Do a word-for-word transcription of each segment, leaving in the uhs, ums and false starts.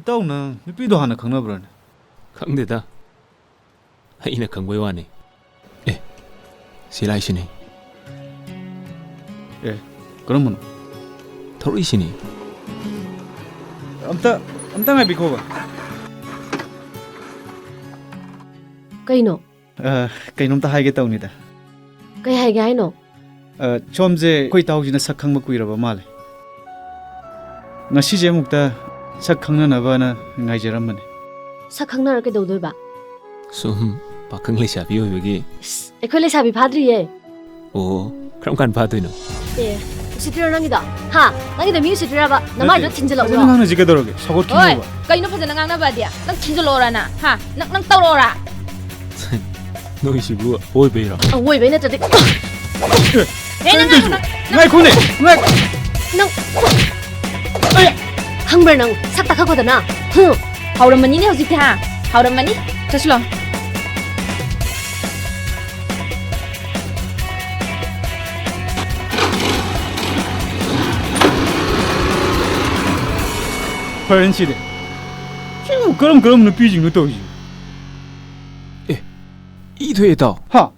ꯏꯇꯥꯎ, ꯅꯪ ꯅꯨꯄꯤꯗꯣ ꯍꯥꯟꯅ ꯈꯪꯅꯕ꯭ꯔꯥꯅꯦ? ꯈꯪꯗꯦꯗ꯫ ꯑꯩꯅ ꯈꯪꯕꯩ ꯋꯥꯅꯤ꯫ ꯑꯦ, ꯁꯤ ꯂꯥꯏꯁꯤꯅꯤ꯫ ꯑꯦ, ꯀꯔꯝꯕꯅꯣ? ꯊꯧꯔꯛꯏꯁꯤꯅꯤ꯫ ꯑꯝꯇ, ꯑꯝꯇ ꯉꯥꯏꯕꯤꯈꯣꯕ꯫ ꯀꯩꯅꯣ? ꯑ, ꯀꯩꯅꯣꯝꯇ ꯍꯥꯏꯒꯦ ꯇꯧꯅꯤꯗ꯫ ꯀꯩ ꯍꯥꯏꯒꯦ ꯍꯥꯏꯅꯣ? ꯑ, ꯁꯣꯝꯁꯦ ꯑꯩꯈꯣꯏ ꯏꯇꯥꯎꯁꯤꯅ ꯁꯛ ꯈꯪꯕ ꯀꯨꯏꯔꯕ ꯃꯥꯜꯂꯦ꯫ ꯉꯁꯤꯁꯦ ꯑꯃꯨꯛꯇ ꯁꯛ ꯈꯪꯅꯅꯕꯅ ꯉꯥꯏꯖꯔꯝꯕꯅꯦ꯫ ꯁꯛ ꯈꯪꯅꯔ ꯀꯩꯗꯧꯗꯣꯏꯕ? ꯁꯨꯝ ꯄꯥꯈꯪ ꯂꯩꯁꯥꯕꯤ ꯑꯣꯏꯕꯒꯤ꯫ ꯏꯁ, ꯑꯩꯈꯣꯏ ꯂꯩꯁꯥꯕꯤ ꯐꯥꯗ꯭ꯔꯤꯌꯦ꯫ ꯑꯣ, ꯀꯔꯝ ꯀꯥꯟ ꯐꯥꯗꯣꯏꯅꯣ? ꯑꯦ, ꯎꯁꯤꯠꯇ꯭ꯔꯤꯔꯣ ꯅꯪꯒꯤꯗꯣ? ꯍꯥ? ꯅꯪꯒꯤꯗꯣ ꯃꯤ ꯎꯁꯤꯠꯇ꯭ꯔꯤꯔꯕ? ꯅꯃꯥꯏꯗꯣ ꯅꯠꯇꯦ, ꯊꯤꯟꯖꯤꯜꯂꯛꯎꯔꯣ? ꯐꯖꯅ ꯉꯥꯡꯅꯁꯤ ꯀꯩꯗꯧꯔꯒꯦ? ꯁꯥꯎꯒꯠꯈꯤꯅꯣꯕ꯫ ꯍꯣꯏ, ꯀꯩꯅꯣ ꯐꯖꯅ ꯉꯥꯡꯅꯕꯗꯤ? ꯅꯪ ꯊꯤꯟꯖꯤꯜꯂꯛꯑꯣꯔꯥ ꯅ? ꯍꯥ? ꯅꯪ, ꯅꯪ ꯇꯧꯔꯛꯑꯣꯔꯥ? ꯅꯣꯏꯁꯤꯕꯨ ꯑꯣꯏꯕꯩꯔꯣ? ꯑꯋꯣꯏꯕꯩ ꯅꯠꯇ꯭ꯔꯗꯤ꯫ ꯑꯦ, ꯑꯦ, ꯅꯪ ꯀꯩꯅꯣ ꯉꯥꯏꯈꯣ, ꯇꯧꯔꯤꯁꯤꯕꯣ? ꯅꯪ, ꯉꯥꯏꯈꯣꯅꯦ, ꯉꯥꯏꯈꯣ꯫ ꯅꯪ, ꯑꯩ ꯈꯪꯕ꯭ꯔꯥ ꯅꯪ? ꯁꯛ ꯇꯥꯈꯠꯈꯣꯗꯅ꯫ ꯍꯨꯝ꯫ ꯍꯧꯔꯝꯃꯅꯤꯅꯦ ꯍꯧꯖꯤꯛꯇꯤ, ꯍꯥ? ꯍꯧꯔꯝꯃꯅꯤ꯫ ꯆꯠꯁꯤꯂꯣ꯫ ꯐꯔꯦꯅꯦ ꯁꯤꯗꯤ꯫ ꯁꯤꯕꯨ ꯀꯔꯝ ꯀꯔꯝꯕ ꯅꯨꯄꯤꯁꯤꯡꯅꯣ ꯇꯧꯔꯤꯁꯤ? ꯑꯦ, ꯏ ꯊꯣꯛꯑꯦ, ꯏꯇꯥꯎ꯫ ꯍꯥ?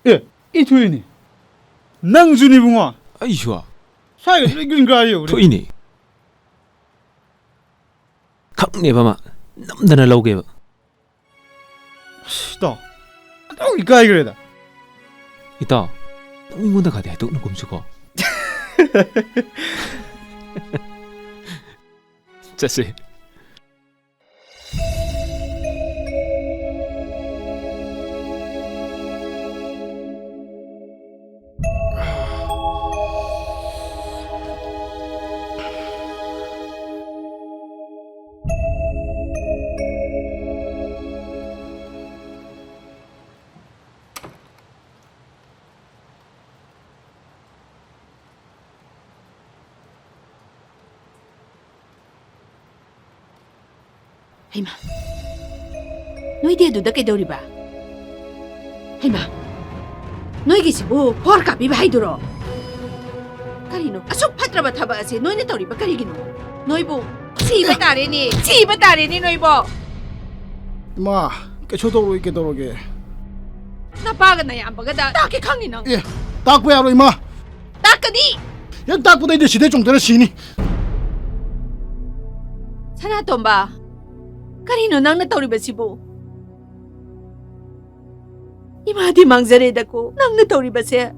ꯑꯦ, ꯏ ꯊꯣꯛꯏꯅꯦ꯫ ꯅꯪꯁꯨꯅꯤ ꯏꯕꯨꯡꯉꯣ꯫ ꯑꯩꯁꯨ? ꯁ꯭ꯋꯥꯏꯒ ꯂꯣꯏ ꯒ꯭ꯔꯤꯟ ꯀꯥꯔ ꯌꯧꯔꯦ꯫ ꯊꯣꯛꯏꯅꯦ꯫ ꯈꯪꯅꯦꯕ ꯃꯥ꯫ ꯅꯝꯗꯅ ꯂꯧꯒꯦꯕ꯫ ꯑꯁ, ꯏꯇꯥꯎ꯫ ꯏꯇꯥꯎ ꯏꯀꯥꯏꯈ꯭ꯔꯦꯗ꯫ ꯏꯇꯥꯎ, ꯅꯪ ꯃꯤꯉꯣꯟꯗ ꯈꯗꯤ ꯍꯥꯏꯗꯣꯛꯅꯨꯒꯨꯝꯁꯤꯀꯣ꯫ ꯆꯠꯁꯦ꯫ ꯍꯩꯃꯥ, ꯅꯣꯏꯗꯤ ꯑꯗꯨꯗ ꯀꯩꯗꯧꯔꯤꯕ? ꯍꯩꯃꯥ, ꯅꯣꯏꯒꯤꯁꯤꯕꯨ ꯐꯣꯔ ꯀꯥꯞꯄꯤꯕ ꯍꯥꯏꯗꯨꯔꯣ? ꯀꯔꯤꯅꯣ ꯑꯁꯨꯛ ꯐꯠꯇ꯭ꯔꯕ ꯊꯕꯛ ꯑꯁꯦ ꯅꯣꯏꯅ ꯇꯧꯔꯤꯕ ꯀꯔꯤꯒꯤꯅꯣ? ꯅꯣꯏꯕꯨ ꯊꯤꯕ ꯇꯥꯔꯦꯅꯦ, ꯊꯤꯕ ꯇꯥꯔꯦꯅꯦ ꯅꯣꯏꯕꯣ꯫ ꯏꯃꯥ, ꯀꯩꯁꯨ ꯇꯧꯔꯣꯏ, ꯀꯩꯗꯧꯔꯒꯦ? ꯅꯄꯥꯒ ꯅꯌꯥꯝꯕꯒꯗ ꯇꯥꯛꯀꯦ ꯈꯪꯅꯤ ꯅꯪ꯫ ꯑꯦ, ꯇꯥꯛꯄ ꯌꯥꯔꯣꯏ, ꯏꯃꯥ꯫ ꯇꯥꯛꯀꯅꯤ꯫ ꯍꯦꯛ ꯇꯥꯛꯄꯗꯩꯗꯤ ꯁꯤꯗꯩ ꯆꯣꯡꯊꯔ ꯁꯤꯅꯤ꯫ ꯁꯅꯥꯇꯣꯝꯕ, ꯀꯔꯤꯅꯣ ꯅꯪꯅ ꯇꯧꯔꯤꯕꯁꯤꯕꯨ? ꯏꯃꯥꯗꯤ ꯃꯥꯡꯖꯔꯦꯗꯀꯣ ꯅꯪꯅ ꯇꯧꯔꯤꯕꯁꯦ꯫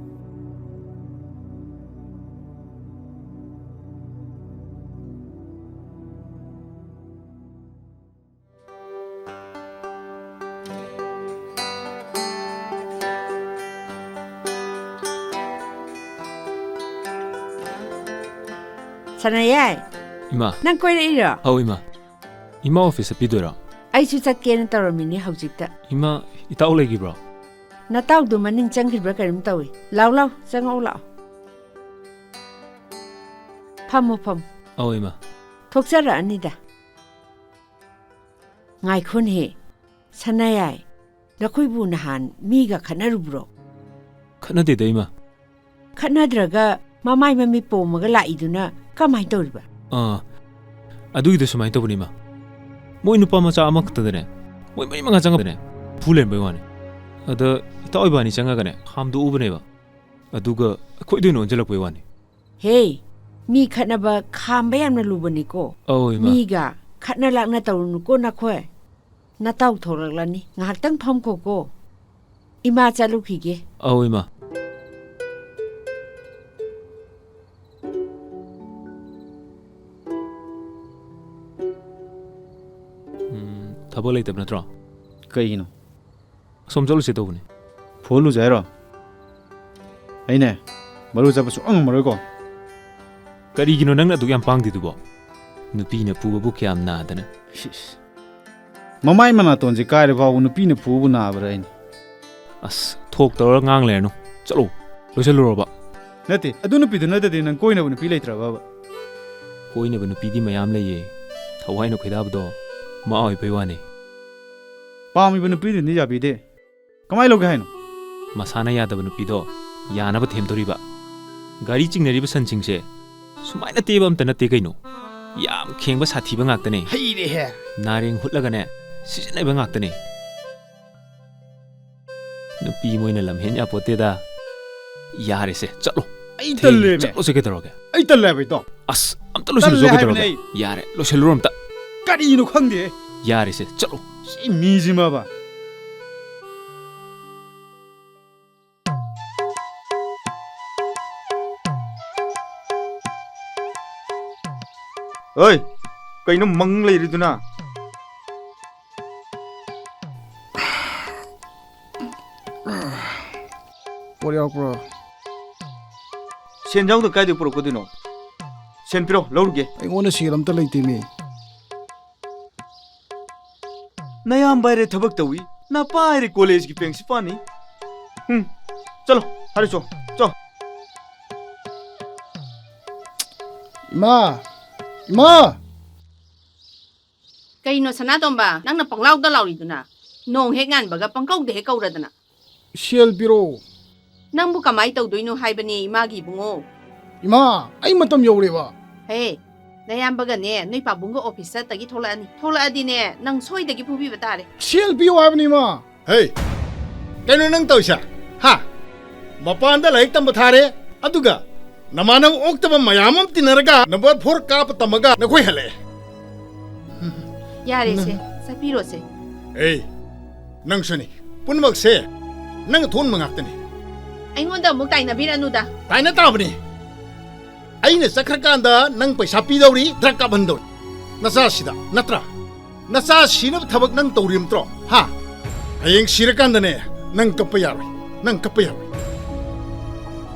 ꯁꯅꯥꯌꯥꯏ, ꯏꯃꯥ꯫ ꯅꯪ ꯀꯣꯏꯔꯛꯏꯔꯣ? ꯑꯧ, ꯏꯃꯥ꯫ ꯏꯃꯥ ꯑꯣꯐꯤꯁ ꯆꯠꯄꯤꯗꯣꯏꯔꯣ? ꯑꯩꯁꯨ ꯆꯠꯀꯦꯅ ꯇꯧꯔꯝꯃꯤꯅꯦ ꯍꯧꯖꯤꯛꯇ꯫ ꯏꯃꯥ, ꯏꯇꯥꯎ ꯂꯩꯈꯤꯕ꯭ꯔꯣ? ꯅꯇꯥꯎꯗꯨ ꯃꯅꯤꯡ ꯆꯪꯈꯤꯕ꯭ꯔꯥ ꯀꯩꯅꯣꯝ ꯇꯧꯏ꯫ ꯂꯥꯎ, ꯂꯥꯎ, ꯆꯪꯉꯛꯎ ꯂꯥꯎ꯫ ꯐꯝꯃꯣ, ꯐꯝꯃꯣ꯫ ꯑꯧ, ꯏꯃꯥ꯫ ꯊꯣꯛꯆꯔꯛꯑꯅꯤꯗ꯫ ꯉꯥꯏꯈꯣꯅꯦꯍꯦ, ꯁꯅꯥꯌꯥꯏ, ꯅꯈꯣꯏꯕꯨ ꯅꯍꯥꯟ ꯃꯤꯒ ꯈꯠꯅꯔꯨꯕ꯭ꯔꯣ? ꯈꯠꯅꯗꯦꯗ, ꯏꯃꯥ꯫ ꯈꯠꯅꯗ꯭ꯔꯒ ꯃꯃꯥꯏ ꯃꯃꯤꯠ ꯄꯣꯝꯃꯒ ꯂꯥꯛꯏꯗꯨꯅ ꯀꯃꯥꯏ ꯇꯧꯔꯤꯕ? ꯑꯥ, ꯑꯗꯨꯒꯤꯗꯣ ꯁꯨꯃꯥꯏꯅ ꯇꯧꯕꯅꯤ, ꯏꯃꯥ꯫ ꯃꯣꯏ ꯅꯨꯄꯥ ꯃꯆꯥ ꯑꯃꯈꯛꯇꯗꯅꯦ, ꯃꯣꯏ ꯃꯔꯤ ꯃꯉꯥ ꯆꯪꯉꯕꯅꯦ, ꯐꯨ ꯂꯩꯔꯝꯕꯩ ꯋꯥꯅꯤ꯫ ꯑꯗ ꯏꯇꯥꯎ ꯏꯕꯥꯅꯤ ꯆꯪꯉꯒꯅꯦ, ꯈꯥꯝꯗꯣꯛꯎꯕꯅꯦꯕ꯫ ꯑꯗꯨꯒ ꯑꯩꯈꯣꯏꯗ ꯑꯣꯏꯅ ꯑꯣꯟꯁꯤꯜꯂꯛꯄꯩ ꯋꯥꯅꯤ꯫ ꯍꯦ, ꯃꯤ ꯈꯠꯅꯕ ꯈꯥꯝꯕ ꯌꯥꯝꯅ ꯂꯨꯕꯅꯤꯀꯣ꯫ ꯑꯧ, ꯏꯃꯥ꯫ ꯃꯤꯒ ꯈꯠꯅ ꯂꯥꯛꯅ ꯇꯧꯔꯨꯅꯨꯀꯣ ꯅꯈꯣꯏ꯫ ꯅꯇꯥꯎ ꯊꯣꯛꯂꯛꯂꯅꯤ, ꯉꯥꯏꯍꯥꯛꯇꯪ ꯐꯝꯈꯣꯀꯣ꯫ ꯏꯃꯥ ꯆꯠꯂꯨꯈꯤꯒꯦ꯫ ꯑꯧ, ꯏꯃꯥ꯫ ꯎꯝ, ꯊꯕꯛ ꯂꯩꯇꯕ ꯅꯠꯇ꯭ꯔꯣ? ꯀꯩꯒꯤꯅꯣ? ꯑꯁꯣꯝ ꯆꯠꯂꯨꯁꯦ ꯇꯧꯕꯅꯦ꯫ ꯐꯨꯍꯜꯂꯨꯁꯦ ꯍꯥꯏꯔꯣ? ꯑꯩꯅꯦ, ꯃꯔꯨ ꯆꯠꯄ ꯁꯨꯡꯉꯝ ꯉꯝꯃꯔꯣꯏꯀꯣ꯫ ꯀꯔꯤꯒꯤꯅꯣ ꯅꯪꯅ ꯑꯗꯨꯛ ꯌꯥꯝ ꯄꯥꯡꯗꯤꯗꯨꯕꯣ? ꯅꯨꯄꯤꯅ ꯐꯨꯕꯕꯨ ꯀꯌꯥꯝ ꯅꯥꯗꯅ꯫ ꯁꯤꯁ꯫ ꯃꯃꯥꯏ ꯃꯅꯥꯇꯣꯟꯁꯦ ꯀꯥꯏꯔ ꯐꯥꯎꯕ ꯅꯨꯄꯤꯅ ꯐꯨꯕꯕꯨ ꯅꯥꯕ꯭ꯔꯥ ꯑꯩꯅꯦ? ꯑꯁ, ꯊꯣꯛ ꯇꯧꯔ ꯉꯥꯡ ꯂꯩꯔꯅꯨ꯫ ꯆꯠꯂꯣ, ꯂꯣꯏꯁꯤꯜꯂꯨꯔꯣꯕ꯫ ꯅꯠꯇꯦ, ꯑꯗꯨ ꯅꯨꯄꯤꯗꯨ ꯅꯠꯇꯗꯤ ꯅꯪ ꯀꯣꯏꯅꯕ ꯅꯨꯄꯤ ꯂꯩꯇ꯭ꯔꯕꯕ? ꯀꯣꯏꯅꯕ ꯅꯨꯄꯤꯗꯤ ꯃꯌꯥꯝ ꯂꯩꯌꯦ꯫ ꯊꯋꯥꯏꯅ ꯈꯣꯏꯗꯥꯕꯗꯣ ꯃꯥ ꯑꯣꯏꯕꯩ ꯋꯥꯅꯤ꯫ ꯄꯥꯝꯃꯤꯕ ꯅꯨꯄꯤꯗꯨꯅꯗꯤ ꯌꯥꯕꯤꯗꯦ꯫ ꯀꯃꯥꯏ ꯂꯧꯒꯦ ꯍꯥꯏꯅꯣ? ꯃꯁꯥꯅ ꯌꯥꯗꯕ ꯅꯨꯄꯤꯗꯣ ꯌꯥꯅꯕ ꯊꯦꯝꯗꯣꯔꯤꯕ꯫ ꯒꯥꯔꯤ ꯆꯤꯡꯅꯔꯤꯕ ꯁꯟꯁꯤꯡꯁꯦ ꯁꯨꯃꯥꯏꯅ ꯇꯦꯕ ꯑꯝꯇ ꯅꯠꯇꯦ ꯀꯩꯅꯣ꯫ ꯌꯥꯝ ꯈꯦꯡꯕ ꯁꯥꯊꯤꯕ ꯉꯥꯛꯇꯅꯦ꯫ ꯍꯩꯔꯦꯍꯦ꯫ ꯅꯥꯔꯦꯡ ꯍꯨꯠꯂꯒꯅꯦ ꯁꯤꯖꯤꯟꯅꯕ ꯉꯥꯛꯇꯅꯦ꯫ ꯅꯨꯄꯤ ꯃꯣꯏꯅ ꯂꯝ ꯍꯦꯟ ꯌꯥꯄꯣꯠꯇꯦꯗ꯫ ꯌꯥꯔꯦꯁꯦ, ꯆꯠꯂꯣ꯫ ꯑꯩ ꯊꯦꯡꯉꯦ, ꯇꯜꯂꯦꯃꯦ꯫ ꯆꯠꯂꯣꯁꯦ ꯀꯩꯗꯧꯔꯒꯦ? ꯑꯩ ꯇꯜꯂꯦ ꯍꯥꯏꯕ, ꯏꯇꯥꯎ꯫ ꯑꯁ, ꯑꯝꯇ ꯂꯣꯏꯁꯤꯜꯂꯨꯁꯦ ꯇꯜꯂꯦ ꯀꯩꯗꯧꯔꯒꯦ? ꯍꯥꯏꯕꯅꯦ ꯑꯩ꯫ ꯌꯥꯔꯦ, ꯂꯣꯏꯁꯤꯜꯂꯨꯔꯣ ꯑꯝꯇ꯫ ꯀꯔꯤꯅꯣ ꯈꯪꯗꯦ꯫ ꯌꯥꯔꯦꯁꯦ, ꯆꯠꯂꯣ꯫ ꯁꯤ ꯃꯤꯁꯤꯃꯕ꯫ ꯍꯣꯏ, ꯀꯩꯅꯣ ꯃꯪ ꯂꯩꯔꯤꯗꯨꯅ? ꯄꯣꯠ ꯌꯥꯎꯔꯛꯄ꯭ꯔꯣ? ꯁꯦꯟ ꯌꯥꯎꯗ ꯀꯥꯏꯗꯩ ꯄꯨꯔꯛꯀꯗꯣꯏꯅꯣ? ꯁꯦꯟ ꯄꯤꯔꯣ, ꯂꯧꯔꯨꯒꯦ꯫ ꯑꯩꯉꯣꯟꯗ ꯁꯦꯜ ꯑꯝꯇ ꯂꯩꯇꯦꯃꯤ꯫ ꯅꯌꯥꯝꯕ ꯍꯥꯏꯔꯦ ꯊꯕꯛ ꯇꯧꯏ, ꯅꯄꯥ ꯍꯥꯏꯔꯦ ꯀꯣꯂꯦꯖꯀꯤ ꯄ꯭ꯔꯤꯟꯁꯤꯄꯥꯜꯅꯤ꯫ ꯎꯝ, ꯆꯠꯂꯣ, ꯍꯥꯏꯔꯨꯆꯣ, ꯆꯣ꯫ ꯏꯃꯥ! ꯏꯃꯥ! ꯀꯩꯅꯣ ꯁꯅꯥꯇꯣꯝꯕ, ꯅꯪꯅ ꯄꯪꯂꯥꯎꯗ ꯂꯥꯎꯔꯤꯗꯨꯅ? ꯅꯣꯡ ꯍꯦꯛ ꯉꯥꯟꯕꯒ ꯄꯪꯀꯧꯗ ꯍꯦꯛ ꯀꯧꯔꯗꯅ꯫ ꯁꯦꯜ ꯄꯤꯔꯛꯑꯣ꯫ ꯅꯪꯕꯨ ꯀꯃꯥꯏ ꯇꯧꯗꯣꯏꯅꯣ ꯍꯥꯏꯕꯅꯦ ꯏꯃꯥꯒꯤ ꯏꯕꯨꯡꯉꯣ? ꯏꯃꯥ, ꯑꯩ ꯃꯇꯝ ꯌꯧꯔꯦꯕ꯫ ꯍꯦ, ꯅꯌꯥꯝꯕꯒꯅꯦ ꯅꯣꯏ ꯄꯥꯕꯨꯡꯒ ꯑꯣꯐꯤꯁ ꯆꯠꯇꯒꯤ ꯊꯣꯛꯂꯛꯑꯅꯤ꯫ ꯊꯣꯛꯂꯛꯑꯗꯤꯅꯦ ꯅꯪ ꯁꯣꯏꯗꯒꯤ ꯐꯨꯕꯤꯕ ꯇꯥꯔꯦ꯫ ꯁꯦꯜ ꯄꯤꯌꯣ ꯍꯥꯏꯕꯅꯤ ꯏꯃꯥ꯫ ꯍꯦ, ꯀꯩꯅꯣ ꯅꯪ ꯇꯧꯔꯤꯁꯦ? ꯍꯥ? ꯃꯄꯥꯟꯗ ꯂꯥꯏꯔꯤꯛ ꯇꯝꯕ ꯊꯥꯔꯦ, ꯑꯗꯨꯒ ꯅꯃꯥꯟꯅꯕ ꯑꯣꯛꯇꯕ ꯃꯌꯥꯝ ꯑꯃ ꯇꯤꯟꯅꯔꯒ ꯅꯝꯕꯔ ꯐꯣꯔ ꯀꯥꯞꯄ ꯇꯝꯃꯒ ꯅꯈꯣꯏ ꯍꯜꯂꯛꯑꯦ꯫ ꯌꯥꯔꯦꯁꯦ, ꯅꯪ ꯆꯠꯄꯤꯔꯣꯁꯦ꯫ ꯑꯦ, ꯅꯪꯁꯨꯅꯤ꯫ ꯄꯨꯝꯅꯃꯛꯁꯦ ꯅꯪ ꯊꯣꯛꯍꯟꯕ ꯉꯥꯛꯇꯅꯤ꯫ ꯑꯩꯉꯣꯟꯗ ꯑꯃꯨꯛ ꯇꯥꯏꯅꯕꯤꯔꯅꯨꯗ꯫ ꯇꯥꯏꯅ ꯇꯥꯕꯅꯤ꯫ ꯑꯩꯅ ꯆꯠꯈ꯭ꯔꯀꯥꯟꯗ ꯅꯪ ꯄꯩꯁꯥ ꯄꯤꯗꯧꯔꯤ, ꯗ꯭ꯔꯒ ꯀꯥꯞꯍꯟꯗꯧꯔꯤ꯫ ꯅꯆꯥꯁꯤꯗ, ꯅꯠꯇ꯭ꯔꯥ? ꯅꯆꯥ ꯁꯤꯅꯕ ꯊꯕꯛ ꯅꯪ ꯇꯧꯔꯤꯕ ꯅꯠꯇ꯭ꯔꯣ? ꯍꯥ? ꯍꯌꯦꯡ ꯁꯤꯔꯀꯥꯟꯗꯅꯦ, ꯅꯪ ꯀꯞꯄ ꯌꯥꯔꯣꯏ꯫ ꯅꯪ ꯀꯞꯄ ꯌꯥꯔꯣꯏ꯫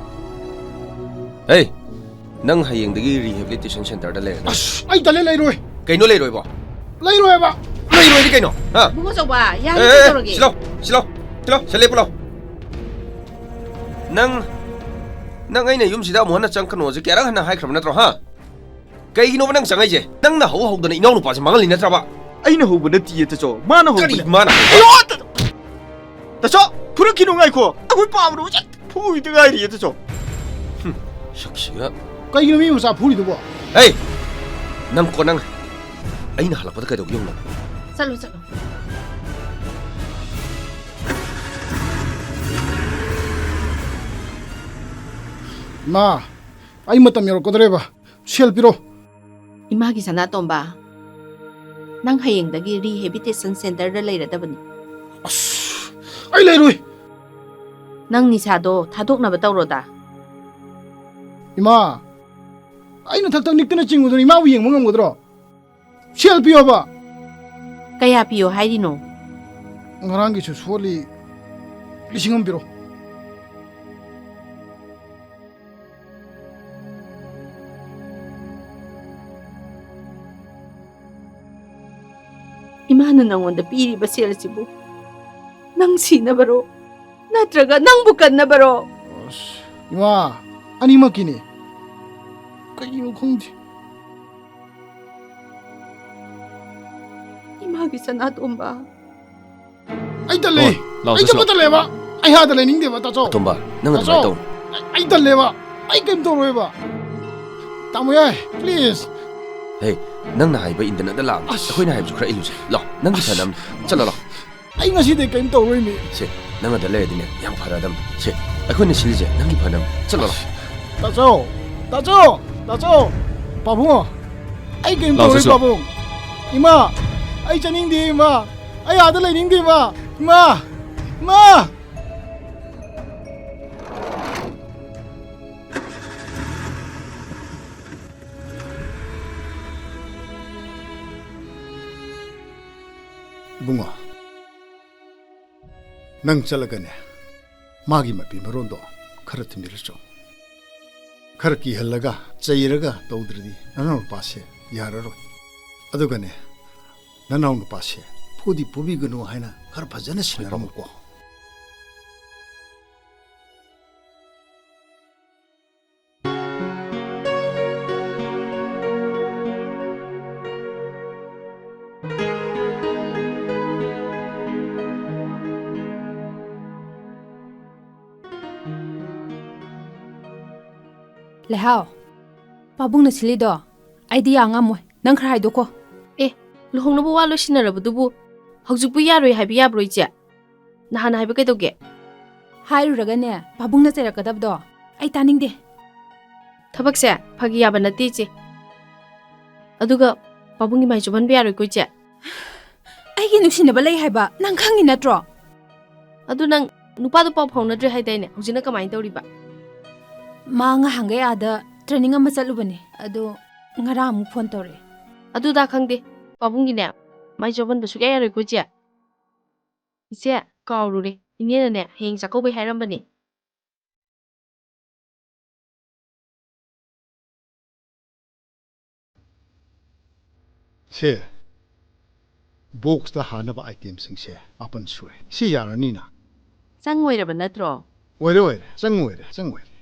ꯍꯦ, ꯅꯪ ꯍꯌꯦꯡꯗꯒꯤ rehabilitation centerꯗ ꯂꯩꯔꯅꯤ꯫ ꯑꯁ, ꯑꯩ ꯇꯜꯂꯦ, ꯂꯩꯔꯣꯏ꯫ ꯀꯩꯅꯣ ꯂꯩꯔꯣꯏꯕꯣ? ꯂꯩꯔꯣꯏ ꯍꯥꯏꯕ꯫ ꯂꯩꯔꯣꯏꯗꯤ ꯀꯩꯅꯣ? ꯍꯥ? ꯏꯕꯨꯡꯉꯣ ꯆꯧꯕ, ꯑꯦ, ꯌꯥꯔꯦ, ꯑꯦ, ꯑꯦ, ꯀꯩꯗꯧꯔꯒꯦ? ꯁꯤꯂꯥꯎ, ꯁꯤꯂꯥꯎ, ꯁꯤꯂꯥꯎ, ꯁꯤ ꯂꯦꯞꯄꯨ ꯂꯥꯎ꯫ ꯅꯪ, ꯅꯪ ꯑꯩꯅ ꯌꯨꯝꯁꯤꯗ ꯑꯃꯨꯛ ꯍꯟꯅ ꯆꯪꯉꯛꯀꯅꯣꯁꯦ ꯀꯌꯥꯔꯛ ꯍꯟꯅ ꯍꯥꯏꯈ꯭ꯔꯕ ꯅꯠꯇ꯭ꯔꯣ, ꯍꯥ? ꯀꯩꯒꯤꯅꯣꯕ ꯅꯪ ꯆꯪꯉꯛꯏꯁꯦ? ꯅꯪꯅ ꯍꯧ ꯍꯧꯗꯅ ꯏꯅꯥꯎꯅꯨꯄꯥꯁꯦ ꯃꯥꯡꯍꯜꯂꯤ ꯅꯠꯇ꯭ꯔꯕ? ꯑꯩꯅ ꯍꯧꯕ ꯅꯠꯇꯤꯌꯦ, ꯇꯥꯆꯧ꯫ ꯃꯥꯅ ꯀꯔꯤ ꯍꯧꯕꯅꯦ꯫ ꯃꯥꯅ? ꯑꯌꯣ, ꯇꯥ-, ꯇꯥꯆꯧ, ꯐꯨꯔꯛꯈꯤꯅꯨ, ꯉꯥꯏꯈꯣ꯫ ꯑꯩꯈꯣꯏ ꯄꯥꯕꯗꯣ ꯍꯧꯖꯤꯛ ꯐꯨꯕꯤꯗ ꯉꯥꯏꯔꯤꯌꯦ, ꯇꯥꯆꯧ꯫ ꯍꯨꯝ, ꯁꯛꯁꯤꯒ꯫ ꯀꯩꯒꯤꯅꯣ ꯃꯤ ꯃꯆꯥ ꯐꯨꯔꯤꯗꯨꯕꯣ? ꯍꯦ! ꯅꯪ ꯀꯣ ꯅꯪ꯫ ꯑꯩꯅ ꯍꯜꯂꯛꯄꯗ ꯀꯩꯗꯧꯒꯦ ꯌꯦꯡꯉꯨ ꯅꯪ꯫ ꯆꯠꯂꯣ, ꯆꯠꯂꯣ꯫ ꯏꯃꯥ, ꯑꯩ ꯃꯇꯝ ꯌꯧꯔꯛꯀꯗꯧꯔꯦꯕ꯫ ꯁꯦꯜ ꯄꯤꯔꯣ꯫ ꯏꯃꯥꯒꯤ ꯁꯅꯥꯇꯣꯝꯕ, ꯅꯪ ꯍꯌꯦꯡꯗꯒꯤ rehabilitation centerꯗ ꯂꯩꯔꯗꯕꯅꯤ꯫ ꯑꯁ, ꯑꯩ ꯂꯩꯔꯣꯏ꯫ ꯅꯪ ꯅꯤꯁꯥꯗꯣ ꯊꯥꯗꯣꯛꯅꯕ ꯇꯧꯔꯣꯗ꯫ ꯏꯃꯥ, ꯑꯩꯅ ꯊꯛ ꯊꯛ ꯅꯤꯛꯇꯅ ꯆꯤꯡꯉꯨꯗꯅ ꯏꯃꯥꯕꯨ ꯌꯦꯡꯕ ꯉꯝꯒꯗ꯭ꯔꯣ? ꯁꯦꯜ ꯄꯤꯌꯣꯕ꯫ ꯀꯌꯥ ꯄꯤꯌꯣ ꯍꯥꯏꯔꯤꯅꯣ? ꯉꯔꯥꯡꯒꯤꯁꯨ ꯁꯣꯜꯂꯤ, ꯂꯤꯁꯤꯡ ꯑꯃ ꯄꯤꯔꯣ꯫ ꯏꯃꯥꯅ ꯅꯪꯉꯣꯟꯗ ꯄꯤꯔꯤꯕ ꯁꯦꯜꯁꯤꯕꯨ ꯅꯪ ꯁꯤꯅꯕꯔꯣ? ꯅꯠꯇ꯭ꯔꯒ ꯅꯪꯕꯨ ꯀꯟꯅꯕꯔꯣ? ꯑꯁ, ꯏꯃꯥ, ꯑꯅꯤꯃꯛꯀꯤꯅꯦ꯫ ꯀꯩꯒꯤꯅꯣ ꯈꯪꯗꯦ꯫ ꯏꯃꯥꯒꯤ ꯁꯅꯥꯇꯣꯝꯕ꯫ ꯑꯩ ꯇꯜꯂꯦ꯫ ꯑꯣ, ꯂꯥꯎ, ꯑꯩ ꯆꯠꯄ ꯆꯠꯂꯣ꯫ ꯇꯜꯂꯦꯕ꯫ ꯑꯩ ꯑꯥꯗ ꯂꯩꯅꯤꯡꯗꯦꯕ, ꯇꯥꯆꯧ꯫ ꯑꯇꯣꯝꯕ, ꯅꯪ ꯑꯗꯨꯃꯥꯏꯅ ꯇꯥꯆꯧ, ꯇꯧꯅꯨ꯫ ꯑꯩ, ꯑꯩ ꯇꯜꯂꯦꯕ꯫ ꯑꯩ ꯀꯩꯝ ꯇꯧꯔꯣꯏꯕ꯫ ꯇꯥꯃꯣ ꯌꯥꯏ, please꯫ ꯍꯦ, ꯅꯪꯅ ꯍꯥꯏꯕ ꯏꯟꯗꯅꯗ ꯂꯥꯛꯑꯝꯅꯦ꯫ ꯑꯁ꯫ ꯑꯩꯈꯣꯏꯅ ꯍꯥꯏꯕꯁꯨ ꯈꯔ ꯏꯜꯂꯨꯁꯦ꯫ ꯂꯥꯎ, ꯅꯪꯒꯤ ꯑꯁ꯫ ꯐꯅꯕ꯫ ꯆꯠꯂꯣ, ꯂꯥꯎ꯫ ꯑꯩ ꯉꯁꯤꯗꯤ ꯀꯩꯝ ꯇꯧꯔꯣꯏ ꯃꯤ꯫ ꯁꯦ, ꯅꯪ ꯑꯗ ꯂꯩꯔꯗꯤꯅꯦ, ꯌꯥꯝ ꯐꯔꯗꯝ꯫ ꯁꯦ, ꯑꯩꯈꯣꯏꯅ ꯁꯤꯜꯂꯤꯁꯦ ꯅꯪꯒꯤ ꯐꯅꯕ꯫ ꯆꯠꯂꯣ, ꯂꯥꯎ꯫ ꯇꯥꯆꯧ! ꯇꯥꯆꯧ! ꯇꯥꯆꯧ! ꯄꯥꯕꯨꯡꯉꯣ! ꯑꯩ ꯀꯩꯝ ꯂꯥꯎ, ꯇꯧꯔꯣꯏ, ꯆꯠꯁꯤ ꯂꯥꯎ꯫ ꯄꯥꯕꯨꯡ꯫ ꯏꯃꯥ! ꯑꯩ ꯆꯠꯅꯤꯡꯗꯦ, ꯏꯃꯥ! ꯑꯩ ꯑꯥꯗ ꯂꯩꯅꯤꯡꯗꯦ, ꯏꯃꯥ! ꯏꯃꯥ! ꯏꯃꯥ! ꯏꯕꯨꯡꯉꯣ, ꯅꯪ ꯆꯠꯂꯒꯅꯦ, ꯃꯥꯒꯤ ꯃꯄꯤ ꯃꯔꯣꯟꯗꯣ ꯈꯔ ꯊꯤꯟꯕꯤꯔꯨꯆꯣ꯫ ꯈꯔ ꯀꯤꯍꯜꯂꯒ, ꯆꯩꯔꯒ ꯇꯧꯗ꯭ꯔꯗꯤ ꯅꯅꯥꯎ ꯅꯨꯄꯥꯁꯦ ꯌꯥꯔꯔꯣꯏ꯫ ꯑꯗꯨꯒꯅꯦ, ꯅꯅꯥꯎ ꯅꯨꯄꯥꯁꯦ ꯐꯨꯗꯤ ꯐꯨꯕꯤꯒꯅꯨ ꯍꯥꯏꯅ ꯈꯔ ꯐꯖꯅ ꯁꯤꯟꯅꯔꯝꯃꯨꯀꯣ꯫ ꯂꯩꯍꯥꯎ, ꯄꯥꯕꯨꯡꯅ ꯁꯤꯜꯂꯤꯗꯣ ꯑꯩꯗꯤ ꯌꯥ ꯉꯝꯃꯣꯏ꯫ ꯅꯪ ꯈꯔ ꯍꯥꯏꯗꯣꯛꯈꯣ꯫ ꯑꯦ, ꯂꯨꯍꯣꯡꯅꯕ ꯋꯥ ꯂꯣꯏꯁꯤꯟꯅꯔꯕꯗꯨꯕꯨ ꯍꯧꯖꯤꯛꯄꯨ ꯌꯥꯔꯣꯏ ꯍꯥꯏꯕ ꯌꯥꯕ꯭ꯔꯣ, ꯏꯆꯦ? ꯅꯍꯥꯟ ꯍꯥꯏꯕ ꯀꯩꯗꯧꯒꯦ? ꯍꯥꯏꯔꯨꯔꯒꯅꯦ, ꯄꯥꯕꯨꯡꯅ ꯆꯩꯔꯛꯀꯗꯕꯗꯣ ꯑꯩ ꯇꯥꯅꯤꯡꯗꯦ꯫ ꯊꯕꯛꯁꯦ ꯐꯥꯒꯤ ꯌꯥꯕ ꯅꯠꯇꯦ, ꯏꯆꯦ꯫ ꯑꯗꯨꯒ ꯄꯥꯕꯨꯡꯒꯤ ꯃꯥꯏ ꯆꯣꯝꯍꯟꯕ ꯌꯥꯔꯣꯏꯀꯣ, ꯏꯆꯦ? ꯑꯩꯒꯤ ꯅꯨꯡꯁꯤꯅꯕ ꯂꯩ ꯍꯥꯏꯕ ꯅꯪ ꯈꯪꯉꯤ ꯅꯠꯇ꯭ꯔꯣ? ꯑꯗꯨ ꯅꯪ ꯅꯨꯄꯥꯗꯣ ꯄꯥꯎ ꯐꯥꯎꯅꯗ꯭ꯔꯦ ꯍꯥꯏꯗꯥꯏꯅꯦ? ꯍꯧꯖꯤꯛꯅ ꯀꯃꯥꯏꯅ ꯇꯧꯔꯤꯕ? ꯃꯥ ꯉꯍꯥꯟꯈꯩ ꯑꯥꯗ training ꯑꯃ ꯆꯠꯂꯨꯕꯅꯦ, ꯑꯗꯣ ꯉꯔꯥꯡ ꯑꯃꯨꯛ phone ꯇꯧꯔꯛꯑꯦ꯫ ꯑꯗꯨꯗ ꯈꯪꯗꯦ, ꯄꯥꯕꯨꯡꯒꯤꯅꯦ ꯃꯥꯏ ꯆꯣꯝꯍꯟꯕ ꯁꯨꯛꯌꯥ ꯌꯥꯔꯣꯏꯀꯣ, ꯏꯆꯦ꯫ ꯏꯆꯦ, ꯀꯥꯎꯔꯨꯔꯦ, ꯏꯅꯦꯅꯅꯦ ꯍꯌꯦꯡ ꯆꯥꯛꯀꯧꯕꯩ ꯍꯥꯏꯔꯝꯕꯅꯦ꯫ ꯁꯦ, boxꯇ ꯍꯥꯟꯅꯕ itemꯁꯤꯡꯁꯦ ꯃꯥꯄꯟ ꯁꯨꯔꯦ꯫ ꯁꯤ ꯌꯥꯔꯅꯤꯅ? ꯆꯪꯉꯣꯏꯔꯕ ꯅꯠꯇ꯭ꯔꯣ? ꯑꯣꯏꯔꯦ, ꯑꯣꯏꯔꯦ꯫ ꯆꯪꯉꯣꯏꯔꯦ, ꯆꯪꯉꯣꯏꯔꯦ꯫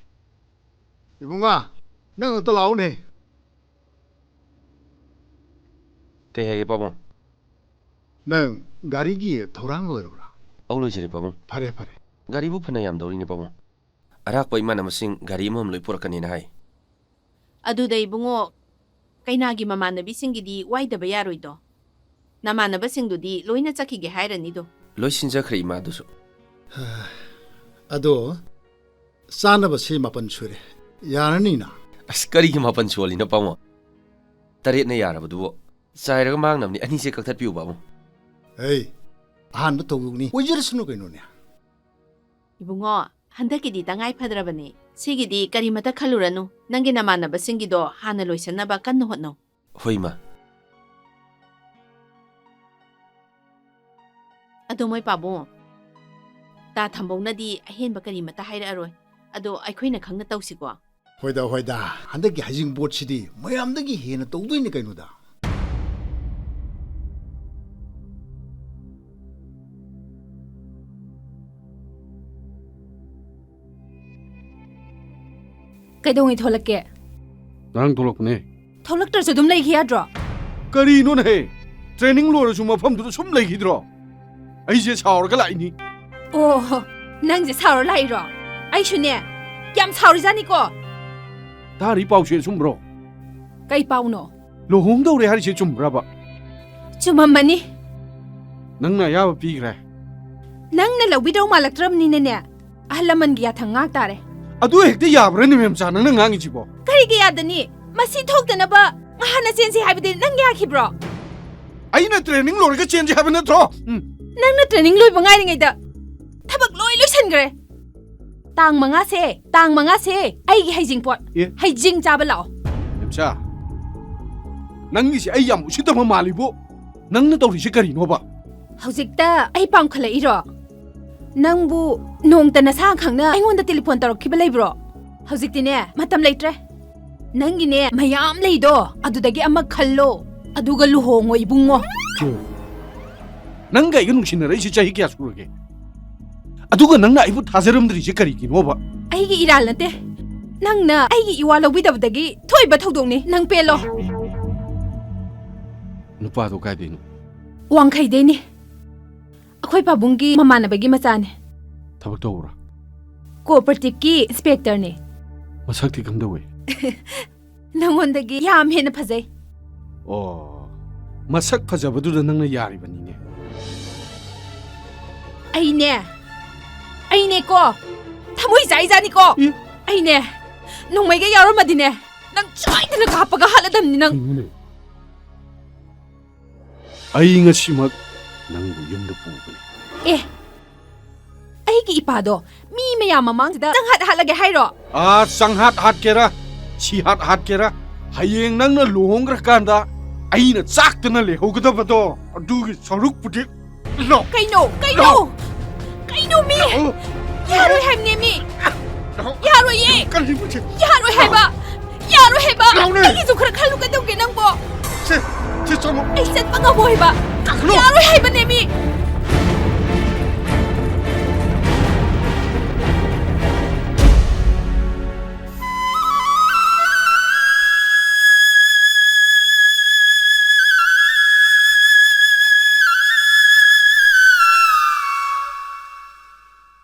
ꯏꯕꯨꯡꯉꯣ, ꯅꯪ ꯑꯝꯇ ꯂꯥꯛꯎꯅꯦ꯫ ꯀꯩ ꯍꯥꯏꯒꯦ, ꯄꯥꯕꯨꯡ? ꯅꯪ ꯒꯥꯔꯤꯒꯤ ꯊꯧꯔꯥꯡ ꯂꯣꯏꯔꯕ꯭ꯔꯥ? ꯑꯧ, ꯂꯣꯏꯁꯤꯜꯂꯦ, ꯄꯥꯕꯨꯡ꯫ ꯐꯔꯦ, ꯐꯔꯦ꯫ ꯒꯥꯔꯤꯕꯨ ꯐꯅ ꯌꯥꯝꯗꯧꯔꯤꯅꯦ, ꯄꯥꯕꯨꯡ꯫ ꯑꯔꯥꯛꯄ ꯏꯃꯥꯟꯅꯕꯁꯤꯡ ꯒꯥꯔꯤ ꯑꯃꯃꯝ ꯂꯣꯏ ꯄꯨꯔꯛꯀꯅꯤꯅ ꯍꯥꯏ꯫ ꯑꯗꯨꯗ ꯏꯕꯨꯡꯉꯣ, ꯀꯩꯅꯥꯒꯤ ꯃꯃꯥꯟꯅꯕꯤꯁꯤꯡꯒꯤꯗꯤ ꯋꯥꯏꯗꯕ ꯌꯥꯔꯣꯏꯗꯣ? ꯅꯃꯥꯟꯅꯕꯁꯤꯡꯗꯨꯗꯤ ꯂꯣꯏꯅ ꯆꯠꯈꯤꯒꯦ ꯍꯥꯏꯔꯅꯤꯗꯣ? ꯂꯣꯏ ꯁꯤꯟꯖꯈ꯭ꯔꯦ, ꯏꯃꯥ, ꯑꯗꯨꯁꯨ꯫ ꯑꯗꯣ, ꯆꯥꯅꯕꯁꯤ ꯃꯥꯄꯟ ꯁꯨꯔꯦ꯫ ꯌꯥꯔꯅꯤꯅ? ꯑꯁ, ꯀꯔꯤꯒꯤ ꯃꯥꯄꯟ ꯁꯨꯍꯜꯂꯤꯅꯣ, ꯄꯥꯕꯨꯡ? ꯇꯔꯦꯠꯅ ꯌꯥꯔꯕꯗꯨꯕꯨ꯫ ꯆꯥꯏꯔꯒ ꯃꯥꯡꯅꯕꯅꯤ, ꯑꯅꯤꯁꯦ ꯀꯛꯊꯠꯄꯤꯌꯨ, ꯄꯥꯕꯨꯡ꯫ ꯍꯩ, ꯑꯍꯥꯟꯕ ꯊꯧꯗꯣꯛꯅꯤ, ꯑꯣꯏꯖꯔꯁꯅꯨ ꯀꯩꯅꯣꯅꯦ꯫ ꯏꯕꯨꯡꯉꯣ, ꯍꯟꯗꯛꯀꯤꯗꯤ ꯇꯉꯥꯏ ꯐꯗ꯭ꯔꯕꯅꯦ꯫ ꯁꯤꯒꯤꯗꯤ ꯀꯔꯤꯃꯇ ꯈꯜꯂꯨꯔꯅꯨ꯫ ꯅꯪꯒꯤ ꯅꯃꯥꯟꯅꯕꯁꯤꯡꯒꯤꯗꯣ ꯍꯥꯟꯅ ꯂꯣꯏꯁꯟꯅꯕ ꯀꯟꯅ ꯍꯣꯠꯅꯧ꯫ ꯍꯣꯏ, ꯏꯃꯥ꯫ ꯑꯗꯣ ꯃꯣꯏ ꯄꯥꯕꯨꯡ, ꯇꯥ ꯊꯝꯕꯧꯅꯗꯤ ꯑꯍꯦꯟꯕ ꯀꯔꯤꯃꯇ ꯍꯥꯏꯔꯛꯑꯔꯣꯏ꯫ ꯑꯗꯣ ꯑꯩꯈꯣꯏꯅ ꯈꯪꯅ ꯇꯧꯁꯤꯀꯣ꯫ ꯍꯣꯏꯗ, ꯍꯣꯏꯗ, ꯍꯟꯗꯛꯀꯤ ꯍꯩꯖꯤꯡꯄꯣꯠꯁꯤꯗꯤ ꯃꯌꯥꯝꯗꯒꯤ ꯍꯦꯟꯅ ꯇꯧꯗꯣꯏꯅꯤ ꯀꯩꯅꯣꯗ꯫ ꯀꯩꯗꯧꯉꯩ ꯊꯣꯛꯂꯛꯀꯦ? ꯉꯔꯥꯡ ꯊꯣꯛꯂꯛꯄꯅꯦ꯫ ꯊꯣꯛꯂꯛꯇ꯭ꯔꯁꯨ ꯑꯗꯨꯝ ꯂꯩꯈꯤ ꯌꯥꯗ꯭ꯔꯣ? ꯀꯔꯤꯅꯣꯅꯦꯍꯦ? Training ꯂꯣꯏꯔꯁꯨ ꯃꯐꯝꯗꯨꯗ ꯁꯨꯝ ꯂꯩꯈꯤꯗ꯭ꯔꯣ? ꯑꯩꯁꯦ ꯁꯥꯎꯔꯒ ꯂꯥꯛꯏꯅꯤ꯫ ꯑꯣ, ꯅꯪꯁꯦ ꯁꯥꯎꯔ ꯂꯥꯛꯏꯔꯣ? ꯑꯩꯁꯨꯅꯦ, ꯌꯥꯝ ꯁꯥꯎꯔꯤꯖꯥꯠꯅꯤꯀꯣ꯫ ꯇꯥꯔꯤ ꯄꯥꯎꯁꯦ ꯑꯆꯨꯝꯕ꯭ꯔꯣ? ꯀꯩ ꯄꯥꯎꯅꯣ? ꯂꯨꯍꯣꯡꯗꯧꯔꯦ ꯍꯥꯏꯔꯤꯁꯦ ꯆꯨꯝꯕ꯭ꯔꯕ? ꯆꯨꯝꯃꯝꯃꯅꯤ꯫ ꯅꯪꯅ ꯑꯌꯥꯕ ꯄꯤꯈ꯭ꯔꯦ? ꯅꯪꯅ ꯂꯧꯕꯤꯗꯧ ꯃꯥꯜꯂꯛꯇ꯭ꯔꯕꯅꯤꯅꯅꯦ, ꯑꯍꯜ ꯂꯃꯟꯒꯤ ꯌꯥꯊꯪ ꯉꯥꯛ ꯇꯥꯔꯦ꯫ ꯑꯗꯨ ꯍꯦꯛꯇ ꯌꯥꯕ꯭ꯔꯥꯅꯦ, ꯃꯦꯝꯆꯥ, ꯅꯪꯅ ꯉꯥꯡꯉꯤꯁꯤꯕꯣ? ꯀꯔꯤꯒꯤ ꯌꯥꯗꯅꯤ? ꯃꯁꯤ ꯊꯣꯛꯇꯅꯕ ꯉꯍꯥꯟꯅ ꯆꯦꯟꯁꯤ ꯍꯥꯏꯕꯗꯤ ꯅꯪ ꯌꯥꯈꯤꯕ꯭ꯔꯣ? ꯑꯩꯅ training ꯂꯣꯏꯔꯒ ꯆꯦꯟꯁꯤ ꯍꯥꯏꯕ ꯅꯠꯇ꯭ꯔꯣ? ꯎꯝ꯫ ꯅꯪꯅ training ꯂꯣꯏꯕ ꯉꯥꯏꯔꯤꯉꯩꯗ ꯊꯕꯛ ꯂꯣꯏ ꯂꯣꯏꯁꯟꯈ꯭ꯔꯦ꯫ ꯇꯥꯡ ꯃꯉꯥꯁꯦ, ꯇꯥꯡ ꯃꯉꯥꯁꯦ ꯑꯩꯒꯤ ꯍꯩꯖꯤꯡꯄꯣꯠ꯫ ꯑꯦ? ꯍꯩꯖꯤꯡ ꯆꯥꯕ ꯂꯥꯛꯑꯣ꯫ ꯃꯦꯝꯆꯥ, ꯅꯪꯒꯤꯁꯦ ꯑꯩ ꯌꯥꯝ ꯎꯁꯤꯠꯇꯕ ꯃꯥꯜꯂꯤꯕꯨ꯫ ꯅꯪꯅ ꯇꯧꯔꯤꯁꯦ ꯀꯔꯤꯅꯣꯕ? ꯍꯧꯖꯤꯛꯇ ꯑꯩ ꯄꯥꯝꯈꯠꯂꯛꯏꯔꯣ? ꯅꯪꯕꯨ ꯅꯣꯡꯇ ꯅꯁꯥ ꯈꯪꯅ ꯑꯩꯉꯣꯟꯗ telephone ꯇꯧꯔꯛꯈꯤꯕ ꯂꯩꯕ꯭ꯔꯣ? ꯍꯧꯖꯤꯛꯇꯤꯅꯦ, ꯃꯇꯝ ꯂꯩꯇ꯭ꯔꯦ꯫ ꯅꯪꯒꯤꯅꯦ, ꯃꯌꯥꯝ ꯂꯩꯗꯣ, ꯑꯗꯨꯗꯒꯤ ꯑꯃ ꯈꯜꯂꯣ, ꯑꯗꯨꯒ ꯂꯨꯍꯣꯡꯉꯣ, ꯏꯕꯨꯡꯉꯣ꯫ ꯅꯪꯒ ꯑꯩꯒ ꯅꯨꯡꯁꯤꯅꯔꯛꯏꯁꯦ ꯆꯍꯤ ꯀꯌꯥ ꯁꯨꯔꯒꯦ? ꯑꯗꯨꯒ ꯅꯪꯅ ꯑꯩꯕꯨ ꯊꯥꯖꯔꯝꯗ꯭ꯔꯤꯁꯦ ꯀꯔꯤꯒꯤꯅꯣꯕ? ꯑꯩꯒꯤ ꯏꯔꯥꯜ ꯅꯠꯇꯦ꯫ ꯅꯪꯅ ꯑꯩꯒꯤ ꯏꯋꯥ ꯂꯧꯕꯤꯗꯕꯗꯒꯤ ꯊꯣꯛꯏꯕ ꯊꯧꯗꯣꯛꯅꯤ꯫ ꯅꯪ ꯄꯦꯜꯂꯣ꯫ ꯅꯨꯄꯥꯗꯣ ꯀꯥꯏꯗꯩꯅꯣ? ꯋꯥꯡꯈꯩꯗꯩꯅꯤ꯫ ꯑꯩꯈꯣꯏ ꯄꯥꯕꯨꯡꯒꯤ ꯃꯃꯥꯟꯅꯕꯒꯤ ꯃꯆꯥꯅꯦ꯫ ꯊꯕꯛ ꯇꯧꯕ꯭ꯔꯥ? Cooperative ꯀꯤ inspector ꯅꯦ꯫ ꯃꯁꯛꯇꯤ ꯀꯝꯗꯧꯏ? ꯅꯪꯉꯣꯟꯗꯒꯤ ꯌꯥꯝ ꯍꯦꯟꯅ ꯐꯖꯩ꯫ ꯑꯣ, ꯃꯁꯛ ꯐꯖꯕꯗꯨꯗ ꯅꯪꯅ ꯌꯥꯔꯤꯕꯅꯤꯅꯦ꯫ ꯑꯩꯅꯦ, ꯑꯩꯅꯦꯀꯣ, ꯊꯃꯣꯏ ꯆꯥꯛꯏꯖꯥꯠꯅꯤꯀꯣ꯫ ꯏ? ꯑꯩꯅꯦ, ꯅꯣꯡꯃꯩꯒ ꯌꯥꯎꯔꯝꯃꯗꯤꯅꯦ, ꯅꯪ ꯁꯣꯏꯗꯅ ꯀꯥꯞꯄꯒ ꯍꯥꯠꯂꯗꯝꯅꯤ ꯅꯪ꯫ ꯀꯩꯅꯣꯅꯦ? ꯑꯩ ꯉꯁꯤꯃꯛ ꯅꯪꯕꯨ ꯌꯨꯝꯗ ꯄꯨꯒꯅꯤ꯫ ꯑꯦ, ꯑꯩꯒꯤ ꯏꯄꯥꯗꯣ ꯃꯤ ꯃꯌꯥꯝ ꯃꯃꯥꯡꯁꯤꯗ ꯆꯪꯍꯥꯠ ꯍꯥꯠꯂꯒꯦ ꯍꯥꯏꯔꯣ? ꯑꯥ, ꯆꯪꯍꯥꯠ ꯍꯥꯠꯀꯦꯔꯥ, ꯁꯤꯍꯥꯠ ꯍꯥꯠꯀꯦꯔꯥ, ꯍꯌꯦꯡ ꯅꯪꯅ ꯂꯨꯍꯣꯡꯈ꯭ꯔꯀꯥꯟꯗ ꯑꯩꯅ ꯆꯥꯛꯇꯅ ꯂꯩꯍꯧꯒꯗꯕꯗꯣ, ꯑꯗꯨꯒꯤ ꯁꯔꯨꯛꯄꯨꯗꯤ ꯂꯥꯎ꯫ ꯀꯩꯅꯣ? ꯀꯩꯅꯣ? ꯂꯥꯎ꯫ ꯀꯩꯅꯣ ꯃꯤ? ꯂꯥꯎ꯫ ꯌꯥꯔꯣꯏ ꯍꯥꯏꯕꯅꯦ ꯃꯤ꯫ ꯂꯥꯎ꯫ ꯌꯥꯔꯣꯏꯌꯦ꯫ ꯀꯔꯤꯅꯣ ꯁꯤ? ꯌꯥꯔꯣꯏ ꯍꯥꯏꯕ꯫ ꯌꯥꯔꯣꯏ ꯍꯥꯏꯕ꯫ ꯂꯥꯎꯅꯦ꯫ ꯑꯩꯒꯤꯁꯨ ꯈꯔ ꯈꯜꯂꯨ ꯀꯩꯗꯧꯒꯦ ꯅꯪꯕꯣ? ꯁꯦ, ꯁꯦ ꯆꯪꯉꯣ꯫ ꯑꯩ ꯆꯠꯄ ꯉꯝꯃꯣꯏ ꯍꯥꯏꯕ꯫ ꯀꯥꯈꯠꯂꯣ꯫ ꯌꯥꯔꯣꯏ ꯍꯥꯏꯕꯅꯦ ꯃꯤ꯫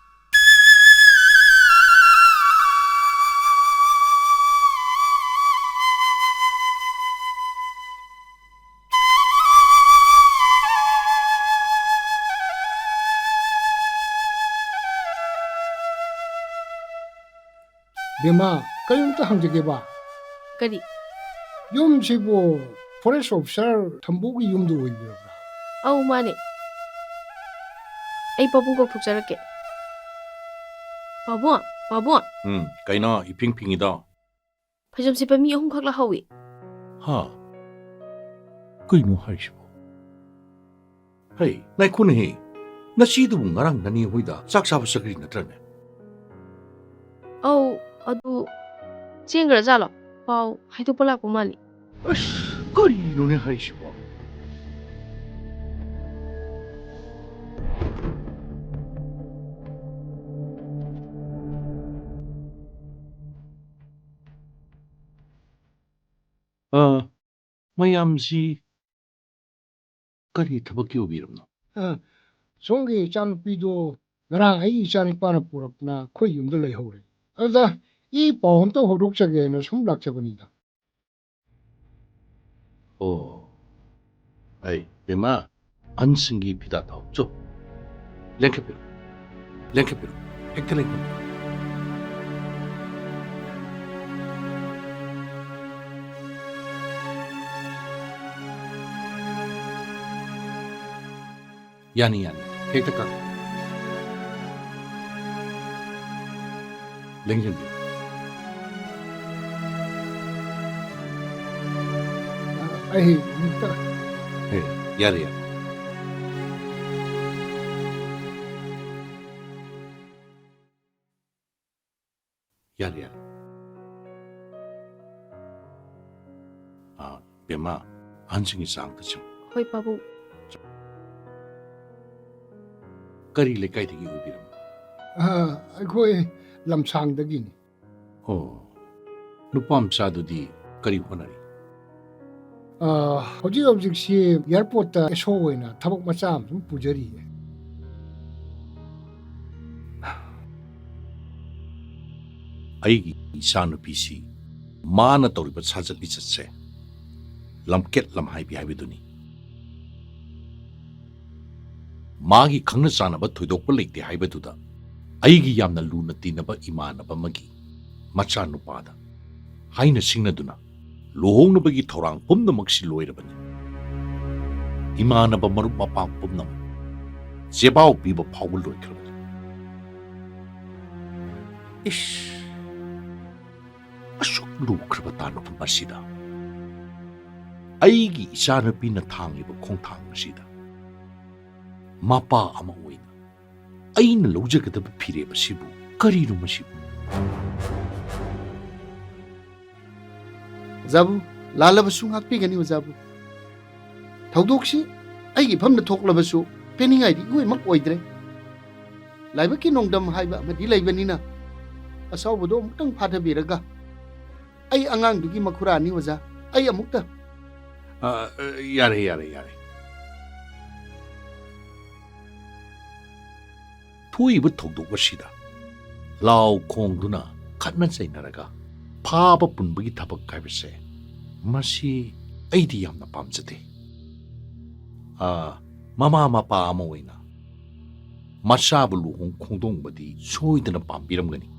ꯕꯦꯝꯃ, ꯀꯔꯤꯝꯇ ꯍꯪꯖꯒꯦꯕ꯫ ꯀꯔꯤ? ꯌꯨꯝꯁꯤꯕꯨ forest officer ꯊꯝꯕꯧꯒꯤ ꯌꯨꯝꯗꯨ ꯑꯣꯏꯕꯤꯔꯕ꯭ꯔꯥ? ꯑꯧ, ꯃꯥꯅꯦ꯫ ꯑꯩ ꯄꯥꯕꯨꯡ ꯀꯧꯊꯣꯛꯆꯔꯛꯀꯦ꯫ ꯄꯥꯕꯨꯡ, ꯄꯥꯕꯨꯡ꯫ ꯎꯝ, ꯀꯩꯅꯣ ꯏꯐꯤꯡ ꯐꯤꯡꯉꯤꯗꯣ? ꯐꯩꯖꯣꯝ ꯁꯦꯠꯄ ꯃꯤ ꯑꯍꯨꯝꯈꯛ ꯂꯥꯛꯍꯧꯋꯤ꯫ ꯍꯥ? ꯀꯩꯅꯣ ꯍꯥꯏꯁꯤꯕꯣ? ꯍꯩ, ꯉꯥꯏꯈꯣꯅꯦꯍꯦ꯫ ꯅꯆꯦꯗꯨꯕꯨ ꯉꯔꯥꯡ ꯅꯅꯦ ꯍꯣꯏꯗ ꯆꯥꯛ ꯆꯥꯕ ꯆꯠꯈ꯭ꯔꯤ ꯅꯠꯇ꯭ꯔꯅꯦ? ꯑꯧ, ꯑꯗꯨ ꯆꯦꯟꯈ꯭ꯔꯖꯥꯠꯂꯣ? ꯄꯥꯎ ꯍꯥꯏꯗꯣꯛꯄ ꯂꯥꯛꯄ ꯃꯥꯜꯂꯤ꯫ ꯑꯁ, ꯀꯔꯤꯅꯣꯅꯦ ꯍꯥꯏꯁꯤꯕꯣ? ꯑꯥ, ꯃꯌꯥꯝꯁꯤ ꯀꯔꯤ ꯊꯕꯛꯀꯤ ꯑꯣꯏꯕꯤꯔꯕꯅꯣ? ꯑ, ꯁꯣꯝꯒꯤ ꯏꯆꯥꯅꯨꯄꯤꯗꯣ ꯉꯔꯥꯡ ꯑꯩꯒꯤ ꯏꯆꯥꯅꯨꯄꯥꯅ ꯄꯨꯔꯛꯇꯅ ꯑꯩꯈꯣꯏ ꯌꯨꯝꯗ ꯂꯩꯍꯧꯔꯦ꯫ ꯑꯗꯨꯗ ꯏ ꯄꯥꯎ ꯑꯝꯇ ꯍꯧꯗꯣꯛꯆꯒꯦꯅ ꯁꯨꯝ ꯂꯥꯛꯆꯕꯅꯤꯗ꯫ ꯑꯣ, ꯑꯩ, ꯕꯦꯝꯃ, ꯑꯍꯟꯁꯤꯡꯒꯤ ꯐꯤꯗꯥ ꯊꯥꯎ꯫ ꯆꯣ, ꯂꯦꯡꯈꯠꯄꯤꯔꯣ꯫ ꯂꯦꯡꯈꯠꯄꯤꯔꯣ꯫ ꯍꯦꯛꯇ ꯂꯦꯡꯈꯠꯄꯤꯔꯣ꯫ ꯌꯥꯅꯤ, ꯌꯥꯅꯤ꯫ ꯍꯦꯛꯇ ꯀꯛ꯫ ꯂꯦꯡꯁꯤꯟꯕꯤꯌꯨ꯫ ꯑꯩ ꯑꯃꯨꯛꯇ ꯍꯦ, ꯌꯥꯔꯦ, ꯌꯥꯔꯦ꯫ ꯌꯥꯔꯦ, ꯌꯥꯔꯦ꯫ ꯑꯥ, ꯕꯦꯝꯃ, ꯑꯍꯟꯁꯤꯡꯒꯤ ꯆꯥ ꯑꯝꯇ ꯁꯦꯝꯃꯨ꯫ ꯍꯣꯏ, ꯄꯥꯕꯨꯡ꯫ ꯀꯔꯤ ꯂꯩꯀꯥꯏꯗꯒꯤ ꯑꯣꯏꯕꯤꯔꯕꯅꯣ? ꯑꯥ, ꯑꯩꯈꯣꯏ ꯂꯝꯁꯥꯡꯗꯒꯤꯅꯤ꯫ ꯑꯣ, ꯅꯨꯄꯥ ꯃꯆꯥꯗꯨꯗꯤ ꯀꯔꯤ ꯍꯣꯠꯅꯔꯤ? ꯑꯥ, ꯍꯧꯖꯤꯛ ꯍꯧꯖꯤꯛꯁꯤ ꯑꯦꯌꯥꯔꯄꯣꯔꯠꯇ ꯑꯦꯁ ꯑꯣ ꯑꯣꯏꯅ ꯊꯕꯛ ꯃꯆꯥ ꯑꯃ ꯁꯨꯝ ꯄꯨꯖꯔꯤꯌꯦ꯫ ꯑꯩꯒꯤ ꯏꯆꯥꯅꯨꯄꯤꯁꯤ ꯃꯥꯅ ꯇꯧꯔꯤꯕ ꯁꯥꯖꯠ ꯂꯤꯆꯠꯁꯦ ꯂꯝꯀꯦꯠ ꯂꯝꯍꯥꯏꯕꯤ ꯍꯥꯏꯕꯗꯨꯅꯤ꯫ ꯃꯥꯒꯤ ꯈꯪꯅ ꯆꯥꯟꯅꯕ ꯊꯣꯏꯗꯣꯛꯄ ꯂꯩꯇꯦ ꯍꯥꯏꯕꯗꯨꯗ ꯑꯩꯒꯤ ꯌꯥꯝꯅ ꯂꯨꯅ ꯇꯤꯟꯅꯕ ꯏꯃꯥꯟꯅꯕ ꯑꯃꯒꯤ ꯃꯆꯥꯅꯨꯄꯥꯗ ꯍꯥꯏꯅ ꯁꯤꯡꯅꯗꯨꯅ ꯂꯨꯍꯣꯡꯅꯕꯒꯤ ꯊꯧꯔꯥꯡ ꯄꯨꯝꯅꯃꯛꯁꯤ ꯂꯣꯏꯔꯕꯅꯤ꯫ ꯏꯃꯥꯟꯅꯕ ꯃꯔꯨꯞ ꯃꯄꯥꯡ ꯄꯨꯝꯅꯃꯛ ꯆꯦꯕꯥꯎ ꯄꯤꯕ ꯐꯥꯎꯕ ꯂꯣꯏꯈ꯭ꯔꯕꯅꯤ꯫ ꯏꯁ, ꯑꯁꯨꯛ ꯂꯨꯈ꯭ꯔꯕ ꯇꯥꯟꯐꯝ ꯑꯁꯤꯗ ꯑꯩꯒꯤ ꯏꯆꯥꯅꯨꯄꯤꯅ ꯊꯥꯡꯂꯤꯕ ꯈꯣꯡꯊꯥꯡ ꯑꯁꯤꯗ ꯃꯄꯥ ꯑꯃ ꯑꯣꯏꯅ ꯑꯩꯅ ꯂꯧꯖꯒꯗꯕ ꯐꯤꯔꯦꯞ ꯑꯁꯤꯕꯨ ꯀꯔꯤꯅꯣ ꯃꯁꯤꯕꯨ? ꯑꯣꯖꯥꯕꯨ, ꯂꯥꯜꯂꯕꯁꯨ ꯉꯥꯛꯄꯤꯒꯅꯤ ꯑꯣꯖꯥꯕꯨ꯫ ꯊꯧꯗꯣꯛꯁꯤ ꯑꯩꯒꯤ ꯏꯐꯝꯗ ꯊꯣꯛꯂꯕꯁꯨ ꯄꯦꯟꯅꯤꯡꯉꯥꯏꯗꯤ ꯏꯑꯣꯏꯃꯛ ꯑꯣꯏꯗ꯭ꯔꯦ꯫ ꯂꯥꯏꯕꯛꯀꯤ ꯅꯣꯡꯗꯝ ꯍꯥꯏꯕ ꯑꯃꯗꯤ ꯂꯩꯕꯅꯤꯅ ꯑꯁꯥꯎꯕꯗꯣ ꯑꯃꯨꯛꯇꯪ ꯐꯥꯊꯕꯤꯔꯒ ꯑꯩ ꯑꯉꯥꯡꯗꯨꯒꯤ ꯃꯈꯨꯔꯥꯅꯤ ꯑꯣꯖꯥ꯫ ꯑꯩ ꯑꯃꯨꯛꯇ ꯑ, ꯑ, ꯌꯥꯔꯦ, ꯌꯥꯔꯦ, ꯌꯥꯔꯦ꯫ ꯊꯣꯛꯏꯕ ꯊꯧꯗꯣꯛ ꯑꯁꯤꯗ ꯂꯥꯎ ꯈꯣꯡꯗꯨꯅ ꯈꯠꯅ ꯆꯩꯅꯔꯒ ꯐꯥꯕ ꯄꯨꯟꯕꯒꯤ ꯊꯕꯛ ꯍꯥꯏꯕꯁꯦ ꯃꯁꯤ ꯑꯩꯗꯤ ꯌꯥꯝꯅ ꯄꯥꯝꯖꯗꯦ꯫ ꯑ, ꯃꯃꯥ ꯃꯄꯥ ꯑꯃ ꯑꯣꯏꯅ ꯃꯆꯥꯕꯨ ꯂꯨꯍꯣꯡ ꯈꯣꯡꯗꯣꯡꯕꯗꯤ ꯁꯣꯏꯗꯅ ꯄꯥꯝꯕꯤꯔꯝꯒꯅꯤ꯫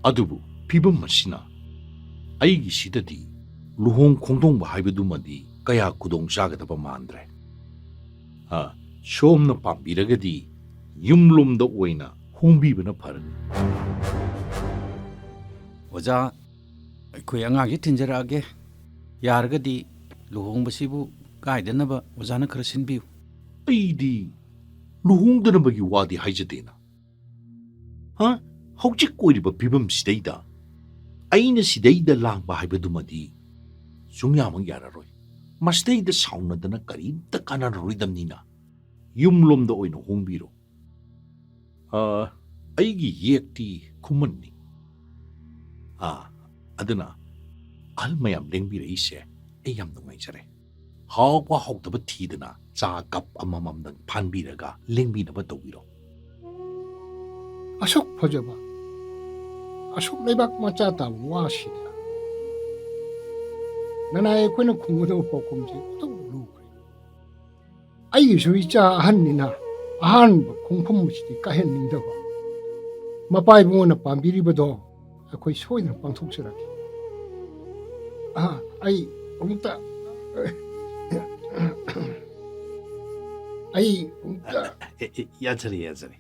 ꯑꯗꯨꯕꯨ ꯐꯤꯕꯝ ꯑꯁꯤꯅ ꯑꯩꯒꯤꯁꯤꯗꯗꯤ ꯂꯨꯍꯣꯡ ꯈꯣꯡꯗꯣꯡꯕ ꯍꯥꯏꯕꯗꯨꯃꯗꯤ ꯀꯌꯥ ꯈꯨꯗꯣꯡ ꯆꯥꯒꯗꯕ ꯃꯥꯟꯗ꯭ꯔꯦ꯫ ꯑ, ꯁꯣꯝꯅ ꯄꯥꯝꯕꯤꯔꯒꯗꯤ ꯌꯨꯝꯂꯣꯝꯗ ꯑꯣꯏꯅ ꯍꯣꯡꯕꯤꯕꯅ ꯐꯔꯅꯤ꯫ ꯑꯣꯖꯥ, ꯑꯩꯈꯣꯏ ꯑꯉꯥꯡꯁꯤ ꯊꯤꯟꯖꯔꯛꯑꯒꯦ꯫ ꯌꯥꯔꯒꯗꯤ ꯂꯨꯍꯣꯡꯕꯁꯤꯕꯨ ꯀꯥꯏꯗꯅꯕ ꯑꯣꯖꯥꯅ ꯈꯔ ꯁꯤꯟꯕꯤꯌꯨ꯫ ꯑꯩꯗꯤ ꯂꯨꯍꯣꯡꯗꯅꯕꯒꯤ ꯋꯥꯗꯤ ꯍꯥꯏꯖꯗꯦꯅ꯫ ꯍꯥ? ꯍꯧꯖꯤꯛ ꯑꯣꯏꯔꯤꯕ ꯐꯤꯕꯝꯁꯤꯗꯩꯗ ꯑꯩꯅ ꯁꯤꯗꯩꯗ ꯂꯥꯡꯕ ꯍꯥꯏꯕꯗꯨꯃꯗꯤ ꯁꯨꯡꯌꯥꯃꯛ ꯌꯥꯔꯔꯣꯏ꯫ ꯃꯁꯤꯗꯩꯗ ꯁꯥꯎꯅꯗꯅ ꯀꯔꯤꯝꯇ ꯀꯥꯟꯅꯔꯔꯣꯏꯗꯕꯅꯤꯅ ꯌꯨꯝꯂꯣꯝꯗ ꯑꯣꯏꯅ ꯍꯣꯡꯕꯤꯔꯣ꯫ ꯑ, ꯑꯩꯒꯤ ꯌꯦꯛꯇꯤ ꯈꯨꯃꯟꯅꯤ꯫ ꯑ, ꯑꯗꯨꯅ ꯑꯍꯜ ꯃꯌꯥꯝ ꯂꯦꯡꯕꯤꯔꯛꯏꯁꯦ ꯑꯩ ꯌꯥꯝ ꯅꯨꯡꯉꯥꯏꯖꯔꯦ꯫ ꯍꯥꯎꯕ ꯍꯥꯎꯇꯕ ꯊꯤꯗꯅ ꯆꯥ ꯀꯞ ꯑꯃꯃꯝꯗꯪ ꯐꯥꯟꯕꯤꯔꯒ ꯂꯦꯡꯕꯤꯅꯕ ꯇꯧꯕꯤꯔꯣ꯫ ꯑꯁꯨꯛ ꯐꯖꯕ, ꯑꯁꯨꯛ ꯂꯩꯕꯥꯛ ꯃꯆꯥ ꯇꯥꯕ ꯋꯥꯁꯤꯗ ꯅꯅꯥꯏ ꯑꯩꯈꯣꯏꯅ ꯈꯨꯝꯒꯗꯕ ꯄꯥꯎꯈꯨꯝꯁꯤ ꯑꯣꯟꯊꯣꯛꯅ ꯂꯨꯈ꯭ꯔꯦ꯫ ꯑꯩꯒꯤꯁꯨ ꯏꯆꯥ ꯑꯍꯟꯅꯤꯅ ꯑꯍꯥꯟꯕ ꯈꯣꯡꯐꯝ ꯑꯁꯤꯗꯤ ꯀꯥꯏꯍꯟꯅꯤꯡꯗꯕ꯫ ꯃꯄꯥ ꯏꯕꯨꯡꯉꯣꯅ ꯄꯥꯝꯕꯤꯔꯤꯕꯗꯣ ꯑꯩꯈꯣꯏ ꯁꯣꯏꯗꯅ ꯄꯥꯡꯊꯣꯛꯆꯔꯛꯀꯦ꯫ ꯑꯥ, ꯑꯩ ꯑꯃꯨꯛꯇ, ꯑꯩ ꯑꯃꯨꯛꯇ꯫ ꯑꯦ, ꯑꯦ, ꯌꯥꯖꯔꯦ, ꯌꯥꯖꯔꯦ꯫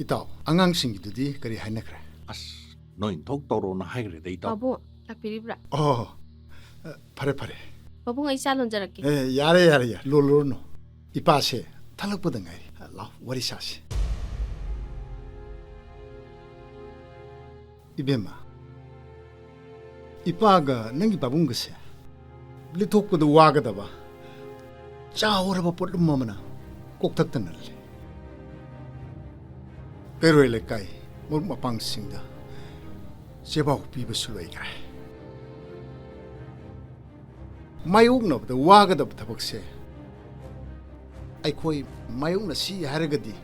ꯏꯇꯥꯎ, ꯑꯉꯥꯡꯁꯤꯡꯒꯤꯗꯨꯗꯤ ꯀꯔꯤ ꯍꯥꯏꯅꯈ꯭ꯔꯦ? ꯑꯁ, ꯅꯣꯏ ꯊꯣꯛ ꯇꯧꯔꯣꯅ ꯍꯥꯏꯈ꯭ꯔꯦꯗ, ꯏꯇꯥꯎ꯫ ꯄꯥꯕꯨꯡ, ꯂꯥꯛꯄꯤꯔꯤꯕ꯭ꯔꯥ? ꯑꯣ, ꯑ, ꯐꯔꯦ, ꯐꯔꯦ꯫ ꯄꯥꯕꯨꯡ, ꯑꯩ ꯆꯥ ꯂꯣꯟꯖꯔꯛꯀꯦ꯫ ꯑꯦ, ꯌꯥꯔꯦ, ꯌꯥꯔꯦ, ꯌꯥꯔꯦ, ꯂꯣꯜꯂꯨꯔꯅꯨ꯫ ꯏꯄꯥꯁꯦ ꯊꯜꯂꯛꯄꯗ ꯉꯥꯏꯔꯤ꯫ ꯂꯥꯎ, ꯋꯥꯔꯤ ꯁꯥꯁꯤ꯫ ꯏꯕꯦꯝꯃ, ꯏꯄꯥꯒ ꯅꯪꯒꯤ ꯄꯥꯕꯨꯡꯒꯁꯦ ꯂꯤꯊꯣꯛꯄꯗ ꯋꯥꯒꯗꯕ ꯆꯥꯎꯔꯕ ꯄꯣꯠꯂꯨꯝ ꯑꯃꯅ ꯀꯣꯛꯊꯛꯇ ꯅꯜꯂꯤ꯫ ꯀꯩꯔꯣꯏ ꯂꯩꯀꯥꯏ ꯃꯔꯨꯞ ꯃꯄꯥꯡꯁꯤꯡꯗ ꯆꯦꯕꯥꯎ ꯄꯤꯕꯁꯨ ꯂꯣꯏꯈ꯭ꯔꯦ꯫ ꯃꯥꯌꯣꯛꯅꯕꯗ ꯋꯥꯒꯗꯕ ꯊꯕꯛꯁꯦ ꯑꯩꯈꯣꯏ ꯃꯥꯌꯣꯛꯅꯁꯤ ꯍꯥꯏꯔꯒꯗꯤ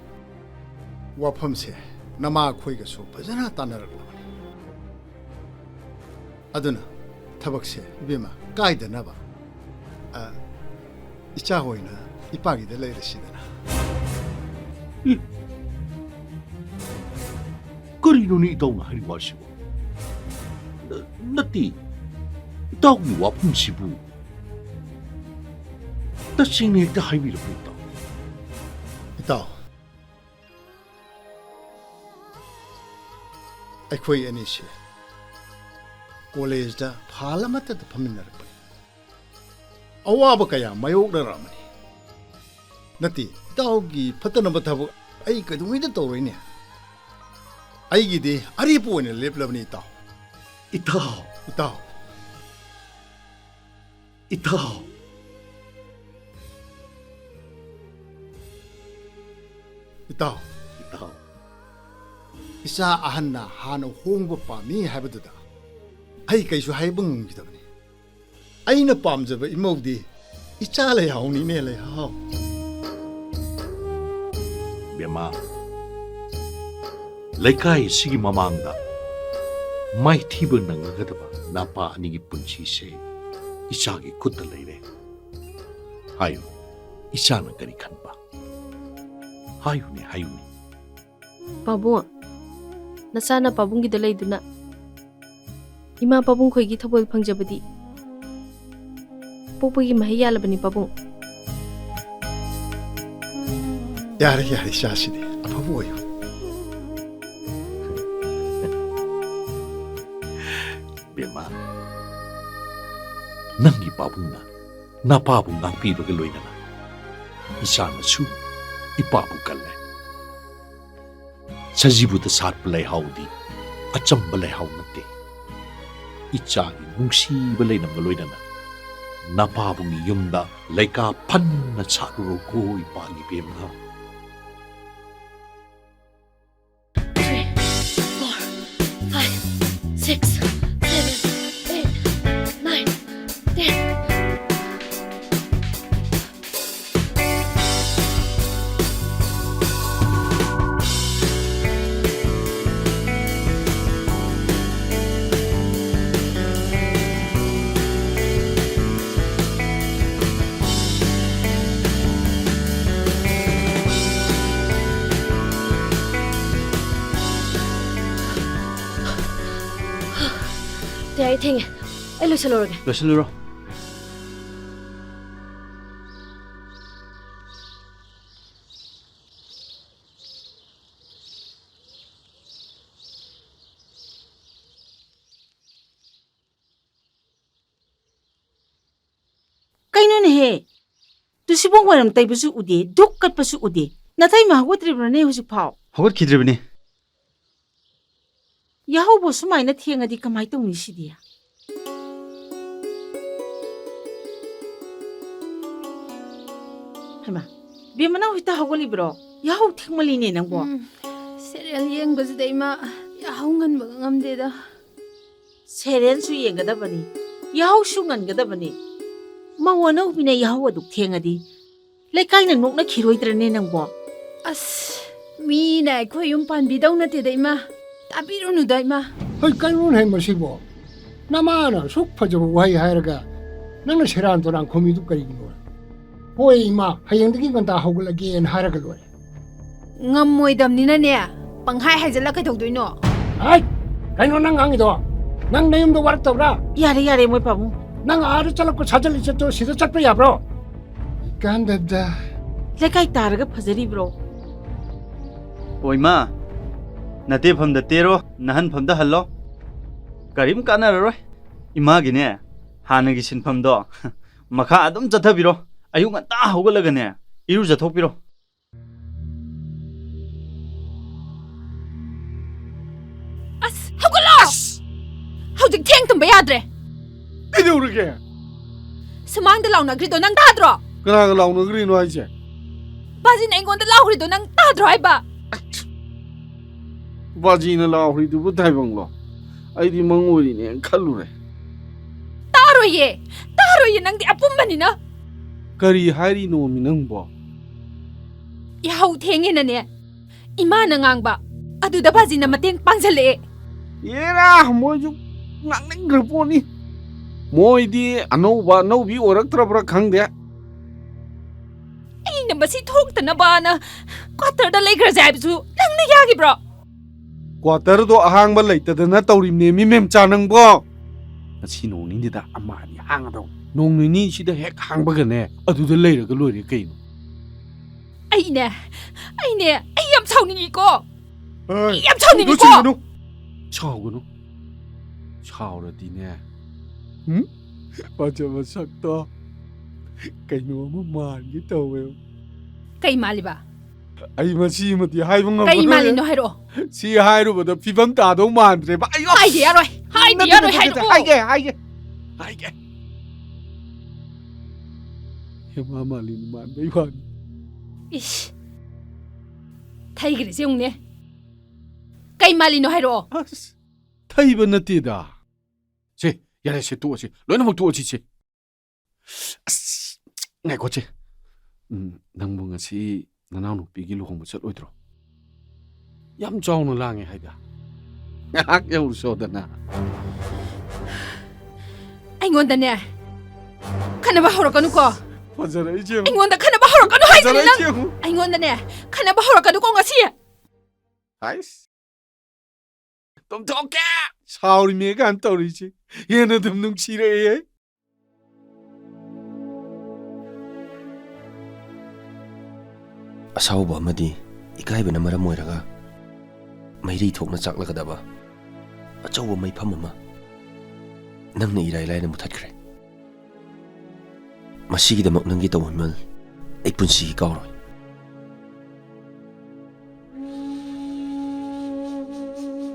ꯋꯥꯐꯝꯁꯦ ꯅꯃꯥ ꯑꯩꯈꯣꯏꯒꯁꯨ ꯐꯖꯅ ꯇꯥꯟꯅꯔꯛꯂꯕꯅꯤ꯫ ꯑꯗꯨꯅ ꯊꯕꯛꯁꯦ, ꯏꯕꯦꯝꯃ, ꯀꯥꯏꯗꯅꯕ, ꯑ, ꯏꯆꯥ ꯍꯣꯏꯅ ꯏꯄꯥꯒꯤꯗ ꯂꯩꯔꯁꯤꯗꯅ꯫ ꯏ! ꯀꯔꯤꯅꯣꯅꯦ ꯏꯇꯥꯎꯅ ꯍꯥꯏꯔꯤꯕ ꯋꯥꯁꯤꯕꯨ? ꯅ-, ꯅꯠꯇꯦ, ꯏꯇꯥꯎꯒꯤ ꯋꯥꯐꯝꯁꯤꯕꯨ ꯇꯁꯦꯡꯅ ꯍꯦꯛꯇ ꯍꯥꯏꯕꯤꯔꯛꯎ, ꯏꯇꯥꯎ꯫ ꯏꯇꯥꯎ, ꯑꯩꯈꯣꯏ ꯑꯅꯤꯁꯦ ꯀꯣꯂꯦꯖꯇ ꯐꯥꯜ ꯑꯃꯠꯇꯗ ꯐꯝꯃꯤꯟꯅꯔꯛꯄꯅꯤ꯫ ꯑꯋꯥꯕ ꯀꯌꯥ ꯃꯥꯌꯣꯛꯅꯔꯛꯑꯃꯅꯤ꯫ ꯅꯠꯇꯦ, ꯏꯇꯥꯎꯒꯤ ꯐꯠꯇꯅꯕ ꯊꯕꯛ ꯑꯩ ꯀꯩꯗꯧꯉꯩꯗ ꯇꯧꯔꯣꯏꯅꯦ꯫ ꯑꯩꯒꯤꯗꯤ ꯑꯔꯦꯞꯄ ꯑꯣꯏꯅ ꯂꯦꯞꯂꯕꯅꯤ, ꯏꯇꯥꯎ꯫ ꯏꯇꯥꯎ꯫ ꯏꯇꯥꯎ꯫ ꯏꯇꯥꯎ꯫ ꯏꯇꯥꯎ꯫ ꯏꯇꯥꯎ꯫ ꯏꯆꯥ ꯑꯍꯟꯅ ꯍꯥꯟꯅ ꯍꯣꯡꯕ ꯄꯥꯝꯃꯤ ꯍꯥꯏꯕꯗꯨꯗ ꯑꯩ ꯀꯩꯁꯨ ꯍꯥꯏꯕ ꯉꯝꯈꯤꯗꯕꯅꯤ꯫ ꯑꯩꯅ ꯄꯥꯝꯖꯕ ꯏꯃꯧꯗꯤ ꯏꯆꯥ ꯂꯩꯍꯥꯎꯅꯤꯅꯦ, ꯂꯩꯍꯥꯎ꯫ ꯕꯦꯝꯃ, ꯂꯩꯀꯥꯏ ꯑꯁꯤꯒꯤ ꯃꯃꯥꯡꯗ ꯃꯥꯏꯊꯤꯕ ꯅꯪꯉꯒꯗꯕ ꯅꯄꯥ ꯑꯅꯤꯒꯤ ꯄꯨꯟꯁꯤꯁꯦ ꯏꯆꯥꯒꯤ ꯈꯨꯠꯇ ꯂꯩꯔꯦ꯫ ꯍꯥꯏꯌꯨ, ꯏꯆꯥꯅ ꯀꯔꯤ ꯈꯟꯕ? ꯍꯥꯏꯌꯨꯅꯦ, ꯍꯥꯏꯌꯨꯅꯦ꯫ ꯄꯥꯕꯨꯡ, ꯅꯆꯥꯅ ꯄꯥꯕꯨꯡꯒꯤꯗ ꯂꯩꯗꯨꯅ ꯏꯃꯥ ꯄꯥꯕꯨꯡ ꯈꯣꯏꯒꯤ ꯊꯧꯒꯜ ꯐꯪꯖꯕꯗꯤ ꯄꯣꯛꯄꯒꯤ ꯃꯍꯩ ꯌꯥꯜꯂꯕꯅꯤ ꯄꯥꯕꯨꯡ꯫ ꯌꯥꯔꯦ, ꯌꯥꯔꯦ, ꯏꯆꯥꯁꯤꯗꯤ ꯑꯐꯕ ꯑꯣꯏꯌꯨ꯫ ꯕꯦꯝꯃ, ꯅꯪꯒꯤ ꯄꯥꯕꯨꯡꯅ ꯅꯄꯥꯕꯨ ꯉꯥꯛꯄꯤꯕꯒ ꯂꯣꯏꯅꯅ ꯏꯆꯥꯅꯁꯨ ꯏꯄꯥꯕꯨ ꯀꯜꯂꯦ꯫ ꯁꯖꯤꯕꯨꯗ ꯁꯥꯠꯄ ꯂꯩꯍꯥꯎꯗꯤ ꯑꯆꯝꯕ ꯂꯩꯍꯥꯎ ꯅꯠꯇꯦ꯫ ꯏꯆꯥꯒꯤ ꯅꯨꯡꯁꯤꯕ ꯂꯩꯅꯝꯒ ꯂꯣꯏꯅꯅ ꯅꯄꯥꯕꯨꯡꯒꯤ ꯌꯨꯝꯗ ꯂꯩꯀꯥ ꯐꯟꯅ ꯁꯥꯠꯂꯨꯔꯣꯀꯣ ꯏꯄꯥꯒꯤ ꯕꯦꯝꯃ꯫ Three, four, five, six, seven, eight, nine, ten. ꯌꯥꯔꯦ, ꯊꯦꯡꯉꯦ꯫ ꯑꯩ ꯂꯣꯏꯁꯜꯂꯨꯔꯒꯦ꯫ ꯂꯣꯏꯁꯜꯂꯨꯔꯣ꯫ ꯀꯩꯅꯣꯅꯦꯍꯦ? ꯇꯨꯁꯤꯕꯣꯡ ꯋꯥꯏꯔꯝ ꯇꯩꯕꯁꯨ ꯎꯗꯦ, ꯙꯨꯛ ꯀꯠꯄꯁꯨ ꯎꯗꯦ꯫ ꯅꯇꯩꯃ ꯍꯧꯒꯠꯇ꯭ꯔꯤꯕ꯭ꯔꯅꯦ ꯍꯧꯖꯤꯛꯐꯥꯎ? ꯍꯧꯒꯠꯈꯤꯗ꯭ꯔꯤꯕꯅꯤ꯫ ꯌꯥꯍꯧꯕꯨ ꯁꯨꯃꯥꯏꯅ ꯊꯦꯡꯉꯗꯤ ꯀꯃꯥꯏ ꯇꯧꯅꯤ ꯁꯤꯗꯤ? ꯍꯩꯃꯥ, ꯕꯦꯝꯃ ꯅꯪ ꯍꯧꯖꯤꯛꯇ ꯍꯧꯒꯠꯂꯤꯕ꯭ꯔꯣ? ꯌꯥꯍꯧ ꯊꯦꯡꯃꯜꯂꯤꯅꯦ ꯅꯪꯕꯣ꯫ ꯎꯝ, serial ꯌꯦꯡꯕꯁꯤꯗ ꯏꯃꯥ, ꯌꯥꯍꯧ ꯉꯟꯕꯒ ꯉꯝꯗꯦꯗ꯫ Serialꯁꯨ ꯌꯦꯡꯒꯗꯕꯅꯤ, ꯌꯥꯍꯧꯁꯨ ꯉꯟꯒꯗꯕꯅꯤ꯫ ꯃꯧ ꯑꯅꯧꯕꯤꯅ ꯌꯥꯍꯧ ꯑꯗꯨꯛ ꯊꯦꯡꯉꯗꯤ ꯂꯩꯀꯥꯏꯅ ꯅꯣꯛꯅꯈꯤꯔꯣꯏꯗ꯭ꯔꯅꯦ ꯅꯪꯕꯣ? ꯑꯁ, ꯃꯤꯅ ꯑꯩꯈꯣꯏ ꯌꯨꯝ ꯄꯥꯟꯕꯤꯗꯧ ꯅꯠꯇꯦꯗ ꯏꯃꯥ꯫ ꯇꯥꯕꯤꯔꯨꯅꯨꯗ ꯏꯃꯥ꯫ ꯍꯩ, ꯀꯩꯅꯣꯅꯦ ꯍꯩ ꯃꯁꯤꯕꯣ? ꯅꯃꯥꯅ ꯑꯁꯨꯛ ꯐꯖꯕ ꯋꯥꯍꯩ ꯍꯥꯏꯔꯒ ꯅꯪꯅ ꯁꯦꯔꯥꯟ ꯇꯨꯔꯥꯟ ꯈꯨꯝꯃꯤꯗꯨ ꯀꯔꯤꯒꯤꯅꯣ? ꯍꯣꯏ ꯏꯃꯥ, ꯍꯌꯦꯡꯗꯒꯤ ꯉꯟꯇꯥ ꯍꯧꯒꯠꯂꯒꯦꯅ ꯍꯥꯏꯔꯒ ꯂꯣꯏꯔꯦ꯫ ꯉꯝꯃꯣꯏꯗꯕꯅꯤꯅꯅꯦ, ꯄꯪꯍꯥꯏ ꯍꯥꯏꯖꯜꯂ ꯀꯩꯗꯧꯗꯣꯏꯅꯣ? ꯍꯥꯏ! ꯀꯩꯅꯣ ꯅꯪ ꯉꯥꯡꯉꯤꯗꯣ? ꯅꯪ ꯅꯌꯨꯝꯗ ꯋꯥꯔꯛꯇꯕ꯭ꯔꯥ? ꯌꯥꯔꯦ, ꯌꯥꯔꯦ, ꯃꯣꯏ ꯄꯥꯕꯨꯡ꯫ ꯅꯪ ꯑꯥꯗ ꯆꯠꯂꯛꯄ ꯁꯥꯖꯠ ꯂꯤꯆꯠꯇꯣ ꯁꯤꯗ ꯆꯠꯄ ꯌꯥꯕ꯭ꯔꯣ? ꯀꯥꯟꯗꯕꯗ꯫ ꯂꯩꯀꯥꯏ ꯇꯥꯔꯒ ꯐꯖꯔꯤꯕ꯭ꯔꯣ? ꯑꯣ ꯏꯃꯥ, ꯅꯇꯦꯐꯝꯗ ꯇꯦꯔꯣ, ꯅꯍꯟꯐꯝꯗ ꯍꯜꯂꯣ꯫ ꯀꯔꯤꯝ ꯀꯥꯟꯅꯔꯔꯣꯏ꯫ ꯏꯃꯥꯒꯤꯅꯦ, ꯍꯥꯟꯅꯒꯤ ꯁꯤꯟꯐꯝꯗꯣ ꯃꯈꯥ ꯑꯗꯨꯝ ꯆꯠꯊꯕꯤꯔꯣ꯫ ꯑꯌꯨꯛ ꯉꯟꯇꯥ ꯍꯧꯒꯠꯂꯒꯅꯦ, ꯏꯔꯨꯖꯊꯣꯛꯄꯤꯔꯣ꯫ ꯑꯁ, ꯍꯧꯒꯠꯂꯣ! ꯑꯁ! ꯍꯧꯖꯤꯛ ꯊꯦꯡ ꯇꯨꯝꯕ ꯌꯥꯗ꯭ꯔꯦ꯫ ꯀꯩꯗꯧꯔꯒꯦ? ꯁꯨꯃꯥꯡꯗ ꯂꯥꯎꯅꯈ꯭ꯔꯤꯗꯣ ꯅꯪ ꯇꯥꯗ꯭ꯔꯣ? ꯀꯅꯥꯒ ꯂꯥꯎꯅꯈ꯭ꯔꯤꯅꯣ ꯍꯥꯏꯁꯦ? ꯕꯥꯖꯤꯅ ꯑꯩꯉꯣꯟꯗ ꯂꯥꯎꯈ꯭ꯔꯤꯗꯣ ꯅꯪ ꯇꯥꯗ꯭ꯔꯣ ꯍꯥꯏꯕ? ꯕꯥꯖꯤꯅ ꯂꯥꯎꯈ꯭ꯔꯤꯗꯨꯕꯨ ꯇꯥꯏꯕꯪꯂꯣ? ꯑꯩꯗꯤ ꯃꯪ ꯑꯣꯏꯔꯤꯅꯦꯅ ꯈꯜꯂꯨꯔꯦ꯫ ꯇꯥꯔꯣꯏꯌꯦ, ꯇꯥꯔꯣꯏꯌꯦ, ꯅꯪꯗꯤ ꯑꯄꯨꯝꯕꯅꯤꯅ꯫ ꯀꯔꯤ ꯍꯥꯏꯔꯤꯅꯣꯃꯤ ꯅꯪꯕꯣ? ꯌꯥꯍꯧ ꯊꯦꯡꯉꯦꯅꯅꯦ, ꯏꯃꯥꯅ ꯉꯥꯡꯕ ꯑꯗꯨꯗ ꯕꯥꯖꯤꯅ ꯃꯇꯦꯡ ꯄꯥꯡꯁꯜꯂꯛꯑꯦ꯫ ꯑꯦꯔꯥ, ꯃꯣꯏꯁꯨ ꯉꯥꯡꯅꯤꯡꯈ꯭ꯔ ꯄꯣꯠꯅꯤ꯫ ꯃꯣꯏꯗꯤ ꯑꯅꯧꯕ ꯑꯅꯧꯕꯤ ꯑꯣꯏꯔꯛꯇ꯭ꯔꯕ꯭ꯔꯥ ꯈꯪꯗꯦ꯫ ꯑꯩꯅ ꯃꯁꯤ ꯊꯣꯛꯇꯅꯕꯅ ꯀ꯭ꯋꯥꯇꯔꯗ ꯂꯩꯈ꯭ꯔꯁꯦ ꯍꯥꯏꯕꯁꯨ ꯅꯪꯅ ꯌꯥꯈꯤꯕ꯭ꯔꯣ? ꯀ꯭ꯋꯥꯇꯔꯗꯣ ꯑꯍꯥꯡꯕ ꯂꯩꯇꯗꯅ ꯇꯧꯔꯤꯕꯅꯦꯃꯤ, ꯃꯦꯝꯆꯥ ꯅꯪꯕꯣ꯫ ꯉꯁꯤ ꯅꯣꯡ ꯅꯤꯅꯤꯗ ꯑꯃ ꯑꯅꯤ ꯍꯥꯡꯒꯗꯧ꯫ ꯅꯣꯡ ꯅꯤꯅꯤꯁꯤꯗ ꯍꯦꯛ ꯍꯥꯡꯕꯒꯅꯦ, ꯑꯗꯨꯗ ꯂꯩꯔꯒ ꯂꯣꯏꯔꯦ ꯀꯩꯅꯣ꯫ ꯑꯩꯅꯦ, ꯑꯩꯅꯦ, ꯑꯩ ꯌꯥꯝ ꯁꯥꯎꯅꯤꯡꯉꯤꯀꯣ꯫ ꯑꯩ ꯌꯥꯝ ꯁꯥꯎꯅꯤꯡꯉꯤꯀꯣ꯫ ꯁꯥꯎꯒꯅꯨ, ꯁꯥꯎꯒꯅꯨ꯫ ꯁꯥꯎꯔꯗꯤꯅꯦ꯫ ꯎꯝ? ꯐꯖꯕ ꯁꯛꯇꯣ꯫ ꯀꯩꯅꯣ ꯑꯃ ꯃꯥꯟꯒꯦ ꯇꯧꯋꯦ꯫ ꯀꯩ ꯃꯥꯜꯂꯤꯕ? ꯑꯩ ꯃꯁꯤꯃꯗꯤ ꯍꯥꯏꯕ ꯉꯝꯃꯔꯣꯏ꯫ ꯀꯩ ꯃꯥꯜꯂꯤꯅꯣ ꯍꯥꯏꯔꯛꯑꯣ꯫ ꯁꯤ ꯍꯥꯏꯔꯨꯕꯗ ꯐꯤꯕꯝ ꯇꯥꯗꯧ ꯃꯥꯟꯗ꯭ꯔꯦꯕ꯫ ꯑꯩ, ꯑꯁ! ꯍꯥꯏꯗꯤ ꯌꯥꯔꯣꯏ, ꯍꯥꯏꯗꯤ ꯅꯠꯇꯦ, ꯌꯥꯔꯣꯏ, ꯅꯠꯇꯦ, ꯅꯠꯇꯦ, ꯍꯥꯏꯔꯛꯑꯣ꯫ ꯍꯥꯏꯒꯦ, ꯍꯥꯏꯒꯦ, ꯍꯥꯏꯒꯦ꯫ ꯍꯦꯃꯥ ꯃꯥꯂꯤꯅꯤ ꯃꯥꯟꯕꯩ ꯋꯥꯅꯤ꯫ ꯏꯁ! ꯊꯩꯈ꯭ꯔꯤꯁꯦ ꯌꯦꯡꯉꯨꯅꯦ꯫ ꯀꯩ ꯃꯥꯜꯂꯤꯅꯣ ꯍꯥꯏꯔꯛꯑꯣ꯫ ꯑꯁ! ꯊꯩꯕ ꯅꯠꯇꯦꯗ꯫ ꯁꯦ, ꯌꯥꯔꯦ, ꯁꯦ, ꯇꯣꯛꯑꯁꯤ꯫ ꯂꯣꯏꯅꯃꯛ ꯇꯣꯛꯑꯁꯤ, ꯁꯦ꯫ ꯑꯁ, ꯉꯥꯏꯈꯣ, ꯁꯦ꯫ ꯎꯝ, ꯅꯪꯕꯨ ꯉꯁꯤ ꯅꯅꯥꯎꯅꯨꯄꯤꯒꯤ ꯂꯨꯍꯣꯡꯕ ꯆꯠꯂꯣꯏꯗ꯭ꯔꯣ? ꯌꯥꯝ ꯆꯥꯎꯅ ꯂꯥꯡꯉꯦ ꯍꯥꯏꯗ꯫ ꯉꯥꯏꯍꯥꯛ ꯌꯧꯔꯨꯁꯣꯗꯅ꯫ ꯑꯩꯉꯣꯟꯗꯅꯦ, ꯈꯠꯅꯕ ꯍꯧꯔꯛꯀꯅꯨꯀꯣ꯫ ꯐꯖꯔꯛꯏꯁꯦ ꯌꯦꯡꯉꯨ꯫ ꯑꯩꯉꯣꯟꯗ ꯈꯠꯅꯕ ꯍꯧꯔꯛꯀꯅꯨ ꯍꯥꯏꯁꯤꯅꯦ ꯅꯪ꯫ ꯐꯖꯔꯛꯏꯁꯦ ꯌꯦꯡꯉꯨ꯫ ꯑꯩꯉꯣꯟꯗꯅꯦ ꯈꯠꯅꯕ ꯍꯧꯔꯛꯀꯅꯨꯀꯣ ꯉꯁꯤ꯫ ꯍꯥꯏꯁ꯫ ꯇꯨꯝꯊꯣꯛꯀꯦ꯫ ꯁꯥꯎꯔꯤꯃꯦ ꯀꯥꯏꯅ ꯇꯧꯔꯤꯁꯦ ꯍꯦꯟꯅ ꯑꯗꯨꯝ ꯅꯨꯡꯁꯤꯔꯛꯑꯦ꯫ ꯑꯁꯥꯎꯕ ꯑꯃꯗꯤ ꯏꯀꯥꯏꯕꯅ ꯃꯔꯝ ꯑꯣꯏꯔꯒ ꯃꯩꯔꯤ ꯊꯣꯛꯅ ꯆꯥꯛꯂꯒꯗꯕ ꯑꯆꯧꯕ ꯃꯩꯐꯝ ꯑꯃ ꯅꯪꯅ ꯏꯔꯥꯏ ꯂꯥꯏꯅ ꯃꯨꯊꯠꯈ꯭ꯔꯦ꯫ ꯃꯁꯤꯒꯤꯗꯃꯛ ꯅꯪꯒꯤ ꯇꯧꯍꯟꯃꯜ ꯑꯩ ꯄꯨꯟꯁꯤꯒꯤ ꯀꯥꯎꯔꯣꯏ꯫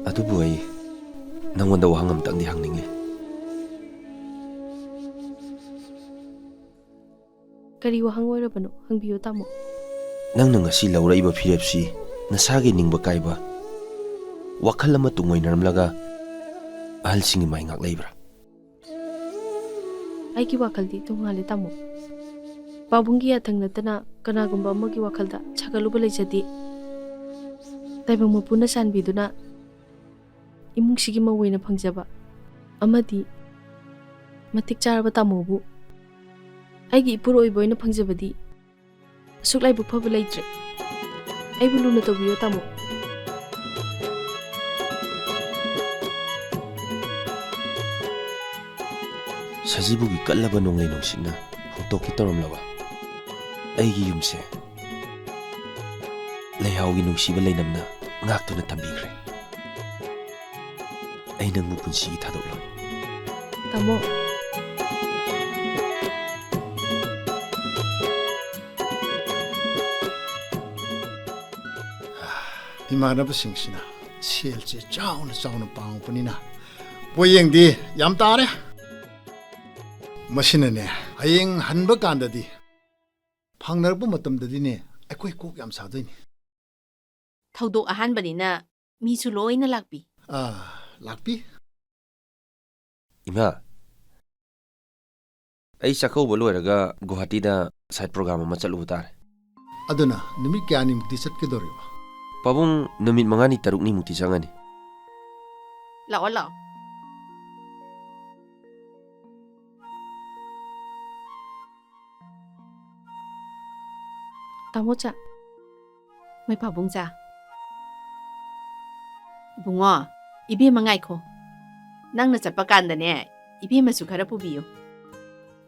ꯑꯗꯨꯕꯨ ꯑꯩ ꯅꯪꯉꯣꯟꯗ ꯋꯥꯍꯪ ꯑꯃꯇꯪꯗꯤ ꯍꯪꯅꯤꯡꯂꯤ꯫ ꯀꯔꯤ ꯋꯥꯍꯪ ꯑꯣꯏꯔꯕꯅꯣ? ꯍꯪꯕꯤꯌꯨ, ꯇꯥꯃꯣ꯫ ꯅꯪꯅ ꯉꯁꯤ ꯂꯧꯔꯛꯏꯕ ꯐꯤꯔꯦꯞꯁꯤ ꯅꯁꯥꯒꯤ ꯅꯤꯡꯕ ꯀꯥꯏꯕ ꯋꯥꯈꯜ ꯑꯃ ꯇꯨꯡꯑꯣꯏꯅꯔꯝꯂꯒ ꯑꯍꯜꯁꯤꯡꯒꯤ ꯃꯥꯏꯉꯥꯛ ꯂꯩꯕ꯭ꯔꯥ? ꯑꯩꯒꯤ ꯋꯥꯈꯜꯗꯤ ꯇꯣꯉꯥꯜꯂꯦ, ꯇꯥꯃꯣ꯫ ꯄꯥꯕꯨꯡꯒꯤ ꯌꯥꯊꯪ ꯅꯠꯇꯅ ꯀꯅꯥꯒꯨꯝꯕ ꯑꯃꯒꯤ ꯋꯥꯈꯜꯗ ꯁꯥꯒꯠꯂꯨꯕ ꯂꯩꯖꯗꯦ꯫ ꯇꯥꯏꯕꯪ ꯃꯄꯨꯅ ꯆꯥꯟꯕꯤꯗꯨꯅ ꯏꯃꯨꯡꯁꯤꯒꯤ ꯃꯧ ꯑꯣꯏꯅ ꯐꯪꯖꯕ ꯑꯃꯗꯤ ꯃꯇꯤꯛ ꯆꯥꯔꯕ ꯇꯥꯃꯣꯕꯨ ꯑꯩꯒꯤ ꯏꯄꯨꯔꯣꯏꯕ ꯑꯣꯏꯅ ꯐꯪꯖꯕꯗꯤ ꯑꯁꯨꯛ ꯂꯥꯏꯕꯛ ꯐꯕ ꯂꯩꯇ꯭ꯔꯦ꯫ ꯑꯩꯕꯨ ꯂꯨꯅ ꯇꯧꯕꯤꯌꯣ, ꯇꯥꯃꯣ꯫ ꯁꯖꯤꯕꯨꯒꯤ ꯀꯜꯂꯕ ꯅꯣꯡꯂꯩ ꯅꯨꯡꯁꯤꯠꯅ ꯍꯨꯝꯇꯣꯛꯀꯦ ꯇꯧꯔꯝꯂꯕ ꯑꯩꯒꯤ ꯌꯨꯝꯁꯦ ꯂꯩꯍꯥꯎꯒꯤ ꯅꯨꯡꯁꯤꯕ ꯂꯩꯅꯝꯅ ꯉꯥꯛꯇꯨꯅ ꯊꯝꯕꯤꯈ꯭ꯔꯦ꯫ ꯑꯩ ꯅꯪꯕꯨ ꯄꯨꯟꯁꯤꯒꯤ ꯊꯥꯗꯣꯛꯂꯣꯏ꯫ ꯇꯥꯃꯣ꯫ ꯏꯃꯥꯟꯅꯕꯁꯤꯡꯁꯤꯅ ꯁꯦꯜꯁꯦ ꯆꯥꯎꯅ ꯆꯥꯎꯅ ꯄꯥꯡꯉꯛꯄꯅꯤꯅ ꯄꯣꯌꯦꯡꯗꯤ ꯌꯥꯝ ꯇꯥꯔꯦ꯫ ꯃꯁꯤꯅꯅꯦ, ꯍꯌꯦꯡ ꯍꯟꯕ ꯀꯥꯟꯗꯗꯤ, ꯐꯪꯅꯔꯛꯄ ꯃꯇꯝꯗꯗꯤꯅꯦ, ꯑꯩꯈꯣꯏ ꯀꯣꯛ ꯌꯥꯝ ꯁꯥꯗꯣꯏꯅꯤ꯫ ꯊꯧꯗꯣꯛ ꯑꯍꯥꯟꯕꯅꯤꯅ ꯃꯤꯁꯨ ꯂꯣꯏꯅ ꯂꯥꯛꯄꯤ꯫ ꯑꯥ, ꯂꯥꯛꯄꯤ꯫ ꯏꯃꯥ, ꯑꯩ ꯆꯥꯛꯀꯧꯕ ꯂꯣꯏꯔꯒ ꯒꯨꯋꯥꯍꯥꯇꯤꯗ side program ꯑꯃ ꯆꯠꯂꯨꯕ ꯇꯥꯔꯦ꯫ ꯑꯗꯨꯅ ꯅꯨꯃꯤꯠ ꯀꯌꯥꯅꯤꯃꯨꯛꯇꯤ ꯆꯠꯀꯗꯧꯔꯤꯕ? ꯄꯥꯕꯨꯡ, ꯅꯨꯃꯤꯠ ꯃꯉꯥꯅꯤ ꯇꯔꯨꯛꯅꯤꯃꯨꯛꯇꯤ ꯆꯪꯉꯅꯤ꯫ ꯂꯥꯛꯑꯣ, ꯂꯥꯛꯑꯣ꯫ ꯇꯥꯃꯣꯆꯥ, ꯃꯣꯏ ꯄꯥꯕꯨꯡꯆꯥ꯫ ꯏꯕꯨꯡꯉꯣ, ꯏꯕꯦꯝꯃ ꯉꯥꯏꯈꯣ꯫ ꯅꯪꯅ ꯆꯠꯄ ꯀꯥꯟꯗꯅꯦ, ꯏꯕꯦꯝꯃꯁꯨ ꯈꯔ ꯄꯨꯕꯤꯌꯨ꯫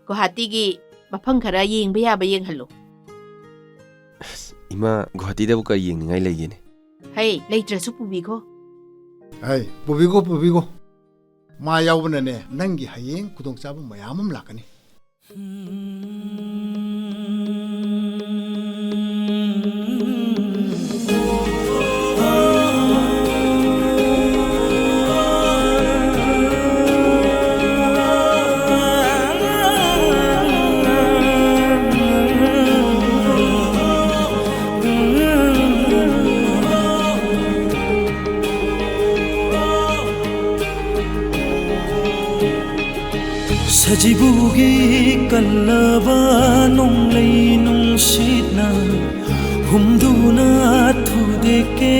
ꯒꯨꯋꯥꯍꯥꯇꯤꯒꯤ ꯃꯐꯝ ꯈꯔ ꯌꯦꯡꯕ ꯌꯥꯕ ꯌꯦꯡꯍꯜꯂꯨ꯫ ꯑꯁ, ꯏꯃꯥ, ꯒꯨꯋꯥꯍꯥꯇꯤꯗꯕꯨ ꯀꯔꯤ ꯌꯦꯡꯅꯤꯡꯉꯥꯏ ꯂꯩꯒꯦꯅꯦ? ꯍꯩ, ꯂꯩꯇ꯭ꯔꯁꯨ ꯄꯨꯕꯤꯈꯣ꯫ ꯍꯩ, ꯄꯨꯕꯤꯈꯣ, ꯄꯨꯕꯤꯈꯣ꯫ ꯃꯥ ꯌꯥꯎꯕꯅꯅꯦ, ꯅꯪꯒꯤ ꯍꯌꯦꯡ ꯈꯨꯗꯣꯡꯆꯥꯕ ꯃꯌꯥꯝ ꯑꯃ ꯂꯥꯛꯀꯅꯤ꯫ ꯁꯖꯤꯕꯨꯒꯤ ꯀꯜꯂꯕ ꯅꯣꯡꯂꯩ ꯅꯨꯡꯁꯤꯠꯅ ꯍꯨꯝꯗꯨꯅ ꯊꯨꯗꯦꯛꯀꯦ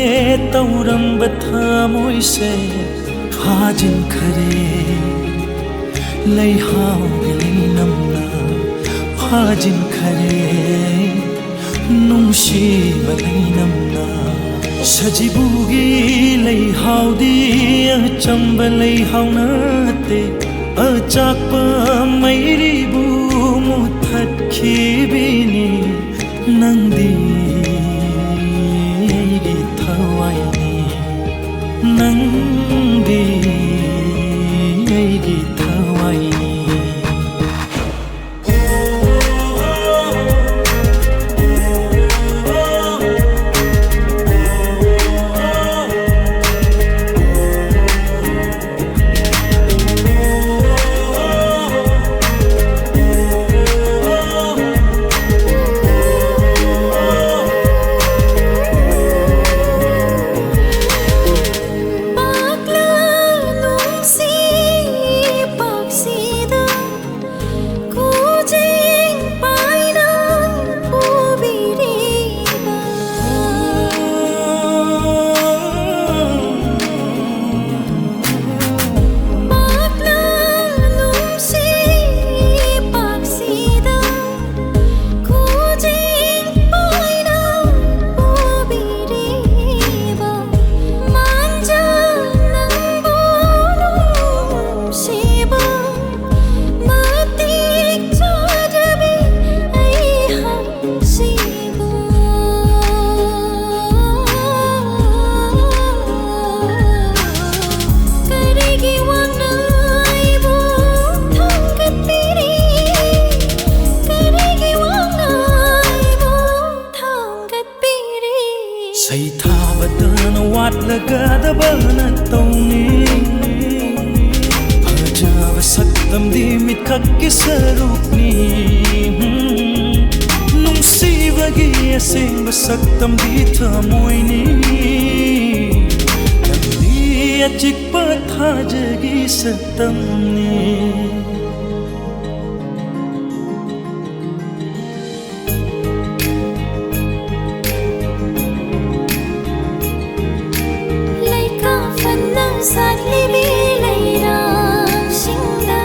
ꯇꯧꯔꯝꯕ ꯊꯃꯣꯏꯁꯦ ꯐꯥꯖꯤꯟꯈꯔꯦ꯫ ꯂꯩꯍꯥꯎꯒꯤ ꯂꯩꯅꯝꯅ ꯐꯥꯖꯤꯟꯈꯔꯦ꯫ ꯅꯨꯡꯁꯤꯕ ꯂꯩꯅꯝꯅ ꯁꯖꯤꯕꯨꯒꯤ ꯂꯩꯍꯥꯎꯗꯤ ꯑꯆꯝꯕ ꯂꯩꯍꯥꯎ ꯅꯠꯇꯦ꯫ ꯑꯆꯥꯛꯄ ꯃꯩꯔꯤꯕꯨ ꯃꯨꯊꯠꯈꯤꯕꯤꯅꯤ꯫ ꯅꯪꯗꯤ ꯑꯩꯒꯤ ꯊꯋꯥꯏꯅꯤ꯫ ꯅꯪꯗꯤ ꯑꯩꯒꯤ ꯊꯋꯥꯏꯅꯤ꯫ ꯀꯥꯗꯕꯅ ꯇꯧꯅꯤ꯫ ꯐꯖꯕ ꯁꯛꯇꯝꯗꯤ ꯃꯤꯠꯈꯛꯀꯤ ꯁꯔꯨꯛꯅꯤ꯫ ꯅꯨꯡꯁꯤꯕꯒꯤ ꯑꯁꯦꯡꯕ ꯁꯛꯇꯝꯗꯤ ꯊꯃꯣꯏꯅꯤ꯫ ꯅꯪꯗꯤ ꯑꯆꯤꯛꯄ ꯊꯥꯖꯒꯤ ꯁꯛꯇꯝꯅꯤ꯫ ꯂꯩꯀꯥ ꯐꯅ ꯁꯥꯠꯂꯤꯕꯤ ꯂꯩꯔꯥꯡꯁꯤꯡꯗ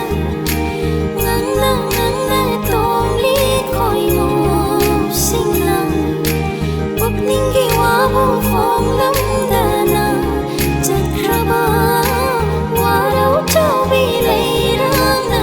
ꯉꯥꯡꯅ ꯉꯥꯡꯅ ꯇꯣꯡꯂꯤ ꯈꯣꯏꯃꯨꯁꯤꯡꯅ ꯄꯨꯛꯅꯤꯡꯒꯤ ꯋꯥꯕꯨ ꯐꯣꯡꯂꯝꯗꯅ ꯆꯠꯈ꯭ꯔꯕ ꯋꯥꯔꯧ ꯆꯥꯎꯕꯤ ꯂꯩꯔꯥꯡꯅ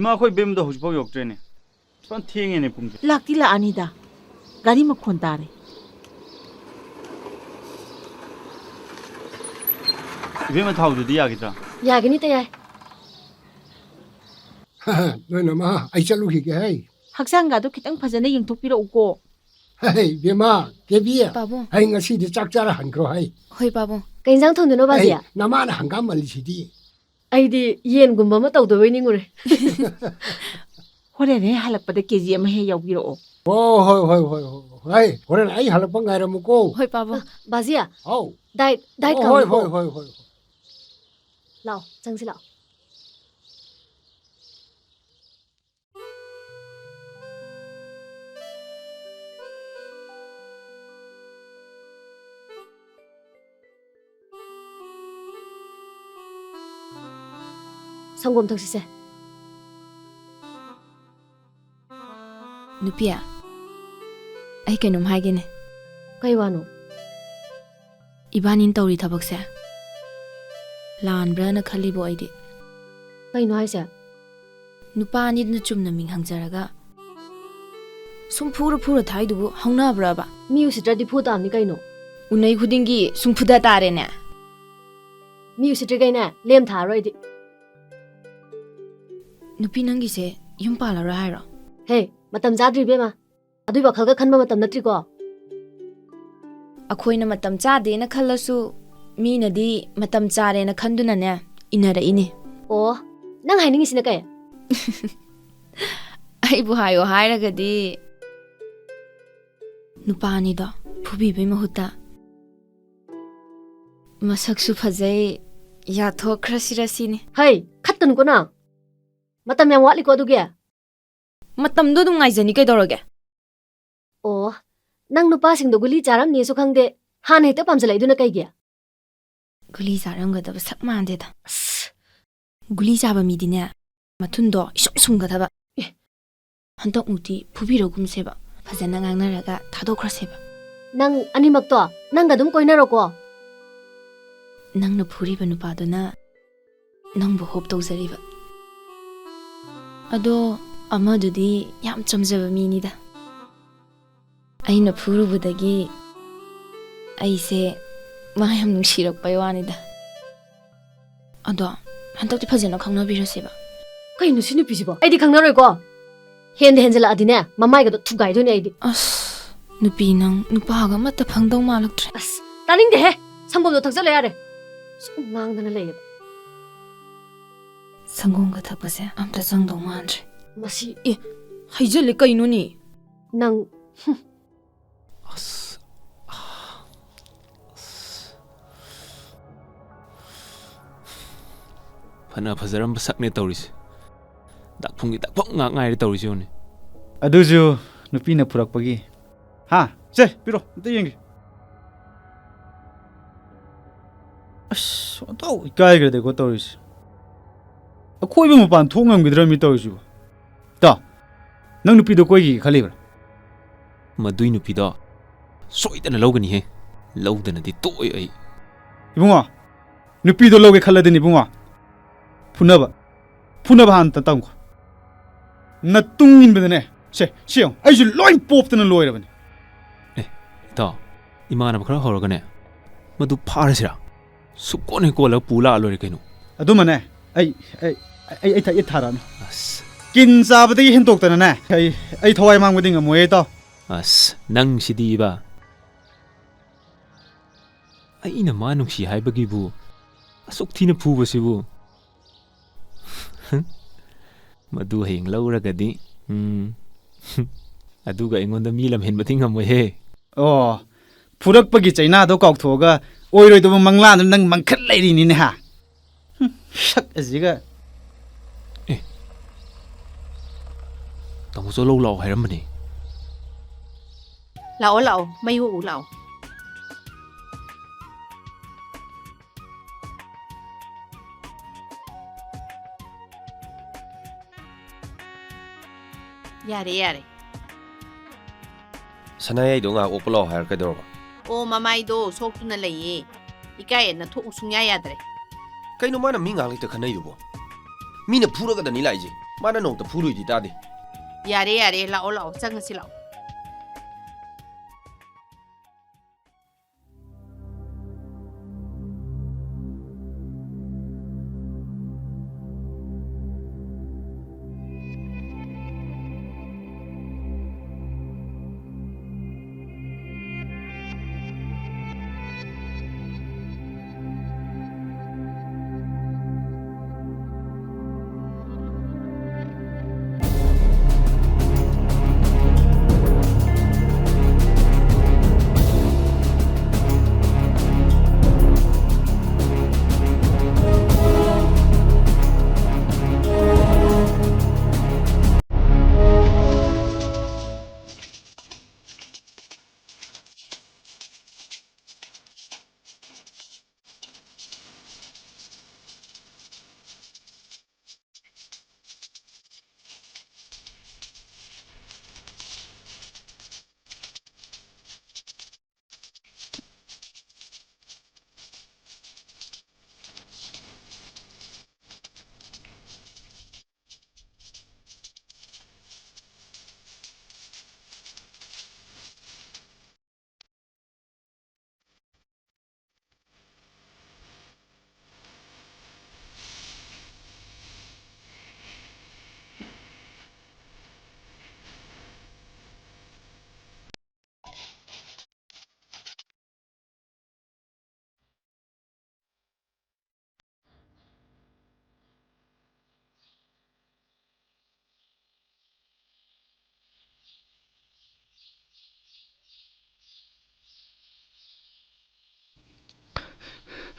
ꯏꯃꯥ, ꯑꯩꯈꯣꯏ ꯕꯦꯝꯗꯣ ꯍꯧꯖꯤꯛꯐꯥꯎ ꯌꯧꯔꯛꯇ꯭ꯔꯦꯅꯦ꯫ ꯐꯖꯅ ꯊꯦꯡꯉꯦꯅꯦ ꯄꯨꯡꯁꯦ꯫ ꯂꯥꯛꯇꯤ ꯂꯥꯛꯑꯅꯤꯗ꯫ ꯒꯥꯔꯤ ꯃꯈꯣꯟ ꯇꯥꯔꯦ꯫ ꯏꯕꯦꯝꯃ, ꯊꯥꯎꯗꯨꯗꯤ ꯌꯥꯒꯤꯗ꯭ꯔꯥ? ꯌꯥꯒꯅꯤꯗ, ꯌꯥꯏ꯫ ꯅꯣꯏ ꯅꯃꯥ, ꯑꯩ ꯆꯠꯂꯨꯈꯤꯒꯦ ꯍꯩ꯫ ꯍꯛꯆꯥꯡꯒꯗꯣ ꯈꯤꯇꯪ ꯐꯖꯅ ꯌꯦꯡꯊꯣꯛꯄꯤꯔꯛꯎꯀꯣ꯫ ꯍꯩ, ꯏꯕꯦꯝꯃ, ꯀꯦꯕꯤ꯫ ꯄꯥꯕꯨꯡ꯫ ꯍꯩ, ꯉꯁꯤꯗꯤ ꯆꯥꯛ ꯆꯥꯔ ꯍꯟꯈ꯭ꯔꯣ ꯍꯩ꯫ ꯍꯣꯏ, ꯄꯥꯕꯨꯡ꯫ ꯀꯩ ꯏꯟꯖꯥꯡ ꯊꯣꯡꯗꯣꯏꯅꯣ, ꯕꯥꯖꯤ? ꯍꯩ, ꯅꯃꯥꯅ ꯍꯪꯒꯥꯝ ꯃꯜꯂꯤꯁꯤꯗꯤ꯫ ꯑꯩꯗꯤ ꯌꯦꯟꯒꯨꯝꯕ ꯑꯃ ꯇꯧꯗꯕꯣꯏ ꯅꯤꯡꯉꯨꯔꯦ꯫ ꯍꯣꯔꯦꯟ ꯍꯦꯛ ꯍꯜꯂꯛꯄꯗ ꯀꯦ ꯖꯤ ꯑꯃ ꯍꯦꯛ ꯌꯥꯎꯕꯤꯔꯛꯑꯣ꯫ ꯑꯣ, ꯍꯣꯏ, ꯍꯣꯏ, ꯍꯣꯏ, ꯍꯣꯏ, ꯍꯣꯏ꯫ ꯍꯣꯏ, ꯍꯣꯔꯦꯟ ꯑꯩ ꯍꯜꯂꯛꯄ ꯉꯥꯏꯔꯝꯃꯨꯀꯣ꯫ ꯍꯣꯏ, ꯄꯥꯕꯨꯡ꯫ ꯑ, ꯕꯥꯖꯤ, ꯍꯥꯎ꯫ ꯗꯥꯏꯠ, ꯗꯥꯏꯠ ꯑꯣ, ꯍꯣꯏ, ꯀꯥꯡꯕꯨꯀꯣ꯫ ꯍꯣꯏ, ꯍꯣꯏ, ꯍꯣꯏ, ꯍꯣꯏ꯫ ꯂꯥꯛꯑꯣ, ꯆꯪꯁꯤ ꯂꯥꯛꯑꯣ꯫ ꯁꯪꯒꯣꯝ ꯊꯛꯁꯤꯁꯦ꯫ ꯅꯨꯄꯤ, ꯑꯩ ꯀꯩꯅꯣꯝ ꯍꯥꯏꯒꯦꯅꯦ꯫ ꯀꯩ ꯋꯥꯅꯣ? ꯏꯕꯥꯅꯤꯅ ꯇꯧꯔꯤ ꯊꯕꯛꯁꯦ ꯂꯥꯟꯕ꯭ꯔꯥꯅ ꯈꯜꯂꯤꯕꯣ ꯑꯩꯗꯤ꯫ ꯀꯩꯅꯣ ꯍꯥꯏꯁꯦ? ꯅꯨꯄꯥ ꯑꯅꯤꯗꯨꯅ ꯆꯨꯝꯅ ꯃꯤꯡ ꯍꯪꯖꯔꯒ ꯁꯨꯝ ꯐꯨꯔ ꯐꯨꯔ ꯊꯥꯏꯗꯨꯕꯨ ꯍꯧꯅꯕ꯭ꯔꯕ? ꯃꯤ ꯎꯁꯤꯠꯇ꯭ꯔꯗꯤ ꯐꯨ ꯇꯥꯕꯅꯤ ꯀꯩꯅꯣ꯫ ꯎꯅꯩ ꯈꯨꯗꯤꯡꯒꯤ ꯁꯨꯝ ꯐꯨꯗ ꯇꯥꯔꯦꯅꯦ꯫ ꯃꯤ ꯎꯁꯤꯠꯇ꯭ꯔꯤꯈꯩꯅꯦ, ꯂꯦꯝ ꯊꯥꯔꯣꯏ ꯑꯩꯗꯤ꯫ ꯅꯨꯄꯤ, ꯅꯪꯒꯤꯁꯦ ꯌꯨꯝ ꯄꯥꯜꯂꯔꯣꯏ ꯍꯥꯏꯔꯣ? ꯍꯦ, ꯃꯇꯝ ꯆꯥꯗ꯭ꯔꯤ ꯏꯕꯦꯝꯃ꯫ ꯑꯗꯨꯏ ꯋꯥꯈꯜꯒ ꯈꯟꯕ ꯃꯇꯝ ꯅꯠꯇ꯭ꯔꯤꯀꯣ꯫ ꯑꯩꯈꯣꯏꯅ ꯃꯇꯝ ꯆꯥꯗꯦꯅ ꯈꯜꯂꯁꯨ, ꯃꯤꯅꯗꯤ ꯃꯇꯝ ꯆꯥꯔꯦꯅ ꯈꯟꯗꯨꯅꯅꯦ, ꯏꯟꯅꯔꯛꯏꯅꯦ꯫ ꯑꯣ, ꯅꯪ ꯍꯥꯏꯅꯤꯡꯉꯤꯁꯤꯅ ꯀꯩ? ꯑꯩꯕꯨ ꯍꯥꯏꯌꯣ ꯍꯥꯏꯔꯒꯗꯤ, ꯅꯨꯄꯥ ꯑꯅꯤꯗꯣ ꯐꯨꯕꯤꯕꯩ ꯃꯍꯨꯠꯇ ꯃꯁꯛꯁꯨ ꯐꯖꯩ, ꯌꯥꯊꯣꯛꯈ꯭ꯔꯁꯤꯔ ꯁꯤꯅꯤ꯫ ꯍꯩ, ꯈꯠꯀꯅꯨꯀꯣ ꯅꯪ꯫ ꯃꯇꯝ ꯌꯥꯝ ꯋꯥꯠꯂꯤꯀꯣ ꯑꯗꯨꯒꯤ꯫ ꯃꯇꯝꯗꯣ ꯑꯗꯨꯝ ꯉꯥꯏꯖꯅꯤ ꯀꯩꯗꯧꯔꯒꯦ? ꯑꯣ, ꯅꯪ ꯅꯨꯄꯥꯁꯤꯡꯗꯣ ꯒꯨꯂꯤ ꯆꯥꯔꯝꯅꯤꯁꯨ ꯈꯪꯗꯦ, ꯍꯥꯟꯅ ꯍꯦꯛꯇ ꯄꯥꯝꯖꯜꯂꯛꯏꯗꯨꯅ ꯀꯩꯒꯤ? ꯒꯨꯂꯤ ꯆꯥꯔꯝꯒꯗꯕ ꯁꯛ ꯃꯥꯟꯗꯦꯗ꯫ ꯑꯁ! ꯒꯨꯂꯤ ꯆꯥꯕ ꯃꯤꯗꯤꯅꯦ, ꯃꯊꯨꯟꯗꯣ ꯏꯁꯨꯝ ꯁꯨꯝꯒꯗꯕ꯫ ꯑꯦ! ꯍꯟꯗꯛꯃꯨꯛꯇꯤ ꯐꯨꯕꯤꯔꯒꯨꯝꯁꯦꯕ, ꯐꯖꯅ ꯉꯥꯡꯅꯔꯒ ꯊꯥꯗꯣꯛꯈ꯭ꯔꯁꯦꯕ꯫ ꯅꯪ ꯑꯅꯤꯃꯛꯇꯣ ꯅꯪꯒ ꯑꯗꯨꯝ ꯀꯣꯏꯅꯔꯣꯀꯣ꯫ ꯅꯪꯅ ꯐꯨꯔꯤꯕ ꯅꯨꯄꯥꯗꯨꯅ ꯅꯪꯕꯨ ꯍꯣꯞ ꯇꯧꯖꯔꯤꯕ꯫ ꯑꯗꯣ ꯑꯃꯗꯨꯗꯤ ꯌꯥꯝ ꯆꯝꯖꯕ ꯃꯤꯅꯤꯗ꯫ ꯑꯩꯅ ꯐꯨꯔꯨꯕꯗꯒꯤ ꯑꯩꯁꯦ ꯃꯥ ꯌꯥꯝ ꯅꯨꯡꯁꯤꯔꯛꯄꯩ ꯋꯥꯅꯤꯗ꯫ ꯑꯗꯣ ꯍꯟꯗꯛꯇꯤ ꯐꯖꯅ ꯈꯪꯅꯕꯤꯔꯁꯦꯕ꯫ ꯀꯩꯅꯣ ꯁꯤ ꯅꯨꯄꯤꯁꯤꯕꯣ? ꯑꯩꯗꯤ ꯈꯪꯅꯔꯣꯏꯀꯣ꯫ ꯍꯦꯟꯗ ꯍꯦꯟꯖꯜꯂꯛꯑꯗꯤꯅꯦ, ꯃꯃꯥꯏꯒꯗꯣ ꯊꯨꯒꯥꯏꯗꯣꯏꯅꯦ ꯑꯩꯗꯤ꯫ ꯑꯁ, ꯅꯨꯄꯤ ꯅꯪ ꯅꯨꯄꯥꯒ ꯑꯃꯠꯇ ꯐꯪꯗꯧ ꯃꯥꯜꯂꯛꯇ꯭ꯔꯦ꯫ ꯑꯁ, ꯇꯥꯅꯤꯡꯗꯦꯍꯦ꯫ ꯁꯪꯒꯣꯝꯗꯣ ꯊꯛꯆꯜꯂꯣ ꯌꯥꯔꯦ꯫ ꯁꯨꯝ ꯉꯥꯡꯗꯅ ꯂꯩꯌꯦꯕ꯫ ꯁꯪꯒꯣꯝꯒ ꯊꯛꯄꯁꯦ ꯑꯝꯇ ꯆꯪꯗꯧ ꯃꯥꯟꯗ꯭ꯔꯦ꯫ ꯃꯁꯤ, ꯑꯦ, ꯍꯩꯖꯜꯂꯦ ꯀꯩꯅꯣꯅꯦ? ꯅꯪ, ꯍꯨꯝ꯫ ꯑꯁ, ꯑꯁ꯫ ꯐꯅ ꯐꯖꯔꯝꯕ ꯁꯛꯅꯦ ꯇꯧꯔꯤꯁꯦ꯫ ꯗꯥꯛꯐꯨꯡꯒꯤ ꯗꯥꯛꯐꯨꯡ ꯉꯥꯛ ꯉꯥꯏꯔꯦ ꯇꯧꯔꯤꯁꯦ ꯌꯦꯡꯉꯨꯅꯦ꯫ ꯑꯗꯨꯁꯨ ꯅꯨꯄꯤꯅ ꯐꯨꯔꯛꯄꯒꯤ꯫ ꯍꯥ? ꯁꯦ, ꯄꯤꯔꯣ, ꯑꯝꯇ ꯌꯦꯡꯒꯦ꯫ ꯑꯁ, ꯑꯣꯟꯊꯣꯛ ꯏꯀꯥꯏꯈ꯭ꯔꯦꯗꯀꯣ ꯇꯧꯔꯤꯁꯦ꯫ ꯑꯀꯣꯏꯕ ꯃꯄꯥꯟ ꯊꯣꯛ ꯉꯝꯈꯤꯗ꯭ꯔꯃꯤ ꯇꯧꯔꯤꯁꯤꯕꯣ꯫ ꯇꯥꯎ, ꯅꯪ ꯅꯨꯄꯤꯗꯣ ꯀꯣꯏꯈꯤꯒꯦ ꯈꯜꯂꯤꯕ꯭ꯔꯥ? ꯃꯗꯨꯏ ꯅꯨꯄꯤꯗꯣ ꯁꯣꯏꯗꯅ ꯂꯧꯒꯅꯤꯍꯦ꯫ ꯂꯧꯗꯅꯗꯤ ꯇꯣꯛꯑꯣꯏ ꯑꯩ꯫ ꯏꯕꯨꯡꯉꯣ, ꯅꯨꯄꯤꯗꯣ ꯂꯧꯒꯦ ꯈꯜꯂꯗꯤꯅꯦ ꯏꯕꯨꯡꯉꯣ, ꯐꯨꯅꯕ, ꯐꯨꯅꯕ ꯍꯥꯟꯅ ꯇꯝꯈꯣ꯫ ꯅꯇꯨꯡ ꯏꯟꯕꯗꯅꯦ, ꯁꯦ, ꯁꯤ ꯌꯦꯡꯉꯣ, ꯑꯩꯁꯨ ꯂꯣꯏ ꯄꯣꯞꯇꯅ ꯂꯣꯏꯔꯕꯅꯤ꯫ ꯑꯦ, ꯏꯇꯥꯎ, ꯏꯃꯥꯟꯅꯕ ꯈꯔ ꯍꯧꯔꯒꯅꯦ, ꯃꯗꯨ ꯐꯥꯔꯁꯤꯔꯥ? ꯁꯨꯛ ꯀꯣꯟ ꯍꯦꯛ ꯀꯣꯜꯂꯒ ꯄꯨ ꯂꯥꯛꯑ ꯂꯣꯏꯔꯦ ꯀꯩꯅꯣ꯫ ꯑꯗꯨꯃꯅꯦ, ꯑꯩ, ꯑꯩ, ꯑꯩ, ꯑꯩ ꯊ-, ꯑꯩ ꯊꯥꯔꯛꯑꯅꯤ꯫ ꯑꯁ꯫ ꯀꯤꯟ ꯆꯥꯕꯗꯒꯤ ꯍꯦꯟꯇꯣꯛꯇꯅꯅꯦ, ꯑꯩ, ꯑꯩ ꯊꯋꯥꯏ ꯃꯥꯡꯕꯗꯤ ꯉꯝꯃꯣꯏꯌꯦ, ꯏꯇꯥꯎ꯫ ꯑꯁ, ꯅꯪꯁꯤꯗꯤꯕ꯫ ꯑꯩꯅ ꯃꯥ ꯅꯨꯡꯁꯤ ꯍꯥꯏꯕꯒꯤꯕꯨ ꯑꯁꯨꯛ ꯊꯤꯅ ꯐꯨꯕꯁꯤꯕꯨ꯫ ꯃꯗꯨ ꯍꯌꯦꯡ ꯂꯧꯔꯒꯗꯤ, ꯎꯝ, ꯑꯗꯨꯒ ꯑꯩꯉꯣꯟꯗ ꯃꯤ ꯂꯝꯍꯦꯟꯕꯗꯤ ꯉꯝꯃꯣꯏꯍꯦ꯫ ꯑꯣ, ꯐꯨꯔꯛꯄꯒꯤ ꯆꯩꯅꯥꯗꯣ ꯀꯥꯎꯊꯣꯛꯑꯒ ꯑꯣꯏꯔꯣꯏꯗꯕ ꯃꯪꯂꯥꯟꯗ ꯅꯪ ꯃꯪꯈꯠ ꯂꯩꯔꯤꯅꯤꯅꯦ ꯍꯥ? ꯍꯨꯝ, ꯁꯛ ꯑꯁꯤꯒ꯫ ꯑꯦ, ꯇꯥꯃꯣꯆꯧ ꯂꯧ ꯂꯥꯛꯑꯣ ꯍꯥꯏꯔꯝꯕꯅꯦ꯫ ꯂꯥꯛꯑꯣ, ꯂꯥꯛꯑꯣ, ꯃꯩ ꯑꯣꯛꯎ ꯂꯥꯛꯑꯣ꯫ ꯌꯥꯔꯦ, ꯌꯥꯔꯦ꯫ ꯁꯅꯥꯌꯥꯏꯗꯣ ꯉꯥꯏꯍꯥꯛ ꯑꯣꯛꯄ ꯂꯥꯛꯑꯣ ꯍꯥꯏꯔ ꯀꯩꯗꯧꯔꯕ? ꯑꯣ, ꯃꯃꯥꯏꯗꯣ ꯁꯣꯛꯇꯨꯅ ꯂꯩꯌꯦ꯫ ꯏꯀꯥꯏ ꯑꯅ ꯊꯣꯛꯎ ꯁꯨꯡꯌꯥ ꯌꯥꯗ꯭ꯔꯦ꯫ ꯀꯩꯅꯣ ꯃꯥꯅ ꯃꯤ ꯉꯥꯏꯍꯥꯛ ꯂꯩꯇ ꯈꯟꯅꯩꯗꯨꯕꯣ? ꯃꯤꯅ ꯐꯨꯔꯒꯗꯅꯤ ꯂꯥꯛꯏꯁꯦ꯫ ꯃꯥꯅ ꯅꯣꯡꯇ ꯐꯨꯔꯨꯏꯗꯤ ꯇꯥꯗꯦ꯫ ꯌꯥꯔꯦ, ꯌꯥꯔꯦ, ꯂꯥꯛꯑꯣ, ꯂꯥꯛꯑꯣ, ꯆꯪꯉꯁꯤ ꯂꯥꯛꯑꯣ꯫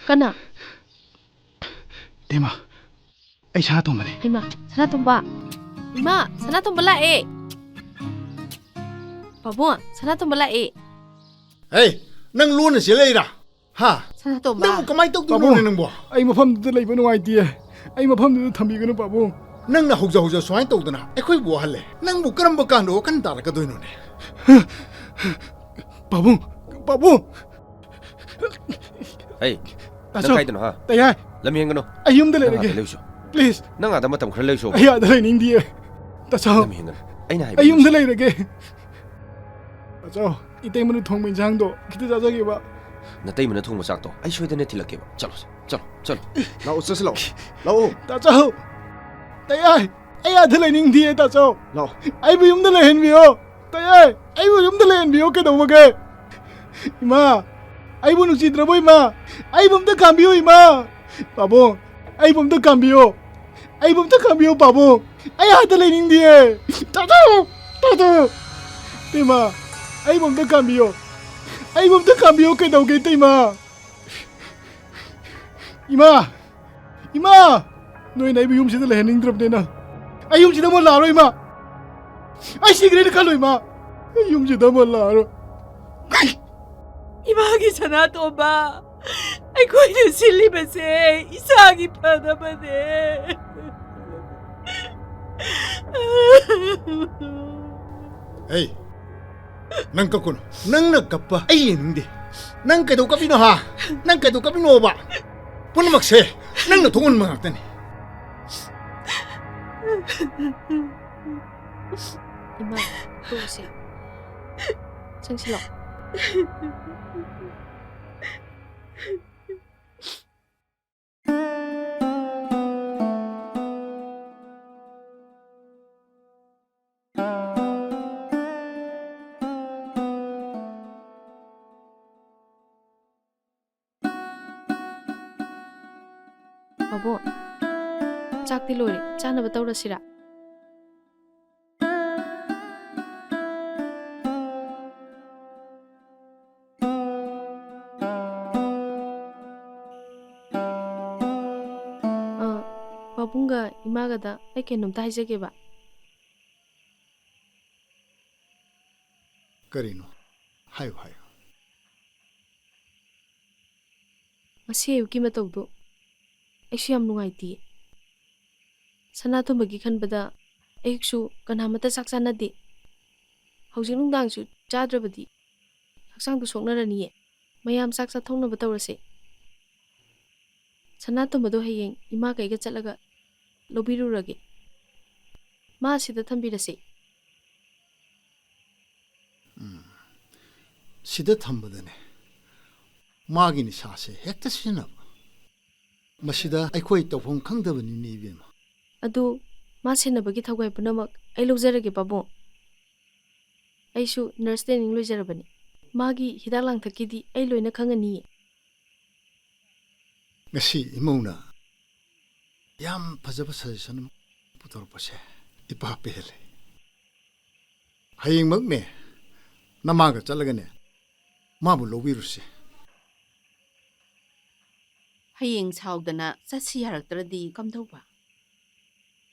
ꯀꯅꯥ? ꯏꯇꯩꯃ, ꯑꯩ ꯁꯅꯥꯇꯣꯝꯕꯅꯦ꯫ ꯍꯩꯃꯥ, ꯁꯅꯥꯇꯣꯝꯕ꯫ ꯏꯃꯥ, ꯁꯅꯥꯇꯣꯝꯕ ꯂꯥꯛꯑꯦ꯫ ꯄꯥꯕꯨꯡ, ꯁꯅꯥꯇꯣꯝꯕ ꯂꯥꯛꯑꯦ꯫ ꯍꯦ, ꯅꯪ ꯂꯣꯟꯅ ꯆꯦꯜꯂꯛꯏꯔꯥ? ꯍꯥ? ꯁꯅꯥꯇꯣꯝꯕ꯫ ꯅꯪꯕꯨ ꯀꯃꯥꯏꯅ ꯇꯧꯗꯣꯏꯅꯣꯅꯦ ꯄꯥꯕꯨꯡ, ꯅꯪꯕꯨ? ꯑꯩ ꯃꯐꯝꯗꯨꯗ ꯂꯩꯕ ꯅꯨꯡꯉꯥꯏꯇꯤꯌꯦ꯫ ꯑꯩ ꯃꯐꯝꯗꯨꯗ ꯊꯝꯕꯤꯒꯅꯨ, ꯄꯥꯕꯨꯡ꯫ ꯅꯪꯅ ꯍꯧꯖ ꯍꯧꯖ ꯁꯨꯃꯥꯏꯅ ꯇꯧꯗꯅ ꯑꯩꯈꯣꯏꯕꯨ ꯋꯥꯍꯜꯂꯦ꯫ ꯅꯪꯕꯨ ꯀꯔꯝꯕ ꯀꯥꯟꯗ ꯋꯥꯈꯜ ꯇꯥꯔꯛꯀꯗꯣꯏꯅꯣꯅꯦ? ꯄꯥꯕꯨꯡ, ꯄꯥꯕꯨꯡ꯫ ꯍꯩ, ꯅꯪ ꯇꯥꯆꯧ, ꯀꯥꯏꯗꯅꯣ, ꯍꯥ? ꯇꯌꯥꯏ꯫ ꯂꯝ ꯍꯦꯟꯒꯅꯨ꯫ ꯑꯩ ꯌꯨꯝꯗ ꯅꯪ ꯂꯩꯔꯒꯦ꯫ ꯉꯥꯛꯇ ꯂꯩꯔꯨꯆꯣ꯫ Please. ꯅꯪ ꯑꯥꯗ ꯃꯇꯝ ꯈꯔ ꯂꯩꯁꯣꯕ꯫ ꯑꯩ ꯑꯥꯗ ꯂꯩꯅꯤꯡꯗꯤꯌꯦ꯫ ꯇꯥꯆꯧ꯫ ꯅꯪ ꯃꯤ ꯍꯦꯟꯒꯠꯂꯦ꯫ ꯑꯩꯅ ꯍꯥꯏꯕ ꯑꯩ ꯌꯨꯝꯗ ꯏꯟꯁꯤ꯫ ꯂꯩꯔꯒꯦ꯫ ꯇꯥꯆꯧ, ꯏꯇꯩꯃꯅ ꯊꯣꯡꯕ ꯏꯟꯁꯥꯡꯗꯣ ꯈꯤꯇ ꯆꯥꯖꯒꯦꯕ꯫ ꯅꯇꯩꯃꯅ ꯊꯣꯡꯕ ꯆꯥꯛꯇꯣ ꯑꯩ ꯁꯣꯏꯗꯅ ꯊꯤꯜꯂꯛꯀꯦꯕ꯫ ꯆꯠꯂꯣꯁꯦ, ꯆꯠꯂꯣ, ꯆꯠꯂꯣ꯫ ꯂꯥꯛꯑꯣ, ꯆꯠꯁꯤ ꯂꯥꯛꯑꯣ꯫ ꯂꯥꯛꯑꯣ꯫ ꯇꯥꯆꯧ, ꯇꯌꯥꯏ, ꯑꯩ ꯑꯥꯗ ꯂꯩꯅꯤꯡꯗꯤꯌꯦ, ꯇꯥꯆꯧ꯫ ꯂꯥꯛꯑꯣ꯫ ꯑꯩꯕꯨ ꯌꯨꯝꯗ ꯂꯩꯍꯟꯕꯤꯌꯣ꯫ ꯇꯌꯥꯏ, ꯑꯩꯕꯨ ꯌꯨꯝꯗ ꯂꯩꯍꯟꯕꯤꯌꯣ, ꯀꯩꯗꯧꯕꯒꯦ? ꯏꯃꯥ, ꯑꯩꯕꯨ ꯅꯨꯡꯁꯤꯗ꯭ꯔꯕꯣ, ꯏꯃꯥ? ꯑꯩꯕꯨ ꯑꯝꯇ ꯈꯥꯝꯕꯤꯌꯨ, ꯏꯃꯥ꯫ ꯄꯥꯕꯨꯡ, ꯑꯩꯕꯨ ꯑꯝꯇ ꯈꯥꯝꯕꯤꯌꯨ꯫ ꯑꯩꯕꯨ ꯑꯝꯇ ꯈꯥꯝꯕꯤꯌꯨ, ꯄꯥꯕꯨꯡ꯫ ꯑꯩ ꯑꯥꯗ ꯂꯩꯅꯤꯡꯗꯤꯌꯦ꯫ ꯇꯥꯆꯧ, ꯇꯥꯆꯧ꯫ ꯏꯃꯥ, ꯑꯩꯕꯨ ꯑꯝꯇ ꯈꯥꯝꯕꯤꯌꯨ꯫ ꯑꯩꯕꯨ ꯑꯝꯇ ꯈꯥꯝꯕꯤꯌꯨ, ꯀꯩꯗꯧꯒꯦ, ꯏꯇꯩꯃ? ꯏꯃꯥ! ꯏꯃꯥ! ꯅꯣꯏꯅ ꯑꯩꯕꯨ ꯌꯨꯝꯁꯤꯗ ꯂꯩꯍꯟꯅꯤꯡꯗ꯭ꯔꯕꯅꯤꯅ ꯑꯩ ꯌꯨꯝꯁꯤꯗ ꯑꯃꯨꯛ ꯂꯥꯛꯑꯔꯣꯏ, ꯏꯃꯥ꯫ ꯑꯩ ꯁꯤꯈ꯭ꯔꯦꯅ ꯈꯜꯂꯣ, ꯏꯃꯥ꯫ ꯑꯩ ꯌꯨꯝꯁꯤꯗ ꯑꯃꯨꯛ ꯂꯥꯛꯑꯔꯣꯏ꯫ ꯏꯃꯥꯒꯤ ꯁꯅꯥꯇꯣꯝꯕ, ꯑꯩꯈꯣꯏꯅ ꯁꯤꯜꯂꯤꯕꯁꯦ ꯏꯆꯥꯒꯤ ꯐꯅꯕꯅꯦ꯫ ꯍꯦ, ꯅꯪ ꯀꯞꯀꯅꯨ꯫ ꯅꯪꯅ ꯀꯞꯄ ꯑꯩ ꯌꯦꯡꯅꯤꯡꯗꯦ꯫ ꯅꯪ ꯀꯩꯗꯧ ꯀꯞꯄꯤꯅꯣ, ꯍꯥ? ꯅꯪ ꯀꯩꯗꯧ ꯀꯞꯄꯤꯅꯣꯕ? ꯄꯨꯝꯅꯃꯛꯁꯦ ꯅꯪꯅ ꯊꯣꯛꯍꯟꯕ ꯉꯥꯛꯇꯅꯤ꯫ ꯏꯃꯥ, ꯇꯣꯛꯑꯁꯦ꯫ ꯆꯪꯁꯤꯜꯂꯣ꯫ ꯄꯥꯕꯨꯡ, ꯆꯥꯛꯇꯤ ꯂꯣꯏꯔꯦ, ꯆꯥꯅꯕ ꯇꯧꯔꯁꯤꯔꯥ? ꯑ, ꯄꯥꯕꯨꯡꯒ ꯏꯃꯥꯒꯗ ꯑꯩ ꯀꯩꯅꯣꯝꯇ ꯍꯥꯏꯖꯒꯦꯕ꯫ ꯀꯔꯤꯅꯣ? ꯍꯥꯏꯌꯨ, ꯍꯥꯏꯌꯨ꯫ ꯉꯁꯤ ꯑꯌꯨꯛꯀꯤ ꯃꯇꯧꯗꯣ ꯑꯩꯁꯨ ꯌꯥꯝ ꯅꯨꯡꯉꯥꯏꯇꯦ꯫ ꯁꯅꯥꯇꯣꯝꯕꯒꯤ ꯈꯟꯕꯗ ꯑꯌꯨꯛꯁꯨ ꯀꯅꯥꯃꯠꯇ ꯆꯥꯛ ꯆꯥꯅꯗꯦ꯫ ꯍꯧꯖꯤꯛ ꯅꯨꯡꯗꯥꯡꯁꯨ ꯆꯥꯗ꯭ꯔꯕꯗꯤ ꯍꯛꯆꯥꯡꯗꯣ ꯁꯣꯛꯅꯔꯅꯤꯌꯦ꯫ ꯃꯌꯥꯝ ꯆꯥꯛ ꯆꯥꯊꯣꯛꯅꯕ ꯇꯧꯔꯁꯦ꯫ ꯁꯅꯥꯇꯣꯝꯕꯗꯣ ꯍꯌꯦꯡ ꯏꯃꯥ ꯀꯩꯒ ꯆꯠꯂꯒ ꯂꯧꯕꯤꯔꯨꯔꯒꯦ꯫ ꯃꯥ ꯁꯤꯗ ꯊꯝꯕꯤꯔꯁꯤ꯫ ꯁꯤꯗ ꯊꯝꯕꯗꯅꯦ ꯃꯥꯒꯤ ꯅꯤꯁꯥꯁꯦ ꯍꯦꯛꯇ ꯁꯤꯖꯤꯟꯅꯕ꯫ ꯃꯁꯤꯗ ꯑꯩꯈꯣꯏ ꯇꯧꯐꯝ ꯈꯪꯗꯕꯅꯤꯅꯦ, ꯏꯕꯦꯝꯃ꯫ ꯑꯗꯨ ꯃꯥ ꯁꯦꯟꯅꯕꯒꯤ ꯊꯧꯒꯥꯏ ꯄꯨꯝꯅꯃꯛ ꯑꯩ ꯂꯧꯖꯔꯒꯦ, ꯄꯥꯕꯨꯡ꯫ ꯑꯩꯁꯨ ꯅꯔꯁ ꯇ꯭ꯔꯦꯅꯤꯡ ꯂꯣꯏꯖꯔꯕꯅꯤ꯫ ꯃꯥꯒꯤ ꯍꯤꯗꯥꯛ ꯂꯥꯡꯊꯛꯀꯤꯗꯤ ꯑꯩ ꯂꯣꯏꯅ ꯈꯪꯉꯅꯤꯌꯦ꯫ ꯉꯁꯤ ꯏꯃꯧꯅ ꯌꯥꯝ ꯐꯖꯕ ꯁꯖꯦꯁꯟ ꯑꯃ ꯄꯨꯊꯣꯔꯛꯄꯁꯦ ꯏꯄꯥ ꯄꯦꯜꯂꯦ꯫ ꯍꯌꯦꯡꯃꯛꯅꯦ ꯅꯃꯥꯒ ꯆꯠꯂꯒꯅꯦ ꯃꯥꯕꯨ ꯂꯧꯕꯤꯔꯨꯁꯤ꯫ ꯍꯌꯦꯡ ꯁꯥꯎꯗꯅ ꯆꯠꯁꯤ ꯌꯥꯔꯛꯇ꯭ꯔꯗꯤ ꯀꯝꯗꯧꯕ?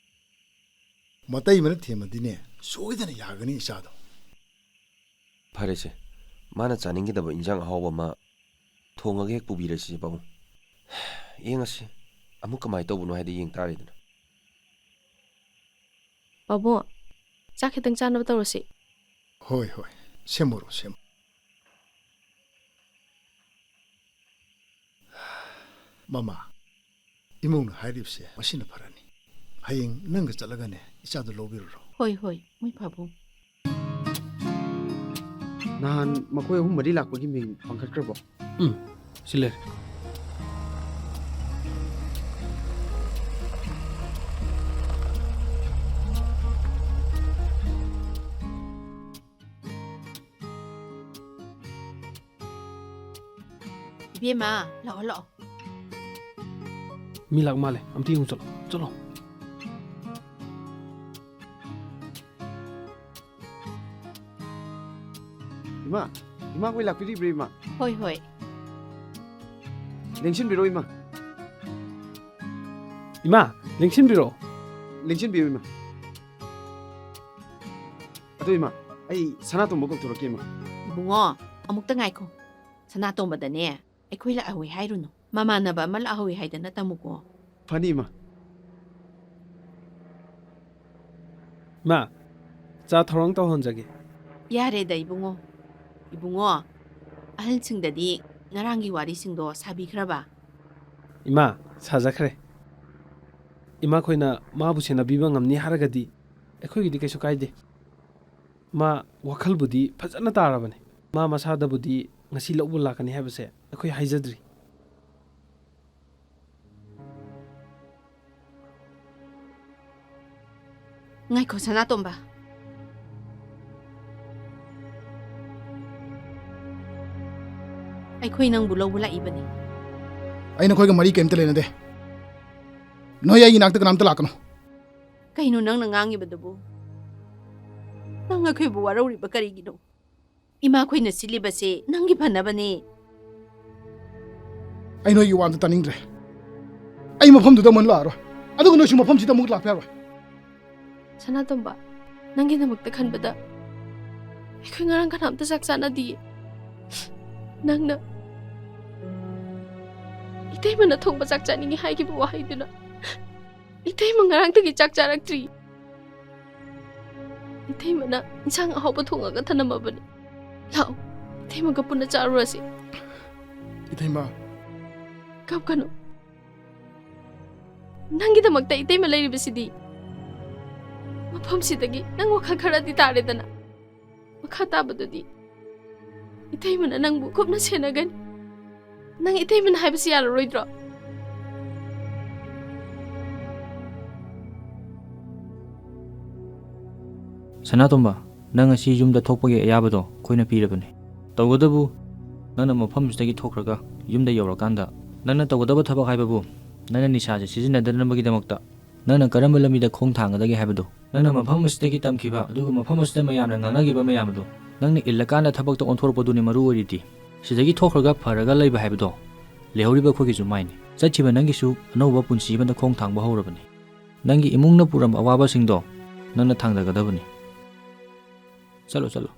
ꯃꯇꯩꯃꯅ ꯊꯦꯝꯃꯗꯤꯅꯦ ꯁꯣꯏꯗꯅ ꯌꯥꯒꯅꯤ ꯏꯆꯥꯗꯣ꯫ ꯐꯔꯦꯁꯦ, ꯃꯥꯅ ꯆꯥꯅꯤꯡꯒꯗꯕ ꯏꯟꯖꯥꯡ ꯑꯍꯥꯎꯕ ꯑꯃ ꯊꯣꯡꯉꯒ ꯍꯦꯛ ꯄꯨꯕꯤꯔꯁꯤ ꯄꯥꯕꯨꯡ꯫ ꯌꯦꯡꯉꯁꯤ, ꯑꯃꯨꯛ ꯀꯃꯥꯏꯅ ꯇꯧꯕꯅꯣ ꯍꯥꯏꯗꯣ ꯌꯦꯡ ꯇꯥꯔꯦꯗꯅ꯫ ꯄꯥꯕꯨꯡ, ꯆꯥꯛ ꯈꯤꯇꯪ ꯆꯥꯅꯕ ꯇꯧꯔꯁꯤ꯫ ꯍꯣꯏ ꯍꯣꯏ, ꯁꯦꯝꯃꯨꯔꯣ ꯁꯦꯝꯃꯨꯔꯣ꯫ ꯃꯃꯥ, ꯏꯃꯧꯅ ꯍꯥꯏꯔꯤꯕꯁꯦ ꯃꯁꯤꯅ ꯐꯔꯅꯤ꯫ ꯍꯌꯦꯡ ꯅꯪꯒ ꯆꯠꯂꯒꯅꯦ ꯏꯆꯥꯗꯣ ꯂꯧꯕꯤꯔꯨꯔꯣ꯫ ꯍꯣꯏ ꯍꯣꯏ, ꯃꯣꯏ ꯄꯥꯕꯨꯡ꯫ ꯅꯍꯥꯟ ꯃꯈꯣꯏ ꯑꯍꯨꯝ ꯃꯔꯤ ꯂꯥꯛꯄꯒꯤ ꯃꯤꯡ ꯄꯥꯡꯈꯠꯈ꯭ꯔꯕꯣ? ꯎꯝ, ꯁꯤ ꯂꯩꯔꯦ꯫ ꯏꯕꯦꯝꯃ, ꯂꯥꯛꯑꯣ ꯂꯥꯛꯑꯣ꯫ ꯃꯤ ꯂꯥꯛ ꯃꯥꯜꯂꯦ, ꯑꯝꯇ ꯌꯦꯡꯉꯨ ꯆꯠꯂꯣ, ꯆꯠꯂꯣ꯫ ꯏꯃꯥ, ꯏꯃꯥ ꯈꯣꯏ ꯂꯥꯛꯄꯤꯔꯤꯕ꯭ꯔꯥ ꯏꯃꯥ? ꯍꯣꯏ ꯍꯣꯏ꯫ ꯂꯦꯡꯁꯤꯟꯕꯤꯔꯣ ꯏꯃꯥ꯫ ꯏꯃꯥ, ꯂꯦꯡꯁꯤꯟꯕꯤꯔꯣ꯫ ꯂꯦꯡꯁꯤꯟꯕꯤꯌꯨ ꯏꯃꯥ꯫ ꯑꯗꯣ ꯏꯃꯥ, ꯑꯩ ꯁꯅꯥꯇꯣꯝꯕ ꯀꯧꯊꯣꯔꯛꯀꯦ ꯏꯃꯥ꯫ ꯏꯕꯨꯡꯉꯣ, ꯑꯃꯨꯛꯇ ꯉꯥꯏꯈꯣ꯫ ꯁꯅꯥꯇꯣꯝꯕꯗꯅꯦ ꯑꯩꯈꯣꯏ ꯂꯥꯛꯍꯧꯋꯤ ꯍꯥꯏꯔꯨꯅꯨ꯫ ꯃꯃꯥꯟꯅꯕ ꯑꯃ ꯂꯥꯛꯍꯧꯋꯤ ꯍꯥꯏꯗꯅ ꯇꯝꯃꯨꯀꯣ꯫ ꯐꯅꯤ ꯏꯃꯥ꯫ ꯃꯥ, ꯆꯥ ꯊꯧꯔꯥꯡ ꯇꯧꯍꯟꯖꯒꯦ꯫ ꯌꯥꯔꯦꯗ ꯏꯕꯨꯡꯉꯣ꯫ ꯏꯕꯨꯡꯉꯣ, ꯑꯍꯜꯁꯤꯡꯗꯗꯤ ꯉꯔꯥꯡꯒꯤ ꯋꯥꯔꯤꯁꯤꯡꯗꯣ ꯁꯥꯕꯤꯈ꯭ꯔꯕ? ꯏꯃꯥ, ꯁꯥꯖꯈ꯭ꯔꯦ꯫ ꯏꯃꯥꯈꯣꯏꯅ ꯃꯥꯕꯨ ꯁꯦꯟꯅꯕꯤꯕ ꯉꯝꯅꯤ ꯍꯥꯏꯔꯒꯗꯤ ꯑꯩꯈꯣꯏꯒꯤꯗꯤ ꯀꯩꯁꯨ ꯀꯥꯏꯗꯦ꯫ ꯃꯥ ꯋꯥꯈꯜꯕꯨꯗꯤ ꯐꯖꯅ ꯇꯥꯔꯕꯅꯤ꯫ ꯃꯥ ꯃꯁꯥꯗꯕꯨꯗꯤ ꯉꯁꯤ ꯂꯧꯕ ꯂꯥꯛꯀꯅꯤ ꯍꯥꯏꯕꯁꯦ ꯑꯩꯈꯣꯏ ꯍꯥꯏꯖꯗ꯭ꯔꯤ꯫ ꯉꯥꯏꯈꯣ, ꯁꯅꯥꯇꯣꯝꯕ꯫ ꯑꯩꯈꯣꯏ ꯅꯪꯕꯨ ꯂꯧꯕ ꯂꯥꯛꯏꯕꯅꯤ꯫ ꯑꯩ ꯅꯈꯣꯏꯒ ꯃꯔꯤ ꯀꯔꯤꯝꯇ ꯂꯩꯅꯗꯦ꯫ ꯅꯣꯏ ꯑꯩꯒꯤ ꯅꯥꯛꯇ ꯀꯅꯥꯝꯇ ꯂꯥꯛꯀꯅꯨ꯫ ꯀꯩꯅꯣ ꯅꯪꯅ ꯉꯥꯡꯉꯤꯕꯗꯨꯕꯨ? ꯅꯪ ꯑꯩꯈꯣꯏꯕꯨ ꯋꯥꯔꯧꯔꯤꯕ ꯀꯔꯤꯒꯤꯅꯣ? ꯏꯃꯥꯈꯣꯏꯅ ꯁꯤꯜꯂꯤꯕꯁꯦ ꯅꯪꯒꯤ ꯐꯅꯕꯅꯦ꯫ ꯑꯩ ꯅꯣꯏꯒꯤ ꯋꯥ ꯑꯝꯇ ꯇꯥꯅꯤꯡꯗ꯭ꯔꯦ꯫ ꯑꯩ ꯃꯐꯝꯗꯨꯗ ꯑꯃꯨꯛ ꯂꯥꯛꯑꯔꯣꯏ꯫ ꯑꯗꯨꯒ ꯅꯣꯏꯁꯨ ꯃꯐꯝꯁꯤꯗ ꯑꯃꯨꯛ ꯂꯥꯛꯄ ꯌꯥꯔꯣꯏ꯫ ꯁꯅꯥꯇꯣꯝꯕ, ꯅꯪꯒꯤꯗꯃꯛꯇ ꯈꯟꯕꯗ ꯑꯩꯈꯣꯏ ꯉꯔꯥꯡ ꯀꯅꯥꯝꯇ ꯆꯥꯛ ꯆꯥꯅꯗꯤꯌꯦ꯫ ꯅꯪꯅ ꯏꯇꯩꯃꯅ ꯊꯣꯡꯕ ꯆꯥꯛ ꯆꯥꯅꯤꯡꯉꯤ ꯍꯥꯏꯈꯤꯕ ꯋꯥꯍꯩꯗꯨꯅ ꯏꯇꯩꯃ ꯉꯔꯥꯡꯗꯒꯤ ꯆꯥꯛ ꯆꯥꯔꯛꯇ꯭ꯔꯤ꯫ ꯏꯇꯩꯃꯅ ꯏꯟꯁꯥꯡ ꯑꯍꯥꯎꯕ ꯊꯣꯡꯉꯒ ꯊꯅꯝꯃꯕꯅꯤ꯫ ꯂꯥꯛꯑꯣ, ꯏꯇꯩꯃꯒ ꯄꯨꯟꯅ ꯆꯥꯔꯨꯔꯁꯤ꯫ ꯏꯇꯩꯃ꯫ ꯀꯞꯀꯅꯨ꯫ ꯅꯪꯒꯤꯗꯃꯛꯇ ꯏꯇꯩꯃ ꯂꯩꯔꯤꯕꯁꯤꯗꯤ꯫ ꯃꯐꯝꯁꯤꯗꯒꯤ ꯅꯪ ꯋꯥꯈꯜ ꯈꯔꯗꯤ ꯇꯥꯔꯦꯗꯅ꯫ ꯃꯈꯥ ꯇꯥꯕꯗꯨꯗꯤ ꯏꯇꯩꯃꯅ ꯅꯪꯕꯨ ꯀꯨꯞꯅ ꯁꯦꯟꯅꯒꯅꯤ꯫ ꯅꯪ ꯏꯇꯩꯃꯅ ꯍꯥꯏꯕꯁꯤ ꯌꯥꯔꯔꯣꯏꯗ꯭ꯔꯣ? ꯁꯅꯥꯇꯣꯝꯕ, ꯅꯪ ꯉꯁꯤ ꯌꯨꯝꯗ ꯊꯣꯛꯄꯒꯤ ꯑꯌꯥꯕꯗꯣ ꯑꯩꯈꯣꯏꯅ ꯄꯤꯔꯕꯅꯤ꯫ ꯇꯧꯕꯇꯕꯨ ꯅꯪꯅ ꯃꯐꯝꯁꯤꯗꯒꯤ ꯊꯣꯛꯈ꯭ꯔꯒ ꯌꯨꯝꯗ ꯌꯧꯔꯀꯥꯟꯗ ꯅꯪꯅ ꯇꯧꯒꯗꯕ ꯊꯕꯛ ꯍꯥꯏꯕꯕꯨ ꯅꯪꯅ ꯅꯤꯁꯥꯁꯦ ꯁꯤꯖꯤꯟꯅꯗꯅꯕꯒꯤꯗꯃꯛꯇ ꯅꯪꯅ ꯀꯔꯝꯕ ꯂꯝꯕꯤꯗ ꯈꯣꯡ ꯊꯥꯡꯒꯗꯒꯦ ꯍꯥꯏꯕꯗꯨ, ꯅꯪꯅ ꯃꯐꯝ ꯑꯁꯤꯗꯒꯤ ꯇꯝꯈꯤꯕ ꯑꯗꯨꯒ ꯃꯐꯝ ꯑꯁꯤꯗ ꯃꯌꯥꯝꯅ ꯉꯥꯡꯅꯈꯤꯕ ꯃꯌꯥꯝ ꯑꯗꯨ ꯅꯪꯅ ꯏꯜꯂꯀꯥꯟꯗ ꯊꯕꯛꯇ ꯑꯣꯟꯊꯣꯔꯛꯄꯗꯨꯅꯤ ꯃꯔꯨ ꯑꯣꯏꯔꯤꯗꯤ꯫ ꯁꯤꯗꯒꯤ ꯊꯣꯛꯈ꯭ꯔꯒ ꯐꯔꯒ ꯂꯩꯕ ꯍꯥꯏꯕꯗꯣ ꯂꯩꯍꯧꯔꯤꯕ ꯑꯩꯈꯣꯏꯒꯤꯁꯨ ꯃꯥꯏꯅꯤ꯫ ꯆꯠꯈꯤꯕ ꯅꯪꯒꯤꯁꯨ ꯑꯅꯧꯕ ꯄꯨꯟꯁꯤ ꯑꯃꯗ ꯈꯣꯡ ꯊꯥꯡꯕ ꯍꯧꯔꯕꯅꯤ꯫ ꯅꯪꯒꯤ ꯏꯃꯨꯡꯅ ꯄꯨꯔꯝꯕ ꯑꯋꯥꯕꯁꯤꯡꯗꯣ ꯅꯪꯅ ꯊꯥꯡꯗꯒꯗꯕꯅꯤ꯫ ꯆꯠꯂꯣ, ꯆꯠꯂꯣ꯫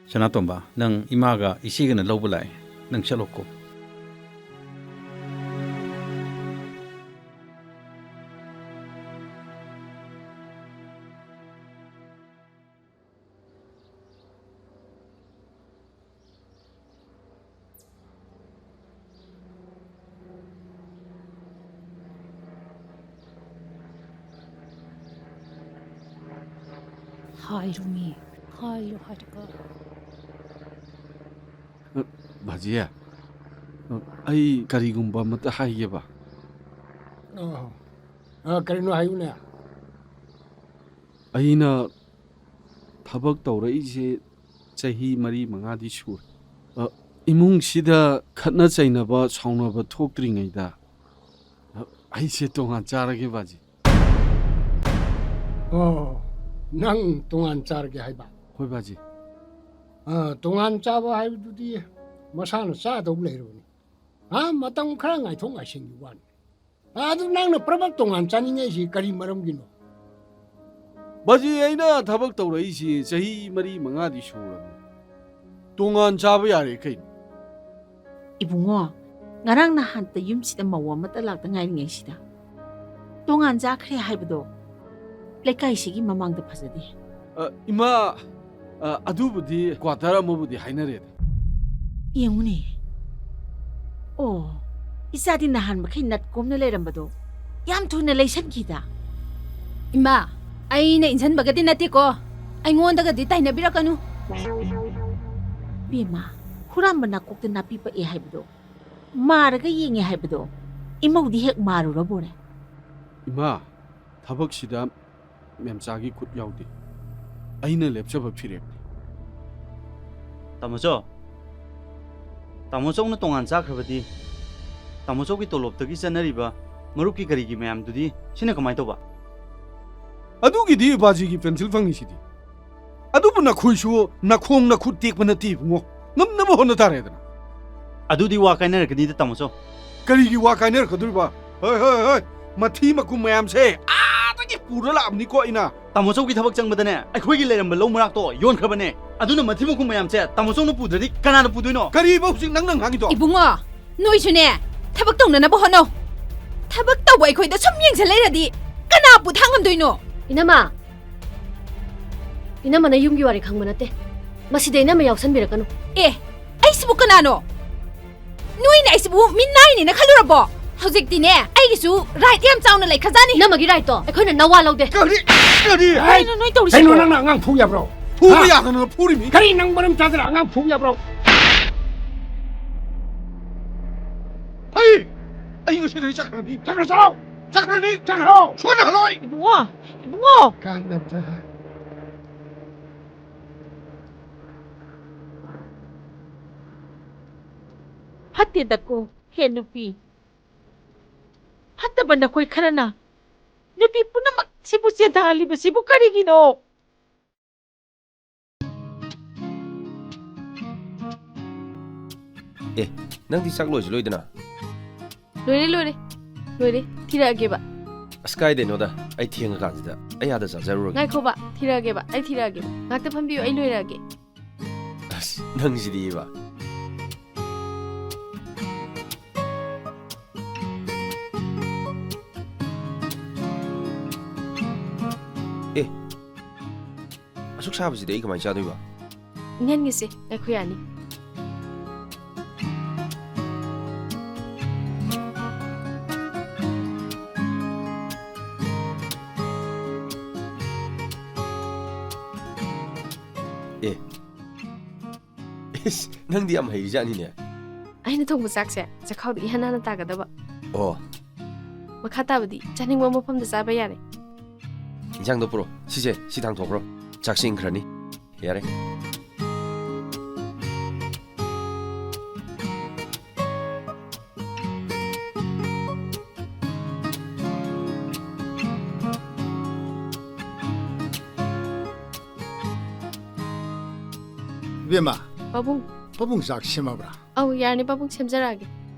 ꯁꯅꯥꯇꯣꯝꯕ, ꯅꯪ ꯏꯃꯥꯒ ꯏꯆꯦꯒꯅ ꯂꯧꯕ ꯂꯥꯛꯑꯦ꯫ ꯅꯪ ꯆꯠꯂꯣꯀꯣ꯫ ꯍꯥꯏꯔꯨꯃꯤ, ꯍꯥꯏꯔꯨ ꯍꯥꯏꯔꯒ꯫ ꯑ, ꯕꯥꯖꯤ, ꯑ, ꯑꯩ ꯀꯔꯤꯒꯨꯝꯕ ꯑꯃꯇ ꯍꯥꯏꯒꯦꯕ꯫ ꯑ, ꯑ, ꯀꯔꯤꯅꯣ ꯍꯥꯏꯌꯨꯅꯦ꯫ ꯑꯩꯅ ꯊꯕꯛ ꯇꯧꯔꯛꯏꯁꯦ ꯆꯍꯤ ꯃꯔꯤ ꯃꯉꯥꯗꯤ ꯁꯨꯔꯦ꯫ ꯑ, ꯏꯃꯨꯡꯁꯤꯗ ꯈꯠꯅ ꯆꯩꯅꯕ, ꯁꯥꯎꯅꯕ ꯊꯣꯛꯇ꯭ꯔꯤꯉꯩꯗ, ꯑ, ꯑꯩꯁꯦ ꯇꯣꯉꯥꯟ ꯆꯥꯔꯒꯦ, ꯕꯥꯖꯤ꯫ ꯑꯣ, ꯅꯪ ꯇꯣꯉꯥꯟ ꯆꯥꯔꯒꯦ ꯍꯥꯏꯕ? ꯍꯣꯏ, ꯕꯥꯖꯤ꯫ ꯑ, ꯇꯣꯉꯥꯟ ꯆꯥꯕ ꯍꯥꯏꯕꯗꯨꯗꯤ ꯃꯁꯥꯅ ꯆꯥꯗꯧ ꯂꯩꯔꯕꯅꯤ꯫ ꯑ, ꯃꯇꯝ ꯈꯔ ꯉꯥꯏꯊꯣꯛ ꯉꯥꯏꯁꯤꯟꯒꯤ ꯋꯥꯅꯤ꯫ ꯑꯗꯨ ꯅꯪꯅ ꯄ꯭ꯔꯕꯛ ꯇꯣꯉꯥꯟ ꯆꯥꯅꯤꯡꯉꯛꯏꯁꯤ ꯀꯔꯤ ꯃꯔꯝꯒꯤꯅꯣ? ꯕꯥꯖꯤ, ꯑꯩꯅ ꯊꯕꯛ ꯇꯧꯔꯛꯏꯁꯤ ꯆꯍꯤ ꯃꯔꯤ ꯃꯉꯥꯗꯤ ꯁꯨꯔꯕꯅꯤ꯫ ꯇꯣꯉꯥꯟ ꯆꯥꯕ ꯌꯥꯔꯦ ꯀꯩꯅꯣ? ꯏꯕꯨꯡꯉꯣ, ꯉꯔꯥꯡ ꯅꯍꯥꯟꯇ ꯌꯨꯝꯁꯤꯗ ꯃꯧ ꯑꯃꯠꯇ ꯂꯥꯛꯇ ꯉꯥꯏꯔꯤꯉꯩꯁꯤꯗ ꯇꯣꯉꯥꯟ ꯆꯥꯈ꯭ꯔꯦ ꯍꯥꯏꯕꯗꯣ ꯂꯩꯀꯥꯏꯁꯤꯒꯤ ꯃꯃꯥꯡꯗ ꯐꯖꯗꯦ꯫ ꯑ, ꯏꯃꯥ, ꯑ, ꯑꯗꯨꯕꯨꯗꯤ ꯀ꯭ꯋꯥꯇꯔ ꯑꯃꯕꯨꯗꯤ ꯍꯥꯏꯅꯔꯦꯗ꯫ ꯌꯦꯡꯉꯨꯅꯦ꯫ ꯑꯣ, ꯏꯆꯥꯗꯤ ꯅꯍꯥꯟ ꯃꯈꯩ ꯅꯠꯀꯣꯝꯅ ꯂꯩꯔꯝꯕꯗꯣ ꯌꯥꯝ ꯊꯨꯅ ꯂꯩꯁꯟꯈꯤꯗ꯫ ꯏꯃꯥ, ꯑꯩꯅ ꯏꯟꯁꯤꯟꯕꯒꯗꯤ ꯅꯠꯇꯦꯀꯣ, ꯑꯩꯉꯣꯟꯗꯒꯗꯤ ꯇꯥꯏꯅꯕꯤꯔꯛꯀꯅꯨ꯫ ꯕꯦꯝꯃ, ꯍꯨꯔꯥꯟꯕ ꯅꯥꯀꯣꯛꯇ ꯅꯥꯄꯤ ꯄꯛꯑꯦ ꯍꯥꯏꯕꯗꯣ, ꯃꯥꯔꯒ ꯌꯦꯡꯉꯦ ꯍꯥꯏꯕꯗꯣ ꯏꯃꯧꯗꯤ ꯍꯦꯛ ꯃꯥꯔꯨꯔꯕꯣꯔꯦ? ꯏꯃꯥ, ꯊꯕꯛꯁꯤꯗ ꯃꯦꯝꯆꯥꯒꯤ ꯈꯨꯠ ꯌꯥꯎꯗꯦ꯫ ꯑꯩꯅ ꯂꯦꯞꯆꯕ ꯐꯤꯔꯦꯞꯅꯤ꯫ ꯇꯥꯃꯣꯆꯧ, ꯇꯥꯃꯣꯆꯧꯅ ꯇꯣꯉꯥꯟ ꯆꯥꯈ꯭ꯔꯕꯗꯤ ꯇꯥꯃꯣꯆꯧꯒꯤ ꯇꯣꯂꯣꯞꯇꯒꯤ ꯆꯠꯅꯔꯤꯕ ꯃꯔꯨꯞꯀꯤ ꯀꯔꯤꯒꯤ ꯃꯌꯥꯝꯗꯨꯗꯤ ꯁꯤꯅ ꯀꯃꯥꯏꯅ ꯇꯧꯕ? ꯑꯗꯨꯒꯤꯗꯤ ꯕꯥꯖꯤꯒꯤ ꯄꯦꯟꯁꯤꯜ ꯐꯪꯉꯤꯁꯤꯗꯤ꯫ ꯑꯗꯨꯕꯨ ꯅꯈꯣꯏꯁꯨ ꯅꯈꯣꯡ ꯅꯈꯨꯠ ꯇꯦꯛꯄ ꯅꯠꯇꯦ ꯏꯕꯨꯡꯉꯣ, ꯉꯝꯅꯕ ꯍꯣꯠꯅ ꯇꯥꯔꯦꯗꯅ꯫ ꯑꯗꯨꯗꯤ ꯋꯥ ꯀꯥꯏꯅꯔꯛꯀꯅꯤꯗ, ꯇꯥꯃꯣꯆꯧ꯫ ꯀꯔꯤꯒꯤ ꯋꯥ ꯀꯥꯏꯅꯔꯛꯀꯗꯣꯔꯤꯕ? ꯍꯣꯏ, ꯍꯣꯏ, ꯍꯣꯏ, ꯃꯊꯤ ꯃꯀꯨꯝ ꯃꯌꯥꯝꯁꯦ ꯑꯥꯗꯒꯤ ꯄꯨꯔ ꯂꯥꯛꯑꯕꯅꯤꯀꯣ ꯑꯩꯅ꯫ ꯇꯥꯃꯣꯆꯧꯒꯤ ꯊꯕꯛ ꯆꯪꯕꯗꯅꯦ ꯑꯩꯈꯣꯏꯒꯤ ꯂꯩꯔꯝꯕ ꯂꯧ ꯃꯔꯥꯛꯇꯣ ꯌꯣꯟꯈ꯭ꯔꯕꯅꯦ꯫ ꯑꯗꯨꯅ ꯃꯊꯤ ꯃꯀꯨꯝ ꯃꯌꯥꯝꯁꯦ ꯇꯥꯃꯣꯆꯧꯅ ꯄꯨꯗ꯭ꯔꯗꯤ ꯀꯅꯥꯅ ꯄꯨꯗꯣꯏꯅꯣ? ꯀꯔꯤꯕ ꯍꯧꯖꯤꯛ ꯅꯪꯅ ꯉꯥꯡꯉꯤꯗꯣ? ꯏꯕꯨꯡꯉꯣ, ꯅꯣꯏꯁꯨꯅꯦ ꯊꯕꯛ ꯇꯧꯅꯅꯕ ꯍꯣꯠꯅꯧ꯫ ꯊꯕꯛ ꯇꯧꯕ ꯑꯩꯈꯣꯏꯗ ꯁꯨꯝ ꯌꯦꯡꯁꯤꯜ ꯂꯩꯔꯗꯤ ꯀꯅꯥ ꯄꯨꯊꯥꯡ ꯉꯝꯗꯣꯏꯅꯣ? ꯏꯅꯝꯃ, ꯏꯅꯝꯃꯅ ꯌꯨꯝꯒꯤ ꯋꯥꯔꯤ ꯈꯪꯕ ꯅꯠꯇꯦ꯫ ꯃꯁꯤꯗ ꯏꯅꯝꯃ ꯌꯥꯎꯁꯟꯕꯤꯔꯛꯀꯅꯨ꯫ ꯑꯦ, ꯑꯩꯁꯤꯕꯨ ꯀꯅꯥꯅꯣ? ꯅꯣꯏꯅ ꯑꯩꯁꯤꯕꯨ ꯃꯤꯅꯥꯏꯅꯦꯅ ꯈꯜꯂꯨꯔꯕꯣ? ꯍꯧꯖꯤꯛꯇꯤꯅꯦ, ꯑꯩꯒꯤꯁꯨ right ꯌꯥꯝ ꯆꯥꯎꯅ ꯂꯩꯈ꯭ꯔꯖꯥꯠꯅꯤ꯫ ꯅꯃꯒꯤ right ꯇꯣ ꯑꯩꯈꯣꯏꯅ ꯅꯋꯥ ꯂꯧꯗꯦ꯫ ꯀꯔꯤ? ꯀꯔꯤ? ꯀꯩꯅꯣ ꯅꯣꯏ ꯇꯧꯔꯤꯁꯤꯕꯣ? ꯀꯩꯅꯣ ꯅꯪꯅ ꯑꯉꯥꯡ ꯐꯨ ꯌꯥꯕ꯭ꯔꯣ? ꯐꯨꯕ ꯍꯥ? ꯌꯥꯗꯅ ꯐꯨꯔꯤꯃꯤ꯫ ꯀꯔꯤ ꯅꯪ ꯃꯔꯝ ꯆꯥꯗꯅ ꯑꯉꯥꯡ ꯐꯨ ꯌꯥꯕ꯭ꯔꯣ? ꯍꯩ! ꯑꯩ ꯉꯁꯤꯗꯒꯤ ꯆꯠꯈ꯭ꯔꯅꯤ꯫ ꯆꯠꯈ꯭ꯔꯣ, ꯆꯠꯂꯣ! ꯆꯠꯈ꯭ꯔꯅꯤ! ꯆꯠꯈ꯭ꯔꯣ! ꯁꯣꯏꯗꯅ ꯍꯜꯂꯣꯏ! ꯏꯕꯨꯡꯉꯣ! ꯏꯕꯨꯡꯉꯣ! ꯀꯥꯟꯅꯕꯗ꯫ ꯐꯠꯇꯦꯗꯀꯣ, ꯍꯦ ꯅꯨꯄꯤ꯫ ꯐꯠꯇꯕ ꯅꯈꯣꯏ ꯈꯔꯅ ꯅꯨꯄꯤ ꯄꯨꯝꯅꯃꯛ ꯁꯤꯕꯨ ꯆꯦꯟꯊꯍꯜꯂꯤꯕꯁꯤꯕꯨ ꯀꯔꯤꯒꯤꯅꯣ? ꯑꯦ, ꯅꯪꯗꯤ ꯆꯥꯛ ꯂꯣꯏꯁꯨ ꯂꯣꯏꯗꯅ? ꯂꯣꯏꯔꯦ, ꯂꯣꯏꯔꯦ, ꯂꯣꯏꯔꯦ꯫ ꯊꯤꯔꯛꯑꯒꯦꯕ꯫ ꯑꯁ, ꯀꯥꯏꯗꯩꯅꯣꯗ, ꯑꯩ ꯊꯦꯡꯉꯀꯥꯟꯁꯤꯗ ꯑꯩ ꯑꯥꯗ ꯆꯥꯖꯔꯨꯔꯒꯦ꯫ ꯉꯥꯏꯈꯣꯕ, ꯊꯤꯔꯛꯑꯒꯦꯕ, ꯑꯩ ꯊꯤꯔꯛꯑꯒꯦꯕ꯫ ꯉꯥꯛꯇ ꯐꯝꯕꯤꯌꯨ, ꯑꯩ ꯂꯣꯏꯔꯛꯑꯒꯦ꯫ ꯑꯁ, ꯅꯪꯁꯤꯗꯤꯕ꯫ ꯑꯦ, ꯑꯁꯨꯛ ꯁꯥꯕꯁꯤꯗꯤ ꯑꯩ ꯀꯃꯥꯏꯅ ꯆꯥꯗꯣꯏꯕ? ꯏꯪꯍꯟꯒꯦꯁꯦ, ꯉꯥꯏꯈꯣ, ꯌꯥꯅꯤ꯫ ꯑꯦ, ꯏꯁ, ꯅꯪꯗꯤ ꯌꯥꯝ ꯍꯩꯔꯤꯖꯥꯠꯅꯤꯅꯦ꯫ ꯑꯩꯅ ꯊꯣꯡꯕ ꯆꯥꯛꯁꯦ ꯆꯈꯥꯎꯗ ꯏꯍꯥꯟ ꯍꯥꯟꯅ ꯇꯥꯒꯗꯕ꯫ ꯑꯣ꯫ ꯃꯈꯥ ꯇꯥꯕꯗꯤ ꯆꯥꯅꯤꯡꯕ ꯃꯐꯝꯗ ꯆꯥꯕ ꯌꯥꯔꯦ꯫ ꯏꯟꯁꯥꯡꯗꯣ ꯄꯨꯔꯛꯑꯣ꯫ ꯁꯤꯁꯦ, ꯁꯤ ꯊꯥꯡꯊꯣꯛꯈ꯭ꯔꯣ꯫ ꯆꯥꯛꯁꯤ ꯏꯪꯈ꯭ꯔꯅꯤ꯫ ꯌꯥꯔꯦ꯫ ꯏꯕꯦꯝꯃ, ꯄꯥꯕꯨꯡ꯫ ꯄꯥꯕꯨꯡ ꯆꯥꯛ ꯁꯦꯝꯃꯕ꯭ꯔꯥ? ꯑꯧ, ꯌꯥꯔꯅꯤ ꯄꯥꯕꯨꯡ, ꯁꯦꯝꯖꯔꯛꯑꯒꯦ꯫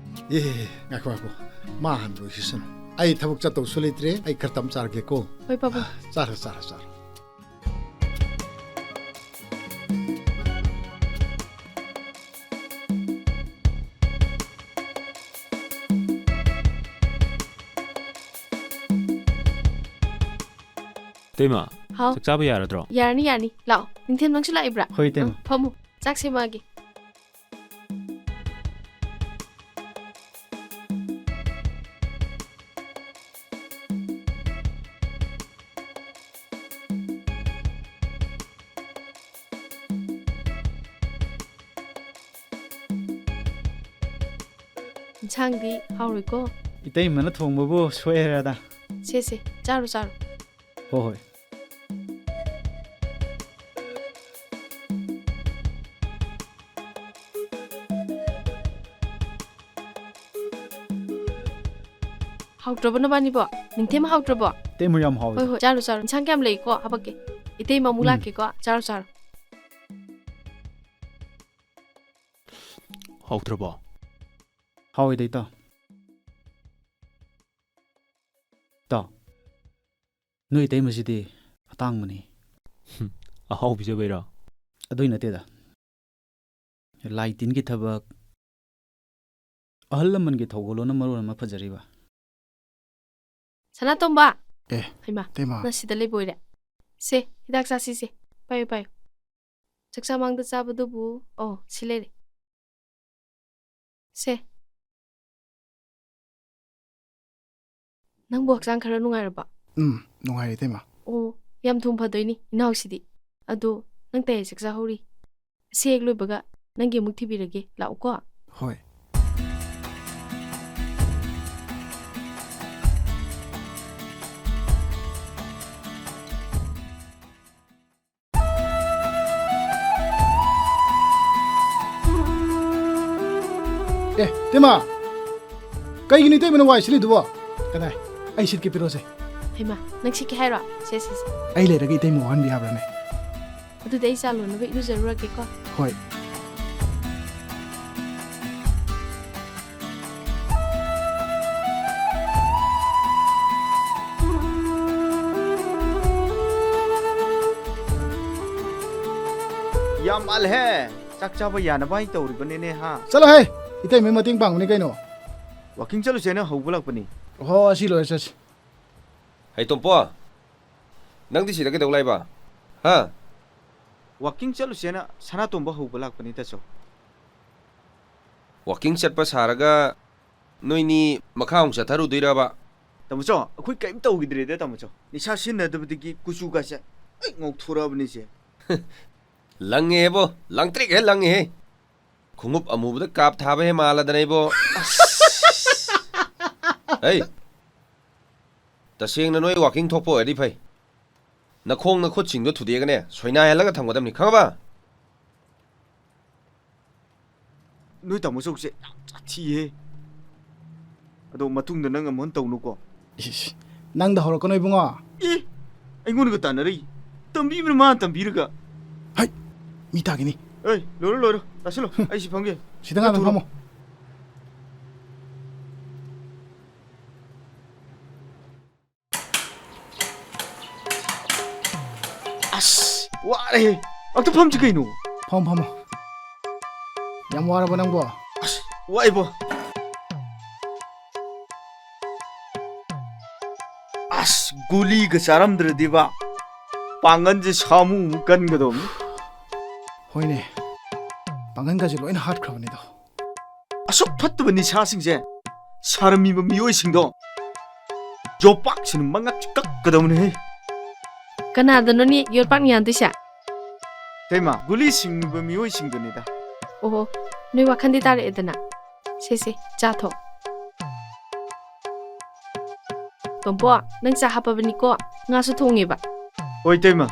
ꯑꯦ, ꯉꯥꯏꯈꯣ, ꯉꯥꯏꯈꯣ꯫ ꯃꯥ ꯍꯥꯟꯅ ꯂꯣꯏꯈꯤꯁꯅꯨ꯫ ꯑꯩ ꯊꯕꯛ ꯆꯠꯇꯧꯁꯨ ꯂꯩꯇ꯭ꯔꯦ꯫ ꯑꯩ ꯈꯔ ꯇꯞ ꯆꯥꯔꯒꯦꯀꯣ꯫ ꯍꯣꯏ ꯄꯥꯕꯨꯡ꯫ ꯆꯥꯔꯣ, ꯆꯥꯔꯣ, ꯆꯥꯔꯣ꯫ ꯏꯇꯩꯃ, ꯍꯥꯎ꯫ ꯆꯥꯛ ꯆꯥꯕ ꯌꯥꯔꯗ꯭ꯔꯣ? ꯌꯥꯔꯅꯤ, ꯌꯥꯔꯅꯤ꯫ ꯂꯥꯛꯑꯣ꯫ ꯅꯤꯡꯊꯦꯝ, ꯅꯪꯁꯨ ꯂꯥꯛꯏꯕ꯭ꯔꯥ? ꯍꯣꯏ, ꯏꯇꯩꯃ꯫ ꯑꯪ, ꯐꯝꯃꯨ꯫ ꯆꯥꯛ ꯁꯦꯝꯃꯛꯑꯒꯦ꯫ ꯏꯟꯁꯥꯡꯗꯤ ꯍꯥꯎꯔꯣꯏꯀꯣ? ꯏꯇꯩꯃꯅ ꯊꯣꯡꯕꯕꯨ ꯁꯣꯏ ꯍꯥꯏꯔꯗ꯫ ꯁꯦ, ꯁꯦ, ꯆꯥꯔꯣ, ꯆꯥꯔꯣ꯫ ꯍꯣꯏ, ꯍꯣꯏ꯫ ꯍꯥꯎꯇ꯭ꯔꯕꯣ ꯅꯕꯥꯅꯤꯕꯣ? ꯅꯤꯡꯊꯦꯝ ꯍꯥꯎꯇ꯭ꯔꯕꯣ? ꯏꯇꯩꯃ ꯌꯥꯝ ꯍꯥꯎꯋꯦ꯫ ꯍꯣꯏ, ꯍꯣꯏ, ꯆꯥꯔꯣ, ꯆꯥꯔꯣ꯫ ꯏꯟꯁꯥꯡ ꯀꯌꯥꯝ ꯂꯩꯀꯣ? ꯍꯥꯄꯛꯀꯦ꯫ ꯏꯇꯩꯃ ꯑꯃꯨꯛ ꯎꯝ꯫ ꯂꯥꯛꯀꯦꯀꯣ꯫ ꯆꯥꯔꯣ, ꯆꯥꯔꯣ꯫ ꯍꯥꯎꯇ꯭ꯔꯕꯣ? ꯍꯥꯎꯋꯦꯗ, ꯏꯇꯥꯎ꯫ ꯏꯇꯥꯎ, ꯅꯣꯏ ꯏꯇꯩꯃꯁꯤꯗꯤ ꯑꯇꯥꯡꯕꯅꯤ꯫ ꯍꯨꯝ, ꯑꯍꯥꯎ ꯄꯤꯖꯕꯩꯔꯣ? ꯑꯗꯨꯏ ꯅꯠꯇꯦꯗ꯫ ꯂꯥꯏ ꯇꯤꯟꯒꯤ ꯊꯕꯛ, ꯑꯍꯜ ꯂꯃꯟꯒꯤ ꯊꯧꯒꯜꯂꯣꯟꯅ ꯃꯔꯣꯟ ꯑꯃ ꯐꯖꯔꯤꯕ꯫ ꯁꯅꯥꯇꯣꯝꯕ! ꯑꯦ, ꯍꯩꯃꯥ, ꯏꯇꯩꯃ꯫ ꯅꯪ ꯁꯤꯗ ꯂꯩꯕ ꯑꯣꯏꯔꯦ? ꯁꯦ, ꯍꯤꯗꯥꯛ ꯆꯥꯁꯤꯁꯦ꯫ ꯄꯥꯏꯌꯨ, ꯄꯥꯏꯌꯨ꯫ ꯆꯥꯛꯆꯥ ꯃꯥꯡꯗ ꯆꯥꯕꯗꯨꯕꯨ, ꯑꯣ, ꯁꯤ ꯂꯩꯔꯦ꯫ ꯁꯦ꯫ ꯅꯪꯕꯨ ꯍꯛꯆꯥꯡ ꯈꯔ ꯅꯨꯡꯉꯥꯏꯔꯕ? ꯎꯝ, ꯅꯨꯡꯉꯥꯏꯔꯦ, ꯏꯇꯩꯃ꯫ ꯑꯣ, ꯌꯥꯝ ꯊꯨꯅ ꯐꯗꯣꯏꯅꯤ, ꯏꯅꯥꯎꯁꯤꯗꯤ꯫ ꯑꯗꯣ, ꯅꯪ ꯇꯌꯥꯏ ꯆꯥꯛ ꯆꯥꯍꯧꯔꯤ꯫ ꯑꯁꯤ ꯍꯦꯛ ꯂꯣꯏꯕꯒ ꯅꯪꯒꯤ ꯑꯃꯨꯛ ꯊꯤꯕꯤꯔꯒꯦ, ꯂꯥꯛꯎꯀꯣ꯫ ꯍꯣꯏ꯫ ꯑꯦ, ꯏꯇꯩꯃ! ꯀꯩꯒꯤꯅꯣ ꯏꯇꯩꯃꯅ ꯋꯥꯏ ꯁꯤꯠꯂꯤꯗꯨꯕꯣ? ꯀꯗꯥꯏ? ꯑꯩ ꯁꯤꯠꯀꯦ, ꯄꯤꯔꯛꯑꯣꯁꯦ꯫ ꯍꯩꯃꯥ, ꯅꯪ ꯁꯤꯠꯀꯦ ꯍꯥꯏꯔꯣ? ꯁꯦ, ꯁꯦ, ꯁꯦ꯫ ꯑꯩ ꯂꯩꯔꯒ ꯏꯇꯩꯃ ꯋꯥꯍꯟꯕ ꯌꯥꯕ꯭ꯔꯥꯅꯦ? ꯑꯗꯨꯗꯤ ꯑꯩ ꯆꯥ ꯂꯣꯟꯅꯕ ꯏꯔꯨꯖꯔꯨꯔꯒꯦꯀꯣ꯫ ꯍꯣꯏ꯫ ꯌꯥꯝ ꯃꯥꯜꯂꯦꯍꯦ꯫ ꯆꯥꯛ ꯆꯥꯕ ꯌꯥꯅꯕ ꯍꯥꯏꯅ ꯇꯧꯔꯤꯕꯅꯤꯅꯦ, ꯍꯥ? ꯆꯠꯂꯣꯍꯦ! ꯏꯇꯩꯃꯩ ꯃꯇꯦꯡ ꯄꯥꯡꯕꯅꯤ ꯀꯩꯅꯣ꯫ Walking ꯆꯠꯂꯨꯁꯦꯅ ꯍꯧꯕ ꯂꯥꯛꯄꯅꯤ꯫ ꯍꯣ, ꯑꯁꯤ ꯂꯣꯏꯔ ꯆꯠꯁꯤ꯫ ꯍꯩ, ꯇꯣꯝꯄꯣ, ꯅꯪꯗꯤ ꯁꯤꯗ ꯀꯩꯗꯧ ꯂꯥꯛꯏꯕ? ꯍꯥ? Walking ꯆꯠꯂꯨꯁꯦꯅ ꯁꯅꯥꯇꯣꯝꯕ ꯍꯧꯕ ꯂꯥꯛꯄꯅꯤ, ꯇꯥꯆꯧ꯫ Walking ꯆꯠꯄ ꯁꯥꯔꯒ ꯅꯣꯏꯅꯤ ꯃꯈꯥ ꯑꯃꯨꯛ ꯆꯠꯊꯔꯨꯗꯣꯏꯔꯕ? ꯇꯥꯃꯣꯆꯧ, ꯑꯩꯈꯣꯏ ꯀꯔꯤꯝ ꯇꯧꯈꯤꯗ꯭ꯔꯦꯗ, ꯇꯥꯃꯣꯆꯧ꯫ ꯅꯤꯁꯥ ꯁꯤꯖꯤꯟꯅꯗꯕꯗꯒꯤ ꯀꯨꯆꯨꯒꯁꯦ ꯂꯣꯏ ꯉꯧꯊꯣꯔꯛꯑꯕꯅꯤꯁꯦ꯫ ꯂꯪꯉꯦꯍꯦꯕꯣ, ꯂꯪꯇ꯭ꯔꯤꯛ ꯍꯦ ꯂꯪꯉꯦꯍꯦ꯫ ꯈꯣꯡꯎꯞ ꯑꯃꯨꯕꯗ ꯀꯥꯞ ꯊꯥꯕ ꯍꯦ ꯃꯥꯜꯂꯗꯅ ꯏꯕꯣ꯫ ꯍꯩ, ꯇꯁꯦꯡꯅ ꯅꯣꯏ ꯋꯥꯀꯤꯡ ꯊꯣꯛꯄ ꯑꯣꯏꯔꯗꯤ ꯐꯩ, ꯅꯈꯣꯡ ꯅꯈꯨꯠꯁꯤꯡꯗꯣ ꯊꯨꯗꯦꯛꯑꯒꯅꯦ ꯁꯣꯏꯅꯥꯏꯍꯜꯂꯒ ꯊꯝꯒꯗꯕꯅꯤ, ꯈꯪꯉꯕ? ꯅꯣꯏ ꯇꯥꯃꯣ ꯆꯧꯁꯦ ꯌꯥꯝ ꯁꯥꯊꯤꯌꯦ꯫ ꯑꯗꯣ ꯃꯇꯨꯡꯗ ꯅꯪ ꯑꯃꯨꯛ ꯍꯟꯅ ꯇꯧꯅꯨꯀꯣ꯫ ꯏꯁ, ꯅꯪꯗ ꯍꯧꯔꯛꯀꯅꯣ ꯏꯕꯨꯡꯉꯣ꯫ ꯑꯦ, ꯑꯩꯉꯣꯟꯗꯒ ꯇꯥꯟꯅꯔꯛꯏ꯫ ꯇꯝꯕꯤꯕꯅ ꯃꯥꯅ ꯇꯝꯕꯤꯔꯒ꯫ ꯍꯩ, ꯃꯤ ꯇꯥꯒꯤꯅꯤ꯫ ꯑꯦ, ꯂꯣꯏꯔꯣ, ꯂꯣꯏꯔꯣ, ꯇꯥꯁꯤꯜꯂꯣ꯫ ꯑꯩ ꯁꯤ ꯐꯝꯒꯦ꯫ ꯁꯤꯗ ꯉꯥꯛꯇꯪ ꯊꯨꯔꯣ꯫ ꯐꯝꯃꯣ꯫ ꯑꯁ, ꯋꯥꯔꯦꯍꯦ꯫ ꯑꯝꯇ ꯐꯝꯁꯤ ꯀꯩꯅꯣ꯫ ꯐꯝꯃꯣ, ꯐꯝꯃꯣ꯫ ꯌꯥꯝ ꯋꯥꯔꯕꯣ ꯅꯪꯕꯣ? ꯑꯁ, ꯋꯥꯏꯕꯣ꯫ ꯑꯁ, ꯒꯨꯂꯤꯒ ꯆꯥꯔꯝꯗ꯭ꯔꯗꯤꯕ ꯄꯥꯡꯒꯟꯁꯦ ꯁꯥꯃꯨꯃꯨꯛ ꯀꯟꯒꯗꯧꯕꯅꯤ꯫ ꯍꯣꯏꯅꯦ, ꯄꯥꯡꯒꯟꯒꯁꯦ ꯂꯣꯏꯅ ꯍꯥꯠꯈ꯭ꯔꯕꯅꯤꯗꯣ꯫ ꯑꯁꯨꯛ ꯐꯠꯇꯕ ꯅꯤꯁꯥꯁꯤꯡꯁꯦ ꯁꯥꯔꯝꯃꯤꯕ ꯃꯤꯑꯣꯏꯁꯤꯡꯗꯣ ꯌꯣꯄꯥꯛꯁꯤꯅ ꯃꯉꯛꯁꯦ ꯀꯛꯀꯗꯧꯅꯦꯍꯦ꯫ ꯀꯅꯥꯗꯅꯣꯅꯦ ꯌꯣꯠꯄꯥꯛꯅ ꯌꯥꯟꯗꯣꯏꯁꯦ? ꯏꯇꯩꯃ, ꯒꯨꯂꯤ ꯁꯤꯡꯉꯤꯕ ꯃꯤꯑꯣꯏꯁꯤꯡꯗꯨꯅꯤꯗ꯫ ꯑꯣꯍꯣ, ꯅꯣꯏ ꯋꯥꯈꯟꯗꯤ ꯇꯥꯔꯛꯑꯦꯗꯅ꯫ ꯁꯦ, ꯁꯦ, ꯆꯥ ꯊꯛꯑꯣ꯫ ꯇꯣꯝꯄꯣ, ꯅꯪ ꯆꯥ ꯍꯥꯞꯄꯕꯅꯤꯀꯣ, ꯉꯥꯁꯨ ꯊꯣꯡꯉꯦꯕ꯫ ꯍꯣꯏ, ꯏꯇꯩꯃ꯫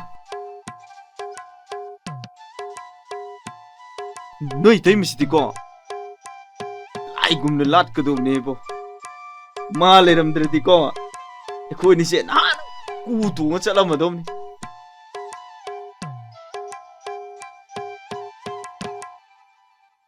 ꯅꯣꯏ ꯏꯇꯩꯃꯁꯤꯗꯤꯀꯣ, ꯂꯥꯏꯒꯨꯝꯅ ꯂꯥꯠꯀꯗꯧꯕꯅꯦꯕꯣ꯫ ꯃꯥ ꯂꯩꯔꯝꯗ꯭ꯔꯗꯤꯀꯣ, ꯑꯩꯈꯣꯏꯅꯤꯁꯦ ꯅꯍꯥꯟ ꯀꯨ ꯇꯣꯡꯉ ꯆꯠꯂꯝꯃꯗꯧꯅꯤ꯫